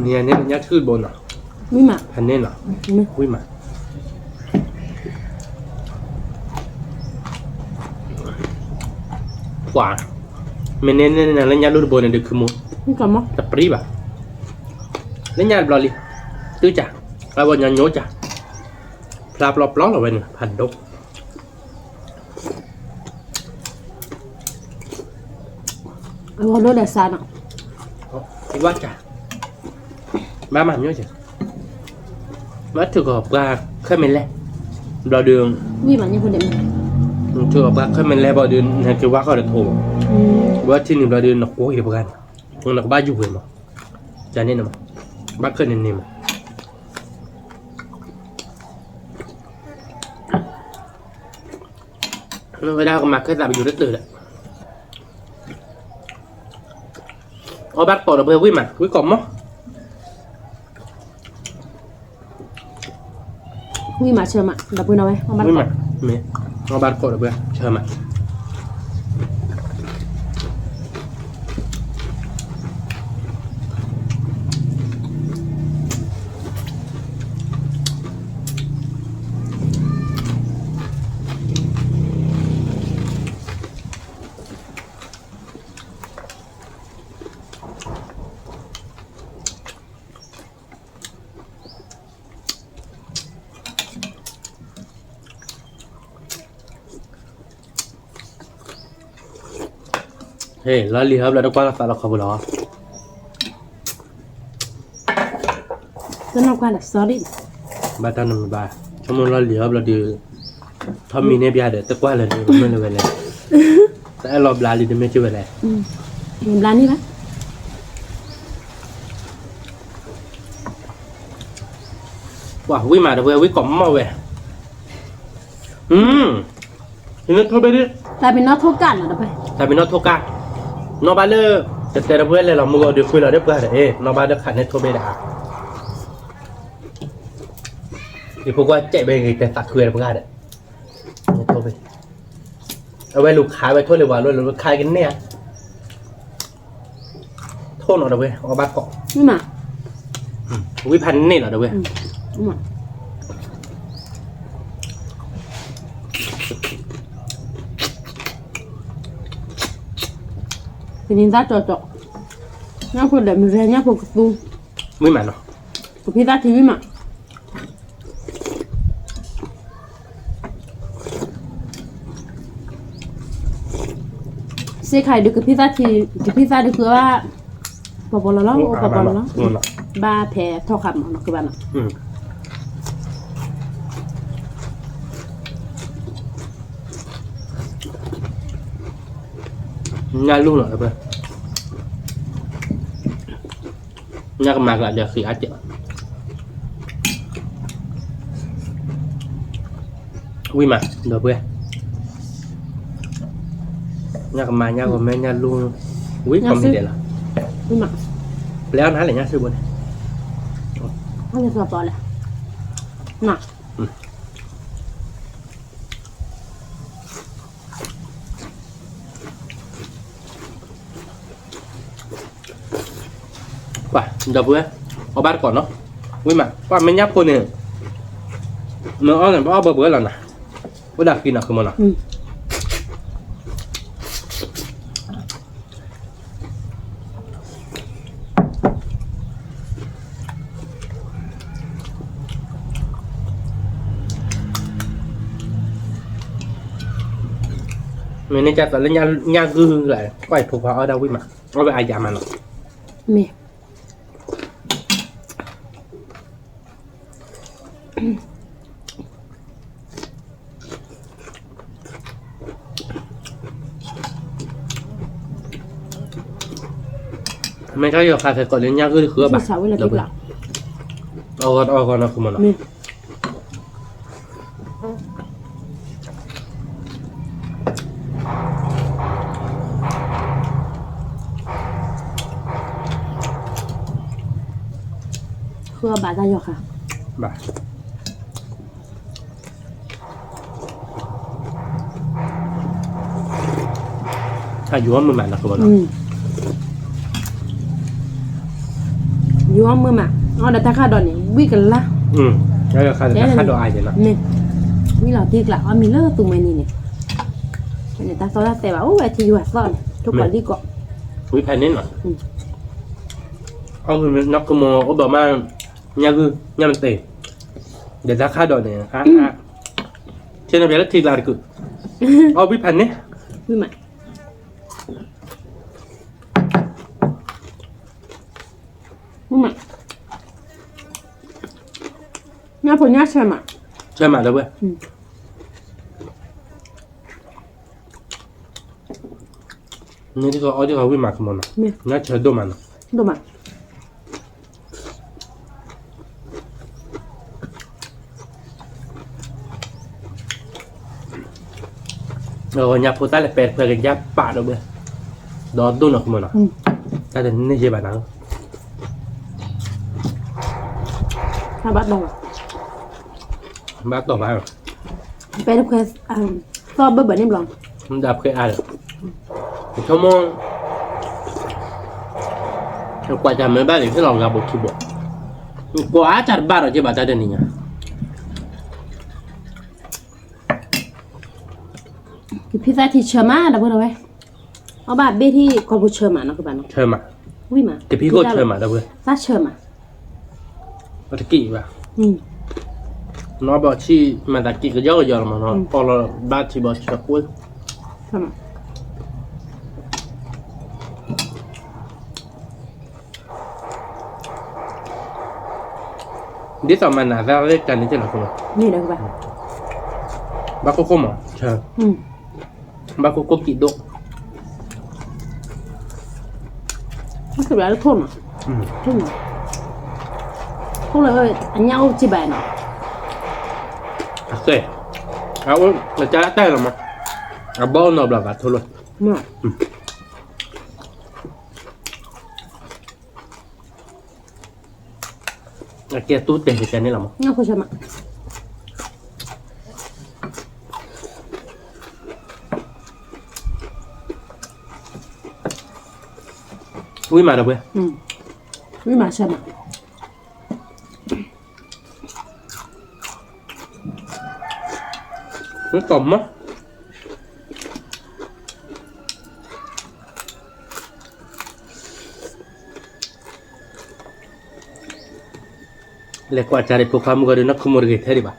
နံၤအန့ၣ်ညၣ်ထုတဘိနီၤ, ဝံၣ်မး, ဖဲန့ၣ်နီၤ, ဝံၣ်မး, ပှၤ, မ့ၢ်န့ၣ်န့ၣ်လၢညၣ်လူၢ်တဘိန့ၣ်ဒုးခုမူ, တပြံဘၣ်, လၢညၣ်တဘျီလံ, တုၤကၢ်, အဝဲညီညိကၢ်, ဖျါပျီပျီလီၤဝဲန့ၣ် ဖးဒိၣ် အဂီၢ်ဒိၣ်ဒီးစါနီၤ, ဘၣ်မၤမ့ၢ်, ဘၣ်ထုးကီၤပှၤခဲမ့ၢ်လဲၣ်, ဘျီဒုး, ထုးကီၤပှၤခဲမ့ၢ်လဲၣ်ဘျီဒုး နက့ၤဝါဃီဒီးထိး, ဘၣ်ထံၣ်န့ၣ်ဘျီဒုး နကွၢ်က့ၤတပှၢ်န့ၣ်, နကဘၣ်ယူၤဝဲမး, ကန့ၣ်န့ၣ်မး, ဘၣ်ခဲန့ၣ်န့ၣ်မး ဝဲဒၣ်ကမၤခဲသးပယိၤတတၢၢ်ဒီး, အီၣ်ဘၣ်တကိးဒီးပှဲၤဝံၣ်မး ဝံၣ်ကိးမီၢ်, ဝံၣ်မးဆၢမး ဒီပုၢ်ဝဲၢ် အီၣ်ဘၣ်တကိးဒီးပှဲၤဆၢမး. Hey, လီၤလံၤဟီဘျီတကွၢ်လီၤသးလီၤခီဖိလီၤ. တနီၢ်ကွၢ်လၢ sorry ဘၣ်တၢ်နမ့ၢ်ဘၣ်, ဆိကမိၣ်လီၤလံၤဟီဘျီဒီး ထီၣ်မံန့ၢ်ပျၢ်ဒီး တကွၢ်လၢၤဒီး မ့ၢ်လၢၤဝဲလဲၣ်, တအဲၣ်လီၤဘျါလံ တမ့ၢ်က့ၤဝဲလဲၣ်, ဘျါန့ၢ်ဘၣ်. ပှၤဝံၣ်မးတဝဲ ဝံၣ်ကိးမီၢ်ဝဲ, ဟံ, နထိၣ်ဘ့ၣ်ဒ်, တၢ်ပ့ၤနီၣ်ထိၣ်ကၢ်နီၤတဝဲ, တၢ်ပ့ၤနီၣ်ထိၣ်ကၢ်, နီၢ်ဘၣ်လၢ တတဲတဝဲလဲၤလီၤမုၢ်ဂီၤဒုးကွံာ်လီၤဒီးပှၤဒီး နီၢ်ဘၣ်လၢခးန့ၢ်ထိၣ်ဘ့ၣ်ဒၣ်ဧါ. ယဖိခွါကဲးဝဲဂ့ၤ တဲသးခုဝဲတပှၢ်ဒီး, အဝဲလူၤခးဝဲထိၣ်လၢပှၤလိၤလၢခါကန့ၢ်ဧါ, ထိၣ်နီၤဒီးဝဲ အီၣ်ဘၣ်ကိး, ဝံၣ်ဖးန့ၢ်လီၤဒီးဝဲ, ကနံၤသၣ်ကၠီကၠီ, ညၣ်ဖိဒီးမ့ၢ်ဝဲညၣ်ဖိကသူ, ဝံၣ်မးနီၤ, ကဖံသၣ်ထံဝံၣ်မး စ့ခါအံၤဒုးကဖံသၣ်ထံ, ကဖံသၣ်ဒုးဃုဘၣ်, ပီၤပီၤလီၤလီၤ ပီၤပီၤလီၤလီၤ, ဘၣ်ဖဲထီၣ်ဃာ်မးနီၤကဘၣ်နီၤ, ညၣ်လူၢ်နီၤ, ညၣ်ကမၤကျးဒီးဃံအါကဲး, ဝံၣ်မး ဒီပုၢ်ဝဲၢ်, ညၣ်ကမၤ ညၣ်ဂီၤမဲ ညၣ်လူၢ်, ဝံၣ် ကိးမံၤဒဲးလီၤ, ပျဲအီၣ်နၤလဲၣ်ညၣ်စုဘိန့ၣ်, ပှၤ ဒီပုၢ်ဝဲၢ်, အီၣ်ဘၣ်တကိးနီၤ, ဝံၣ်မး ပှၤမ့ၢ်ညၣ်ဖိန့ၣ်, မ့ၢ်အီၣ်န့ၣ် ပအီၣ်ဘၣ်ပှဲၤလီၤနီၤ, အိၣ်ဒၣ်ဃံနီၤ ဃုမီၤနီၤ. မ့ၢ်န့ၣ်ကၢ်သးလၢညၣ်ဂုၢ်လၢ ကွၢ်ယဖိခွါအီၣ်ဒၣ်ဝံၣ်မး, အီၣ်ဝဲအယၤမးနီၤ, မ့ၢ် မ့ၢ်ကယီၤခါသဲးကိးလၢညၣ်ဂုၢ်တဃုအီၣ်ဘၣ်, အီၣ်ဂီၢ်အီၣ်ဂီၢ်နီၤ ဃုမီၤနီၤ. ဃုအီၣ်ဘၣ်တၢ်ယီၤခါ, ဘၣ် အယိၤမုာ်မးနီၤ, ယိၤမုာ်မး, အီၣ်ဒီးတၢ်ခါဒီးန့ၣ် ဝံၣ်ကလါ, တၢ်ခါဒီးအါယဲလီၤ, ဝံၣ်လီၤတံၢ်ကျး အီၣ်မ့ၤလၢသူမှဲနံၤန့ၣ်, တၢ်သီၣ်တၢ်သဲဘၣ် အိၣ်ဝဲထံယွၤသီၣ်န့ၣ် ထိၣ်ကီးလံၣ်ကီး, ဝံၣ်ဖဲန့ၣ်နီၤ, အီၣ်မ့ၤနီၢ်ကမီၤအိၣ်ဘၣ်မး, ညၣ်ဂုၢ် ညၣ်မတ့ၤ, ဒီးတၢ်ခါဒီးန့ၣ်, ဆ့ၣ်နီၤဖဲလၢထံကျါတကုာ်, အီၣ်ဝံၣ်ဖးန့ၣ်, ညၣ်ဖိညၣ်ဆၢမး, ဆၢမးလၢဝဲ, န့ၣ်ဒ်သိးအီၣ်ဒ်သိးဝံၣ်မးကမီၤနီၤ, ညၣ်ဆၢဒိၣ်မးနီၤ, ဒိၣ်မး ညၣ်ဖိတၢ်လဲၤပဲတဖျၢၣ်ကယၢ်ပာ်ဒီးဝဲ, ဒီးဒိၣ်နီၤကမီၤနီၤ, တၢ်တန့ၢ်ယဲဘၣ်နၤ, ဘၣ်တီၢ်ဘၣ်, ပဲတဖျၢၣ်, သီၣ်ဘၢၣ်ဘၢၣ်န့ၣ်ဘျီ, မ့ၢ်ဒၣ်ဖှဲအါဒီး, ဆိကမိၣ် ကွၢ်တၢ်မ့ၢ်ဘၣ်န့ၣ် ဟ့ၣ်လီၤဂၤဘိခံဘိ, ကွၢ်အါတၢ်တဘၣ်ဒီးက့ၤဘၣ်တၢ်တနံၤညါ, ကဖံသၣ်ထံဆၢမး ဒီပုၢ်ဝဲၢ်, အီၣ်ဘၣ်ဘ့ၣ်ထံကီၢ်ပူၤဆၢမးနီၤ ကဘၣ်နီၤ, ဆၢမး, ဝံၣ်မး, ကဖံခိၣ်ဆၢမး ဒီပုၢ်ဝဲၢ်, သၣ်ဆၢမး, အတက့ၢ်ဘၣ်, နီၢ်ဘီဆံၣ်မၤသးက့ၢ်ကယီကယီလီၤမးနီၤ, ပီၢ်လီၤဘၣ်ထံဘီဆၢကွံာ်, ဒ်သိးမၤနၤသၣ်လၢတၢ်န့ၣ် တလီၤခိၣ်မး, ဘၣ်ခိၣ်ခိၣ်မး, ဘၣ်ခိၣ်ခိၣ်ကံးဒိၣ်, ထိၣ်လၢအညၣ်အိၣ်စံးဘၣ်နီၤ, အကဲ, အအိၣ်နတၢ်တၢ်လီၤမး, အဘီနီၤဘျီဘၣ်ထိၣ်လီၤ အကဲတူၢ်တဲာ်ကဲန့ၣ်လီၤမး, ညၣ်ဖိဆၢမး, ဝံၣ်မးဒီးပှဲၤ, ဝံၣ်မးဆၢမး, ဝံၣ်ကီးမး, လဲၤကွၢ်ကၢ်ဒံးဖိခွါမုၣ်ဂီၤဒီး နီၢ်ခိမိၢ်တဂ့ၤထဲဒံးဘၣ်,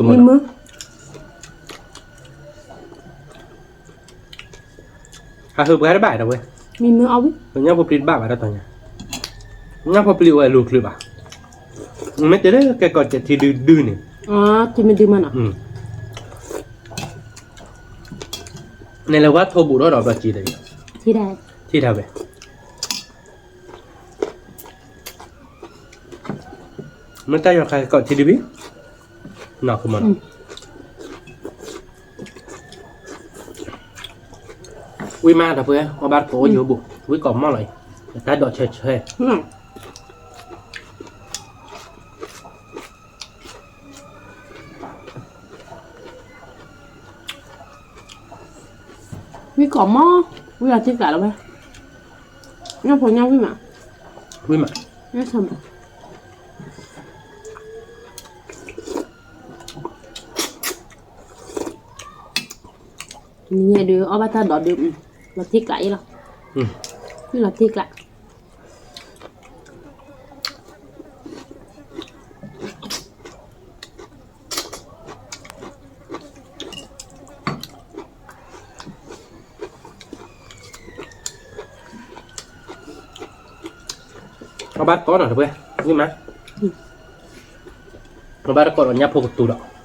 မ့ၢ်မုၢ် ဟးဟုးပှၤတဘၣ်ဒီးဝဲ, မ့ၢ်မုၢ်အီၣ်ဝံၣ်, ညၣ်ဖိပျံၤတဘၣ်ဘၣ်ဒီးတီၤညါ, ညၣ်ဖိပျံၤအိၣ်ဝဲလူၤချုးဘၣ်, မ့ၢ်တဲလၢကဲကီးကဲထံဒုဒုန့ၣ်, ထံမ့ၢ်ဒုမးနီၤ, န့ၣ်လဲၤဝဲထိးဘူးထီၣ်ဒီးဘျီစံးတဂ့ၤ, ထံဒၣ်ဝဲ မ့ၢ်တၢ်ယီၤခါကီးထံဒုဘံ, နီၢ်ခိမးနီၤ, ဝံၣ်မးဒီးပှဲၤ အီၣ်ဘၣ်တကိးအိၣ်ယိာ်ဘူး ဝံၣ်ကီးမးလီၤအံၤ, တၢ်ဒိးဆၢဆၢ ဝံၣ်ကီးမး, ဝံၣ်လီၤတံၢ်ကျးလီၤဝဲ, ညၣ်ဖိညၣ်ဝံၣ်မး, ဝံၣ်မး, ညၣ်ဆၢမး, န့ၣ်ဒုးအီၣ်ဘၣ်တၢ်ဒိးဒုး, လီၤတံၢ်ကျးအံၤလီၤ, ဝံၣ်လီၤတံၢ်ကျး အီၣ်ဘၣ်တကိးနီၤတပှဲၤ ဝံၣ်မး, အီၣ်ဘၣ်တကိးဒီးညၣ်ဖိကတူၤဒီး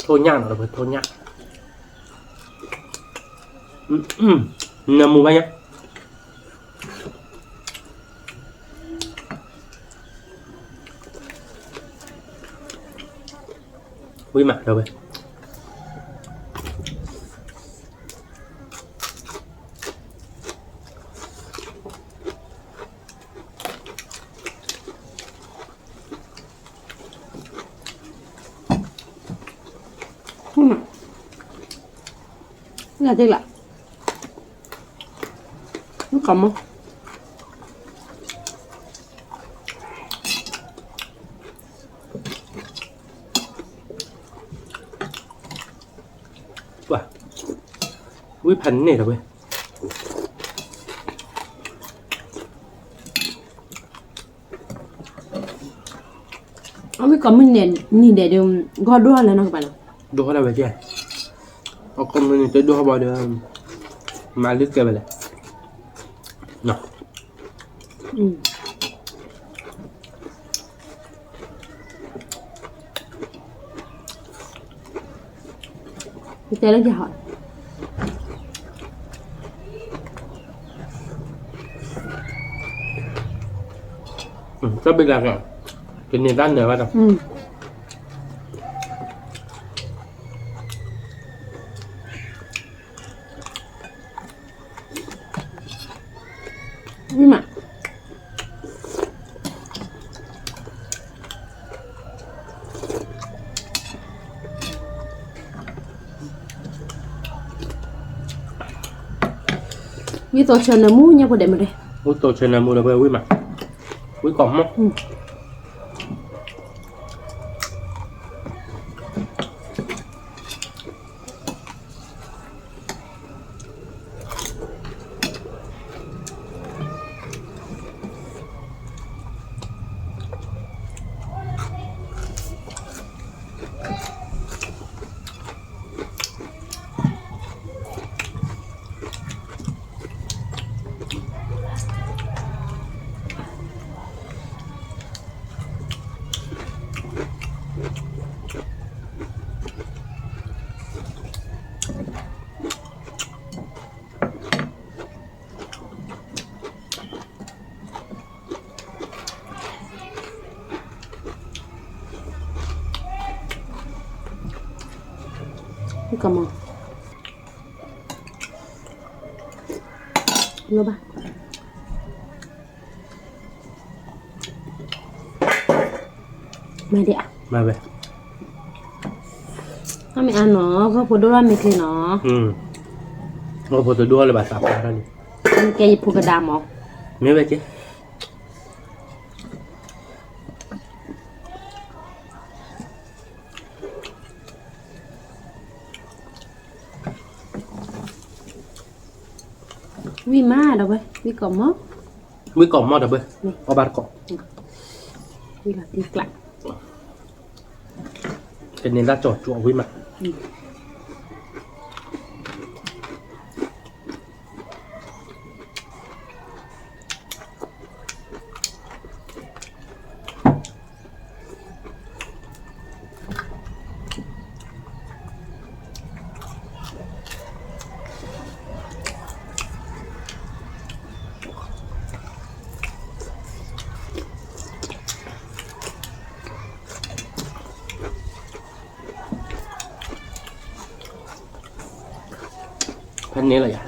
ထိၣ်ညၣ်နီၤ ထိၣ်ညၣ်, နမူဘၣ်ညါ, ဝံၣ်မးဒီးဝဲ ဝံၣ်မး, ဝံၣ်လီၤတံၢ်ကျး, ဝံၣ်ကီးမး, ဝံၣ်ဖးန့ၣ်ဒီးဝဲ အဝံၣ်ကီးမုၢ်နံၤဒဲးဒီး ဂီၢ်ဒိၣ်ထီၣ်လၢနီၢ်ကပၤလီၤ, ဒိၣ်ထီၣ်လၢဝဲကဲ, အကီးမုၢ်နံၤတဒိၣ်ထီၣ်ဘၣ်ဒီး မၤလုၢ်ကဲဝဲလဲၣ်, တဲလၢယဟီ, တၢ်ဘျုးလၢ်ကီး, ကန့ၢ်တၢ်နၢၤဘၣ်ဒီး, ဝံၣ်မး ဝံၣ်သိးဆၢနၢမူ ညၣ်ဖိဒဲးမုၢ်ဒဲး, ဝံၣ်သိးဆၢနၢမူဒီးဝဲဝံၣ်မး, ဝံၣ်ကီးမး, ဝံၣ်ကီးမး ဘၣ်, မၤဒံးဧါ, မၤဝဲ, အမ့ၢ်အါနီၤ ဂီၢ်ဖိဒိၣ်ထီၣ်မ့ၢ်ချ့နီၤ, ဂီၢ်ဖိတဒိၣ်ထီၣ်လၢၤဘၣ်သးပှၢ်ထီၣ်လံ, ကဲယဖိကဒါမး, မ့ၢ်ဝဲက့ ဝံၣ်မးဒီးဝဲ, ဝံၣ်ကိးမီၢ်, ဝံၣ်ကိးမီၢ်ဒီးဝဲ, အီၣ်ဘၣ်တကိး, ဝံၣ်လီၤတံၢ်ကျး, ကန့ၢ်လၢကၠီၤကၠီၤဝံၣ်မး, ဖဲန့ၣ်လီၤယၤ,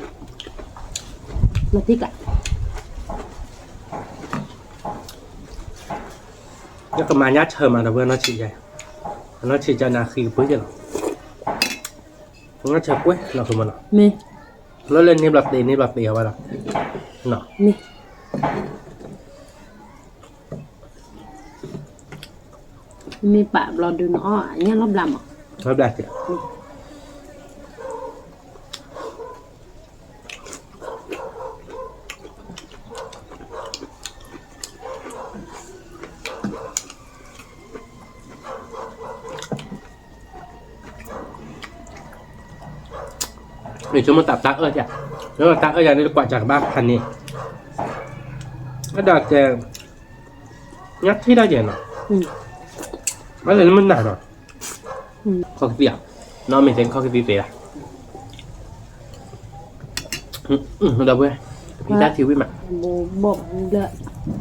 လီၤတံၢ်ကျး, ယကမၤညါဆၢမးဒီးဝဲနီၢ်ဆံးယၤ, နီၢ်ဆံးယၤန့ၣ်ဃံကပၢၢ်ယဲလီၤ, နီၢ်ဆံးကွဲးလီၤဖဲမနီၤ, မ့ၢ်, လၢလၢန့ၢ်ဘျီသ့န့ၢ်ဘျီသ့အဝဲလီၤ, မ့ၢ်, မ့ၢ်ပာ်ဘျီဒုးနီၤအီၣ်ညၣ်လီၤဘျါမး, လီၤဘျါက့ၤ မ့ၢ်ဆိကမိၣ်တၢ်တၢ်အၢၣ်ယၤ, တၢ်အၢၣ်ယၤန့ၣ်တကွၢ်စၢ်ကဘၣ်ဖးန့ၣ်, အဲၣ်ဒိးတဲ, ညါထံၣ်ဒၣ်ယဲနီၤ, ဘၣ်လၢနမ့ၢ်နၤနီၤ, ခီကသံၣ်ဧါ, နီၢ်မ့ၢ်တဲခီကသံၣ်သ့ဧါ, ဒီပုၢ်ဝဲၢ်, ယတၢ်ထံၣ်ဝံၣ်မး, ဘိၣ်ဘိၣ်ဘျၢၣ် ဒီ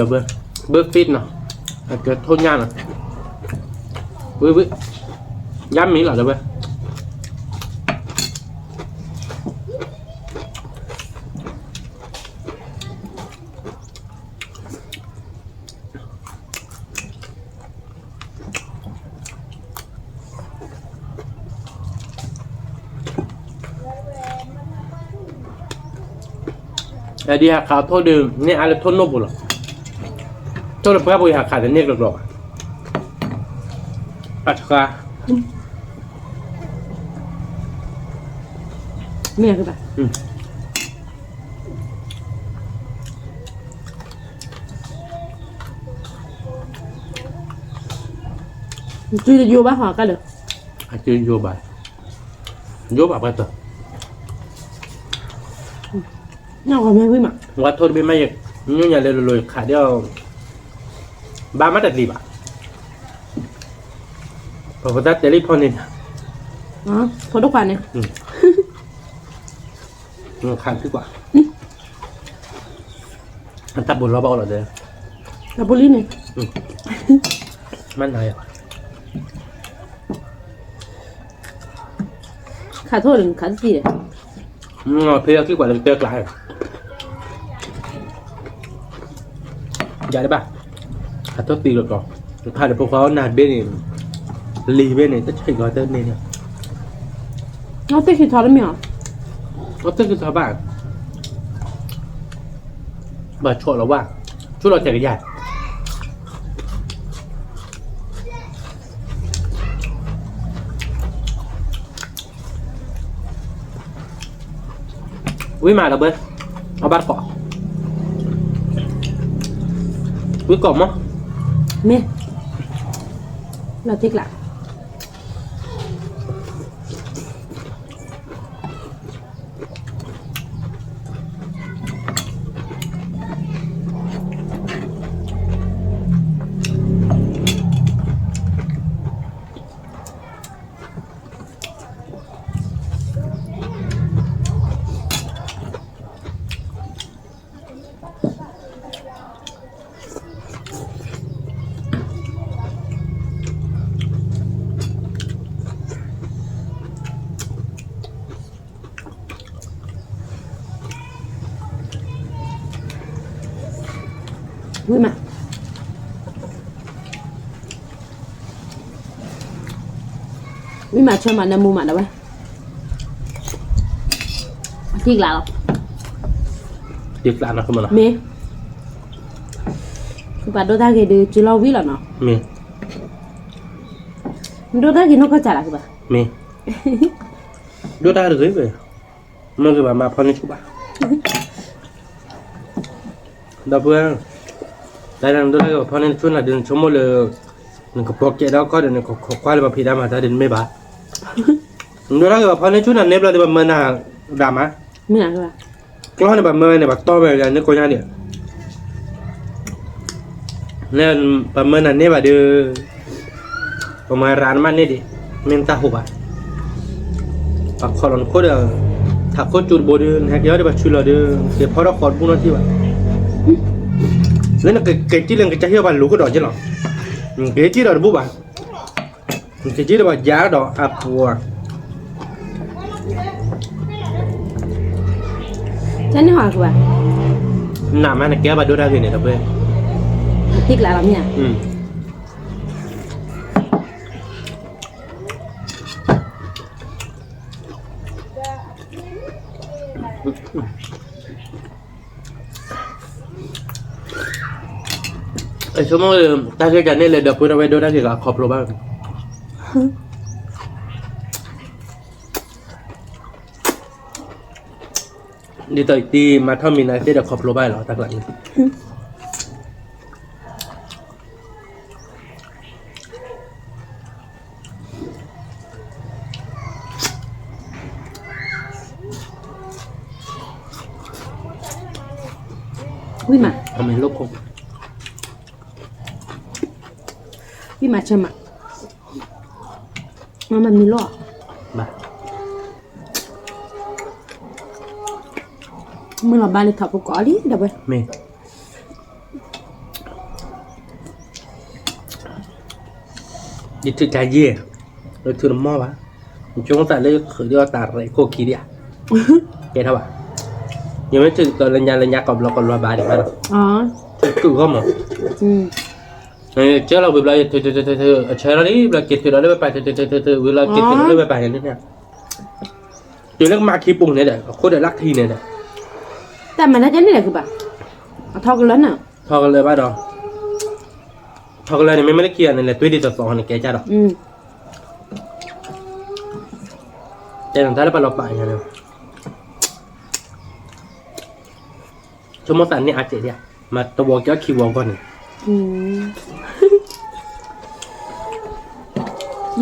းဘၢ ဘၢ fit နီၤ, အကထိၣ်ညၣ်နီၤ, ဝံၤဝံၤ, ယါမံၤလီၤဒီးဘၢ ဒ်ဟးခးထိၣ်ဒုး န့ၢ်အါလၢထိၣ်နိၣ်ပူၤလီၤ. ထိၣ်တပှၢ်ပူၤ ယဟးခးတန့ၢ်ကျိၤကျိၤဘၣ်. အတခါ မ့ၢ်ဘၣ် အစုတယိဘၣ်ဟီကလၢာ်, အစုယိဘၣ်, ယိဘၣ်ပှၤတၢၢ်, နီၢ်ဂီၤမ့ၢ်ဝံၤမး, ဝါထိၣ်တဘ့ၣ်မးယဲ, ညိညါလၢလိၤလိၤခးဒ်အီၤ, ဘၣ်မးတသ့ဘၣ်, ပှၤပတၢ်တဲလံဖီန့ၣ်, ဖိဒိၣ်ခွါန့ၣ် ခးထံကွၢ်, အတၢ်ပူၤလီၤဘၣ်အိၣ်လီၤဒီး, တၢ်ပူၤလံန့ၣ်, မ့ၢ်နၤယၤ, ခးထိၣ်လၢခးသံဒီး, ဖဲအခံကွၢ်လၢကတၢၢ်ကျါ, ယၤတဘၣ်, ခးထိၣ်သံလီၤကီး, ဖးဒီးဖိခွါအိၣ်နၤဘ့ၣ်န့ၣ်, လံာ်ဘ့ၣ်န့ၣ် တဆံးကီးတန့ၢ်န့ၣ်, အသ့ၣ်ခံထီတမ့ၢ်ဧါ, အသ့ၣ်ခံထီဘၣ်, ဘၣ်ဆိးလီၤဝဲ, ဆိးလီၤထဲကယၤ ဝံၤမးဒီးဘၢ, အဘၣ်တကိး, ဝံၤကိးမး, မ့ၢ်, လီၤတံၢ်ကျါ. ဝံၣ်မး, ဝံၣ်မး ဆၢမး နၢမူမး ဒီးဝဲ, တံၢ်ကျးလီၤ, တံၢ်ကျးနီၤ မ့ၢ်, ပှၤဒိတၢ်ဂ့ၤဒီး စုလီၤဝံၣ်လီၤနီၤ, မ့ၢ်, ဒိတၢ်ဂ့ၤနီၢ်ကီၢ်စးလၢၤဘၣ်, မ့ၢ်, ဒိတၢ်ဂ့ၤ, မ့ၢ်ဂ့ၤဘၣ် မၤဖီန့ၢ်ဆူၣ်ဘၣ် ဒီပုၢ်ဝဲၢ်, တၢ်ဒ်နဒိၣ်တၢ်ဂ့ၤ ပှၤဖီန့ၢ်နဆူၣ်နၤဒီး နဆိကမိၣ်လၢ နကပိာ်ကဲဒီးကီၢ်ဒီး နကခိးကွၢ်လၢပှၤဖံးတၢ်မၤတၢ်ဒီး နမ့ၢ်ဘၣ်, နဒိၣ်တၢ်ဂ့ၤ ပှၤဖီန့ၢ်ဆူၣ်နၤ နဲဘျီဒီးပှၤမၢနၤဒၣ်မး, ကျီၢ်န့ၣ် ပှၤမၢဝဲန့ၣ် ပှၤတီၢ်ဝဲန့ၣ်ကိညါဒီး ပှၤမၢနၤန့ၢ်ဘၣ်ဒီး ပှၤမၤရၤနမၢန့ၢ်ဒံး, မ့ၢ်နတၢ်ဟူးဘၣ်, ပှၤခိးလီၤနခိၣ်ဒီး ထးခိၣ်ကၠူတဘိဒီး နဟဲက့ၤအီၤဒီး ပှၤဆူလီၤဒီး က့ၤဖီထီၣ်ဃီတဘူၣ်နီတထံၣ်ဘၣ်, လၢနကက့ၤက့ၤလၢနကစၢ်ဟံၣ် ပှၤလူၤကဒီးက့ၤလီၤ, က့ၤက့ၤဒီးတဘူၣ်ဘၣ်, က့ၤက့ၤဒီးပှၤယါဒီးအပူၤ တၢ်န့ၣ်ဟီၣ်ကွၢ်, နမ့ၢ်နကဲဘၣ်ဒိၣ်တၢ်ဂ့ၤန့ၣ် ဒီပုၢ်ဝဲၢ်, တံၢ်ကျးလီၤမ့ၢ်ဧါ, ဆိကမိၣ် တၢ်ဂ့ၢ်ကန့ၣ်လၢ ဒီပုၢ်ဝဲၢ်ဒိၣ်တၢ်ဂ့ၤကခီဖျိဘၣ် ဒ်သိးတံၤမၤထီၣ်မံၤနၤသ့ၣ်ဒီးခီဖျိဘၣ်လီၤ တၢ်ကျးန့ၣ်, ဝံၣ်မး, ဝံၣ်မးဆၢမး, မ့မ့ၢ်လီၤ, မ့ၢ်လီၤဘၣ်လၢထီၣ်ဖိကိးလံ ဒီပုၢ်ဝဲၢ်, မ့ၢ် ယထုးတၢ်ယံာ်, ယထုးတမီၢ်ဘၣ်, ယဆိကမိၣ်သးလၢယဃုာ်ဒီးတၢ်ရဲၣ်ခိၣ်ခံဒံးဧါ, ကဲထီၣ်ဘၣ်, ယမ့ၢ်ထုးကလၢညါလၢညါ ကိးဘျီကိးဘျီဘၣ်ဒံးဘၣ်ဒီး, ထုးကုၢ်ဂီၢ်မး, ကၢလီၤဝံၤဘျီ ယထုးထုးထုးထုး အဆၢလီၤလံဘျီ က့ၤထုးဒီးလၢဝဲပၢ် ထုးထုးထုးထုး ဝံၤလီၤ က့ၤထုးဒီးလၢဝဲပၢ်န့ၣ်, တုၤလၢကမၤခံပူၤန့ၣ်ဒီး အဃိဒီးလၢခံန့ၣ်ဒီး, တၢ်မၤတၢ်ကဲန့ၣ်လဲၣ် ကဘၣ်, အထီကလၢန့ၣ်, ထီကလၢဘၣ်ဒီး, ထီကလၢန့ၣ် မ့မ့ၢ်လၢခံဂၤန့ၣ် လဲၤတွ့ဒ်သိးသိးန့ၣ် ကဲကၢ်ဒီး, တဲနတၢ်လၢပှၤလီၤပာ်ညါန့ၣ်, ဆိကမိၣ်သးန့ၢ်အါကဲးဒံးဧါ, မၤတဝီက့ၤအီၣ်ခံဝီဂီၢ်န့ၣ်,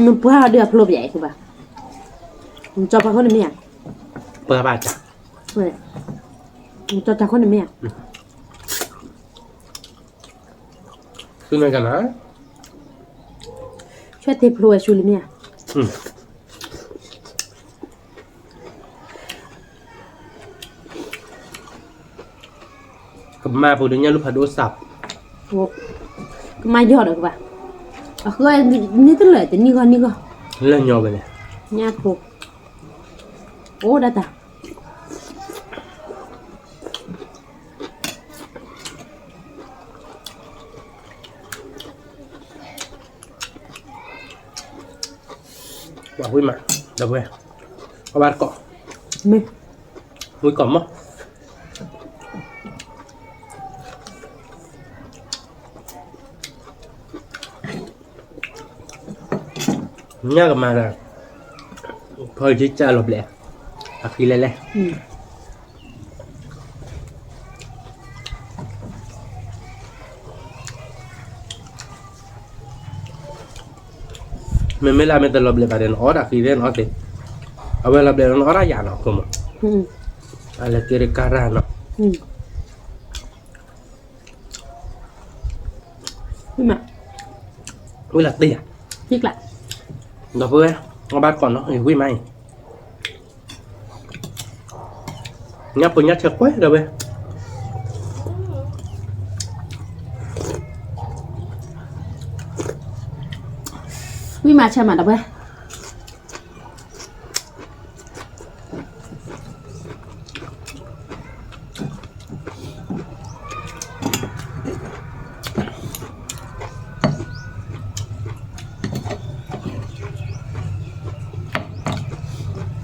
နပှၢ်အီၤဒုးအဖျိပယဲၢ်ကဘၣ်, နကၠီပှၢ်ခိၣ်န့ၣ်မ့ၢ်ဧါ, ပှၢ်ဘၣ်တၢ်, နကၠီတၢ်ခိၣ်န့ၣ်မ့ၢ်ဧါ, သုနကနၤ, ဆွဲတ့ၢ်ဖျိဝဲဆူလံမ့ၢ်ဧါ, ကမၤပူၤဒီးညၣ်လူၢ်ဖးဒိၣ်စး, ကမၤယီၤဒီးကဘၣ်, အဃိန့ၣ်တလၢာ်တနံၣ်ဂီၢ်နံၣ်ဂီၢ်, လၢညီဝဲလဲၣ်, ညၣ်ဖိ, အိၣ်ဒၣ်တၢ် ပှၤဝံၣ်မး, ဒီပုၢ်ဝဲၢ်, အဘၣ်တကိး, မ့ၢ်, ဝံၣ်ကိးမး, ညၣ်ကမၤဒီး, ဖီယကၢ်လီၤဘျဲၣ်, အဃံလဲၣ်လဲၣ်, မ့မ့ၢ်လၢအမ့ၢ်တလီၤဘျဲၣ်ဘၣ်ဒီး နအီၣ်တၢ်ဃံသ့ၣ်နအီၣ်သ့, အဝဲလီၤဘျဲၣ်လီၤနအီၣ်တၢ်ယၤနီၤ အဃိမး, အလဲၤက့ၤတကါရၢ်နီၤ, ဝံၣ်လၢတ့ၢ်ဧါ, ဒီပုၢ်ဝဲၢ်, အဘၣ်တကိးနီၤ ဝံၣ်မးအံၤ ညၣ်ဖိညၣ်ဆၢကွဲဒီးဝဲ, ဝံၣ်မးဆၢမးဒီးဝဲ,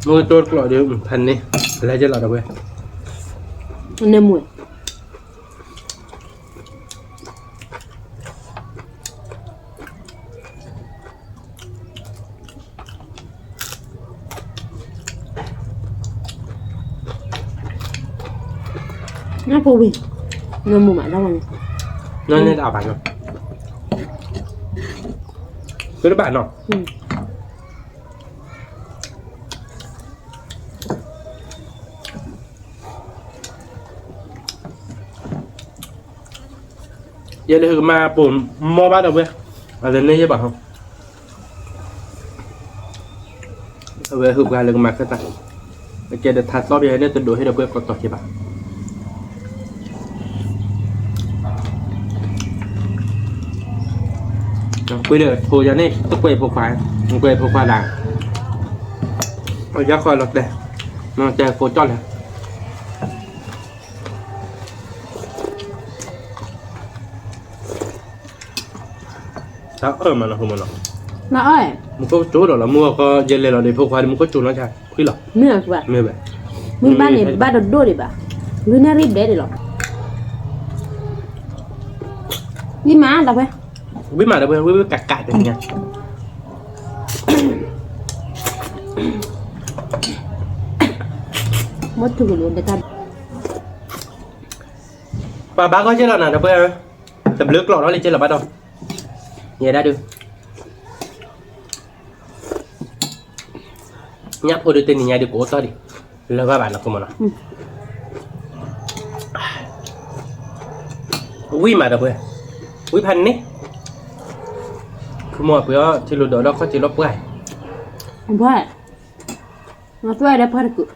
မုၢ်ကတိၤတကျိးဒီး ဖးန့ၣ် လဲၤက့ၤလီၤဒီးဝဲ နမုၢ် နဖိဝံၤ နမုာ်မးတၢ်ဝဲန့ၣ် နန့ၣ်တအါဘၣ်နီၤ သုတဘၣ်နီၤ ယဲလၢဟကမၤပိာ်မီၢ်ဘၣ်ဒီးဝဲ အတန့ၢ်ယဲဘၣ်ဟီ အဝဲဟုၣ်ပှၤလၢကမၤခၢၣ်သး အကဲဒီးထါသီၣ်ဘၣ်န့ၣ် တဒိးဟ့ၣ်ဒီးပှဲၤကီးတီၤက့ၤဘၣ် ကွ့ဒီးထိယၤန့ၣ် တကွဲးဖိခွါ ကွဲးဖိခွါဒၣ် အယါခီလီၤတဲာ် တဲာ်ကိးကၠီၣ်လဲၣ် တၢ်အၢၣ်မးနီၤ မုၢ်ခိၣ်ကၠိဒီးလီၤ မုၢ်ကီၢ်ကၠိလီၤ မုၢ်အီၤကီး ယဲလဲၤလီၤဒီး ဖိခွါဒီး မုၢ်ခိၣ်ကၠိနီၤ ဆါခွံလီၤ မ့ၢ်ဘၣ် မ့ၢ်ဘၣ်န့ၣ် ဘၣ်တဒိၣ်ဒံးဘၣ် ဂုၢ်န့ၣ်ရံၣ်ဘျဲၣ်ဒံးလီၤ ဝံၣ်မးဒီးဝဲ ဝံၣ်မးဒီးဝဲ ဝံၣ်ဝံၣ်ကးကးတနံၤညါ မ့ၢ်ထူကလိာ်ဒတၢ် ပှၤဘါကီၢ်က့လီၤနၤဒီးဝဲ တဘျုးကျိးထီၣ်လံက့လီၤဘၣ်ဒီး ယဲဒၣ်ဒုး ညၣ်ဖိဒုးတနံၤညါဒုးကအိၣ်တီၢ်ဒံး လၢၤဘၣ်ဘၣ်နီၤ ခိၣ်မနီၤ ဝံၣ်မးဒီးပှဲၤ ဝံၣ်ဖးန့ၣ် ခိၣ်မီၤပှဲၤအီၤ ထံလူၤဒိးဒီးခီၣ်ထံးလီၤပှၢ် ဘၣ် နသွဲၣ်ဒီးပှၢ်တကုး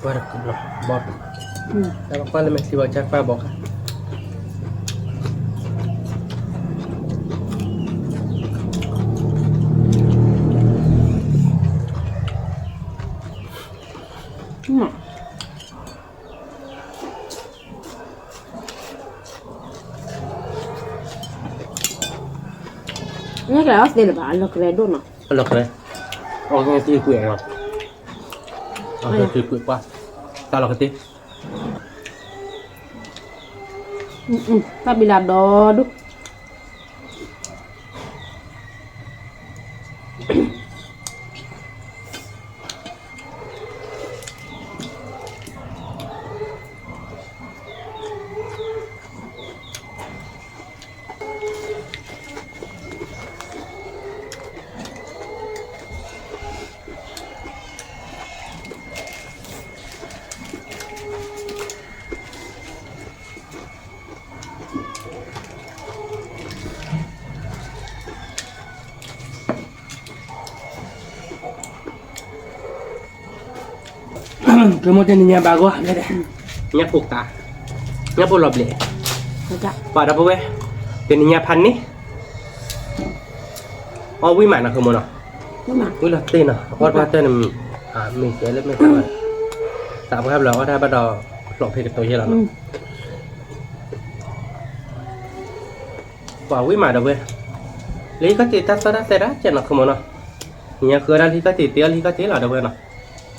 ပှၢ်တကုးလီၤ ဘီတကုး တၢ်ပှၢ်လၢမဲာ်ချံဘီကၢ်ပှၢ်ဘီခါ နကလဲၤအီၣ်သ့လၢၤဘၣ် အလီၢ်ကရဲဒိၣ်နီၤ အလီၢ်ကရဲ အီၣ်ကသ့ကွံာ်အီၤ အီၣ်ကသ့ကွံာ်ပှၢ် တၢ်လီၢ်ကသ့ တၢ်ဘံလၤဒီဒူၣ် ကမိၣ်တနံၤညါဘၣ်ဂီၢ် ညၣ်ဖိကး ညၣ်ဖိလီၤဘျဲး ပှၤဒီပုၢ်ဝဲၢ် တနံၤညါဖးန့ၣ် အီၣ်ဝံၣ်မးနီၤ ဃုမနီၤ ဝံၣ်လီၤသ့ၣ်နီၤ အီၣ်တၢ်တၢၢ်န့ၣ် မ့ၢ်ကဲလၢမ့ၢ်ကဲ သးပှၢ်ဘျီအီၣ်တၢ်ဘၣ်ဒီး ဖျိးဖဲကတိၤယဲလီၤနီၤ ပှၤဝံၣ်မးဒီပုၢ်ဝဲၢ် လၢဟံၣ်ခီၣ်ထံးတၢ်သီၣ်တၢ်သဲတၢ်ကဲနီၤ ဃုမနီၤ နံၤညါဃုဒၣ်လၢဟံၣ်ခီၣ်ထံး တ့အီၣ်လၢဟံၣ်ခီၣ်ထံးလီၤ ဒီပုၢ်ဝဲၢ်နီၤ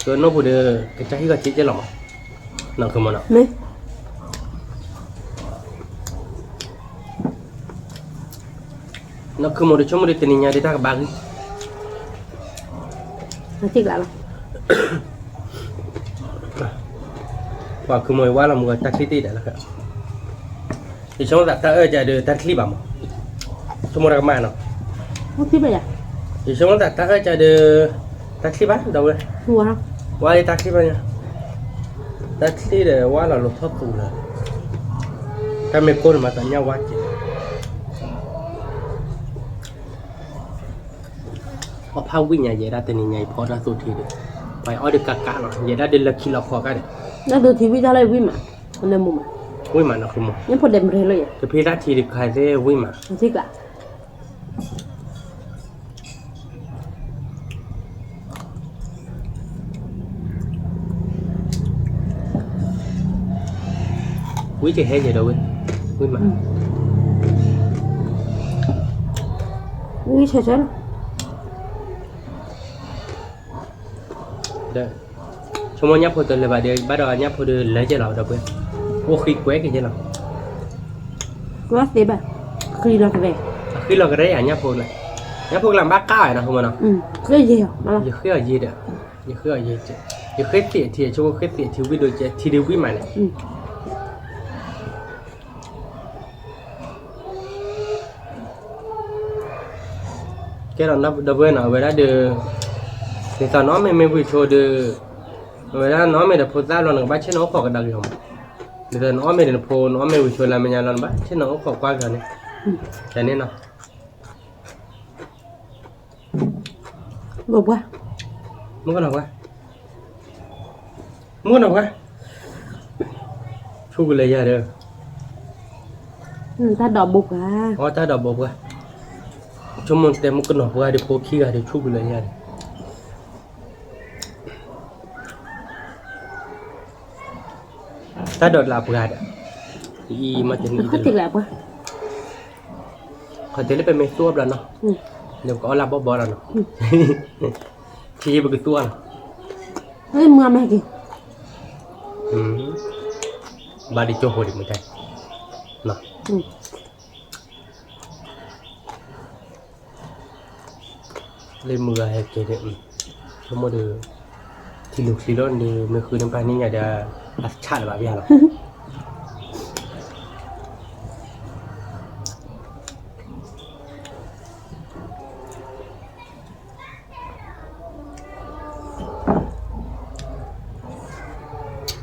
ကနိၣ်ပူၤဒီး ကစၢ်ဟံၣ်ခီၣ်ထံးကဲလီၤမး နီၤ ဃုမနီၤ နီၢ်ခုမိၣ်ဒီးဆိကမိၣ်ဒီးတနံၤညါဒ်တၢ်ကဘၣ်ဂ့ၤ ပှၤခုမိၣ်ဝါလီၤမူကတၢ်ချံတ့ၢ်ဒၣ်လၢ ယဆိကမိၣ်သးတၢ်အၢၣ်ကဒီးတၢ်ချံဘၣ်မး ဆိကမိၣ်တၢ်ကမၣ်နီၤ ယဆိကမိၣ်သးတၢ်အၢၣ်ကဒီး တၢ်ချံဘၣ်ဒီပုၢ်ဝဲၢ် ဝါလၢတၢ်ချံဘၣ်ညါ တၢ်ချံဒီးဝါလီၤလိာ်ထီၣ်သူလၢ တၢ်မ့ၢ်ကိၢ်န့ၣ်မးသးညါဝါက့ၤ အီၣ်ဖးဝံၣ်ညါ ယဲဒၣ်တနံၤညါအံၤဖီတၢ်သိၣ်ထံဒီး ပှၤအီၣ်ဒီးကးကးလီၤ ယဲဒၣ်ဒီးလၢခံလီၤခီကါဒီး တၢ်သိၣ်ထံဝံၣ်တၢ်လၢဝံၣ်မး လၢမူမး ဝံၣ်မးနီၤ ဃုမီၣ် ယဖိဒဲးမရ့လိာ်ယဲ တဖံတၢ်ထံတခါသ့ၣ်ဝံၣ်မး ထံကျါ ဝံၣ်ကဟဲက့ၤဒီးဝဲ ဝံၣ်မး ဝံၣ်ဆဲးဆဲးလီၤ ဆိကမိၣ်ညၣ်ဖိတလၢာ်ဘၣ်ဒီး ဘၣ်ဒီးညၣ်ဖိဒီးလၢကဲလီၤဒီပုၢ်ဝဲၢ်, အိၣ်ဃံကွဲကဲလီၤ, ကသ့ဘၣ်, ဃံလီၤကရဲ, အဃံလီၤကရဲယၤညၣ်ဖိ, ညၣ်ဖိကလၢ်ဘၣ်ကးဝဲနီၤ ဟိမနီၤ, ယဃ့အီၤယ့ဒီး, ယဃ့အီၤယ့, ယဃ့သ့ၣ်ထံ ဆိကမိၣ်ဃ့သ့ၣ်ထံဝံၣ်ဒိၣ်ကဲ ထံဒုးဝံၣ်မးလဲၣ် ကဲဒီးဒီပုၢ်ဝဲၢ်နီၤ အဝဲဒၣ်ဒီး, ဒ်သိးနအီၣ်မ့ၤမ့ၢ်ဝံၤဆိဒီး, အဝဲဒၣ်နအီၣ်မ့ၤဒီးဖိသၣ်ဘျီ နကဘၣ်ဆ့ၣ်နီၤအိၣ်ခိးကဒါက့ၤအီၤမး, ဒ်သိးနအီၣ်မ့ၤဒီးနဖိ နအီၣ်မ့ၤဝံၤဆိလၢမဲာ်ညါလီၤ နဘၣ်ဆ့ၣ်နီၤအိၣ်ခိးကွၢ်က့ၤအီၤန့ၣ်, တၢ်န့ၣ်နီၤ ဘိပှၢ်, မုၣ်ကနီၤပှၢ်, မုၣ်ကနီၤပှၢ်, ဆူၣ်ကလၢယၤဒီး, တၢ်ဒိးဘိပှၢ်, အီ တၢ်ဒိးဘိပှၢ်, ဆိကမိၣ်တဲမုၣ်ကနီၤပှၢ်ဒီးဖိခံဂၤဒီးဆူၣ်ကလၢယၤဒီး တၢ်ဒိးတလးပှၢ်ဒီး, အံၤမ့ၢ်တနံၤတလး, ခီတဲလၢပမ့ၢ်သူအီၤဘျီနီၤ, လၢပကအီၣ်လၢဘီဘီလီၤနီၤ, ထံယ့ပကသူအီၤနီၤ, မ့ၢ်မ့ၢ်က့ၤ, ဘၣ်ဒ်ကၠိဖိဒံးမ့ၢ်တၢ် လၢမုၢ်ဂၤဟဲက့ၤန့ၣ်, ဆိကမိၣ်ဒီး, ထံလူၤချံလီၤဒီး မ့ၢ်ဃုန့ၢ်ပှၤန့ၣ်ညါဒီး, အဆၣ်လၢၤဘၣ်ပယါလီၤ.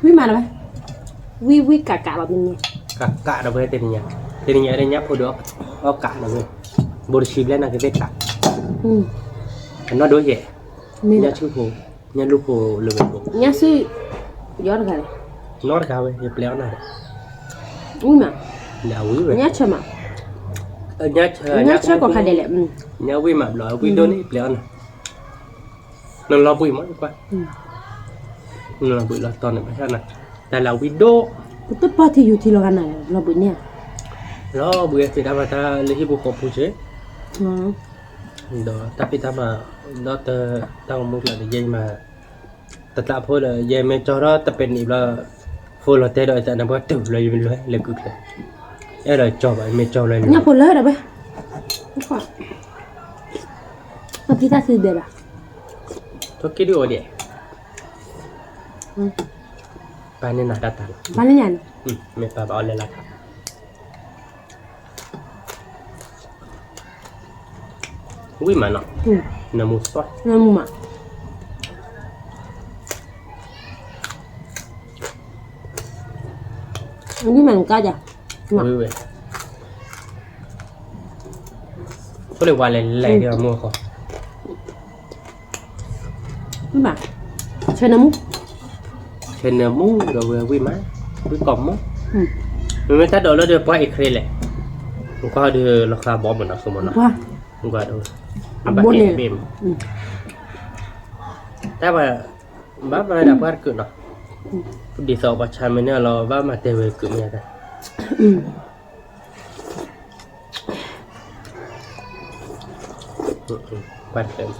ဝံၣ်မးလီၤဝဲ, ဝံၣ်ဝံၣ်ကးကးလီၤမ့ၢ်န့ၣ်, ကးကးဒီးဝဲတနံၤညါ, တနံၤညါဒီးညၣ်ဖိဒီး, အီၣ်ကးဒီးဝဲ, ဘိတဆံဘျဲၣ်နၤကသ့ၣ်ကး, အနီၢ်ဒိၣ်ယဲၢ်, ညၣ်ဆူၣ်ဖိ, ညၣ်လူၢ်ဖိလၢဝဲဖိ, ညၣ်ဆူၣ်, ယီတဂၤလဲၣ်, နီတဂၤဝဲ ယပျဲအီၣ်နၤဒီး, ဝံၣ်မး, ဝံၣ်ဝဲ, ညၣ်ဆၢမး, ညၣ်ဆၢ, ညၣ်ဆၢကိးခါဒဲးလဲၣ်, ညၣ်ဝံၣ်မးဘျီ ဝံၣ်ဒိၣ်န့ၣ် ယပျဲအီၣ်နၤ နလီၤဘှံးမးကွၢ်, နလီၤဘှံးလီၤတီၤန့ၣ် ဘၣ်ဆၣ်နၤ, တၢ်လၢဝံၣ်ဒိၣ်, ကတပာ်ထံယူၤထံလီၤဂၤနၤ လီၤဘှံးန့ၣ်ဧါ, လီၤဘှံးသ့ၣ်တၢ်မၤတၢ်လၢဟံၣ်ပူၤဃီပူၤစ့ၢ်, ဒီးတၢ်ဖံးတၢ်မၤ, ဒီးတၢ်ဂီၤမူကျါဒီးယဲမး, တၢ်တၢ်ဖိဒီး ယဲမ့ၢ်ကၠီထီၣ်တပဲာ်နံၣ်ဘျီ, ဖိလီၤတဲာ်ဒီးအသးနၢ်ပှၢ်တုၤဘျီယမ့ၢ်လွဲလဲၤကုၢ်ချၢ, အဲၣ်ဒိးကၠီဘၣ် မ့ၢ်ကၠီလွဲလဲၤ, ညၣ်ဖိလၢဒီးဝဲ, အဖံတၢ်သံဘဲဘၣ်, ထိၣ်က့ၣ်ဒုးအိၣ်ဒံး, ပၢ်န့ၢ်နၤတၢ်တၢ်လီၤ, ပၢ်န့ၢ်ညါန့ၣ်, မ့ၢ်ပၢ်ဘၣ်အီၤလဲၤလၢခါ ဝံၣ်မးနီၤ, နမူၤသီ, နမူၤမး, ဝံၣ်မးနကါယၤ, ဝံၣ်ဝဲ, ဖိလၢဝါလဲၤလဲၤဒီးမူၤဃီ ဝံၣ်မး, ဆဲနမူ, ဆဲနမူဒီးဝဲဝံၣ်မး, ဝံၣ်ကီၢ်မူ, မ့မ့ၢ်တၢ်ဒိးလၢဒီးပှၤအ့ၣ်ခရံာ်လဲၣ်, နကွၢ်ဒီးလီၤဃာ်ဘီမုၢ်နီၤ ဆိကမိၣ်နီၤ, နကွၢ်ဒီး, အဘၣ်န့ၣ်ဘ့ၣ်မး, တၢ်ဘၣ်, ဘၣ်မၤဒၣ်ပှၤတကုာ်နီၤ, ဒ်သိးပှၤဆါမ့ၢ်န့ၢ်လီၤ ဘၣ်မၤတဲဝဲကုာ်မ့ၢ်တၢ် ပှၤတဖျၢၣ်,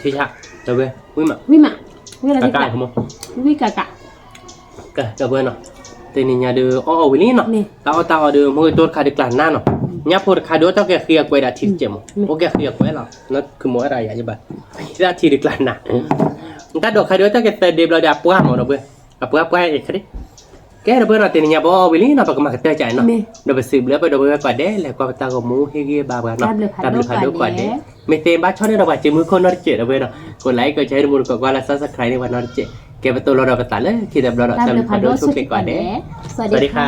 ထံဆး, တဝဲ, ဝံၣ်မး, ဝံၣ်မး, ကါကါ, ဝံၣ်ကါကါ, ကဲ တဝဲနီၤ, တနံၤညါဒီး အီၣ်အီၣ်ဝံၤလံနီၤ, တၢ်အီၣ်တၢ်အီဒီး မ့ၢ်ကတိၤတခါဒီးကျါနါနီၤ, ညၣ်ဖိတခါဒီး တၢ်ကဲဃံအကွဲးဒၣ်ထံတစဲးမး, အိၣ်ကဲဃံအကွဲးလီၤ, နခုမိၣ်ဝဲဒၣ်ယၤယဘၣ်, တၢ်ထံတကျါနါ, တၢ်ဒိးခါဒီး တၢ်ကဲသၢဒ့ဘျီဒီး အပှၢ်မးဒီးဝဲ, အပှၢ်ပှၢ်အ့ၣ်ခရံာ် ကဲဒီပုၢ်ဝဲၢ်နီၤ တနံၤညါဘီအီၣ်ဝံၤလံနီၤ ပကမၤကတၢၢ်ကၢ်နီၤ, ဒီးပစံးဘျုးပဒီပုၢ်ဝဲၢ်ကိးဂၤဒဲး လဲၤကွၢ်ပတၢ်ဂီၤမူဟ့ၣ်ဂံၢ်ဘါပှၤနီၤ, တၢ်ဘျုးဖးဒိၣ်ကိးဂၤဒဲး, မ့ၢ်သ့ဘၣ်ဆီန့ၣ်ဒီးပှၤစံးမုၢ်ခိၣ်နီတစဲးဒီပုၢ်ဝဲၢ်နီၤ, ကိးlikeကိးshareဒီးမူတကိးကွၢ်လၢ subscribe န့ၢ်ပှၤနီတစဲး, ကဲပတိၢ်လီၤဒီးပသးလၢခံတဘျီဒီး တၢ်ဘျုးဖးဒိၣ်ဆိၣ်ဂ့ၤကိးဂၤဒဲး, စဝၤဒံခါ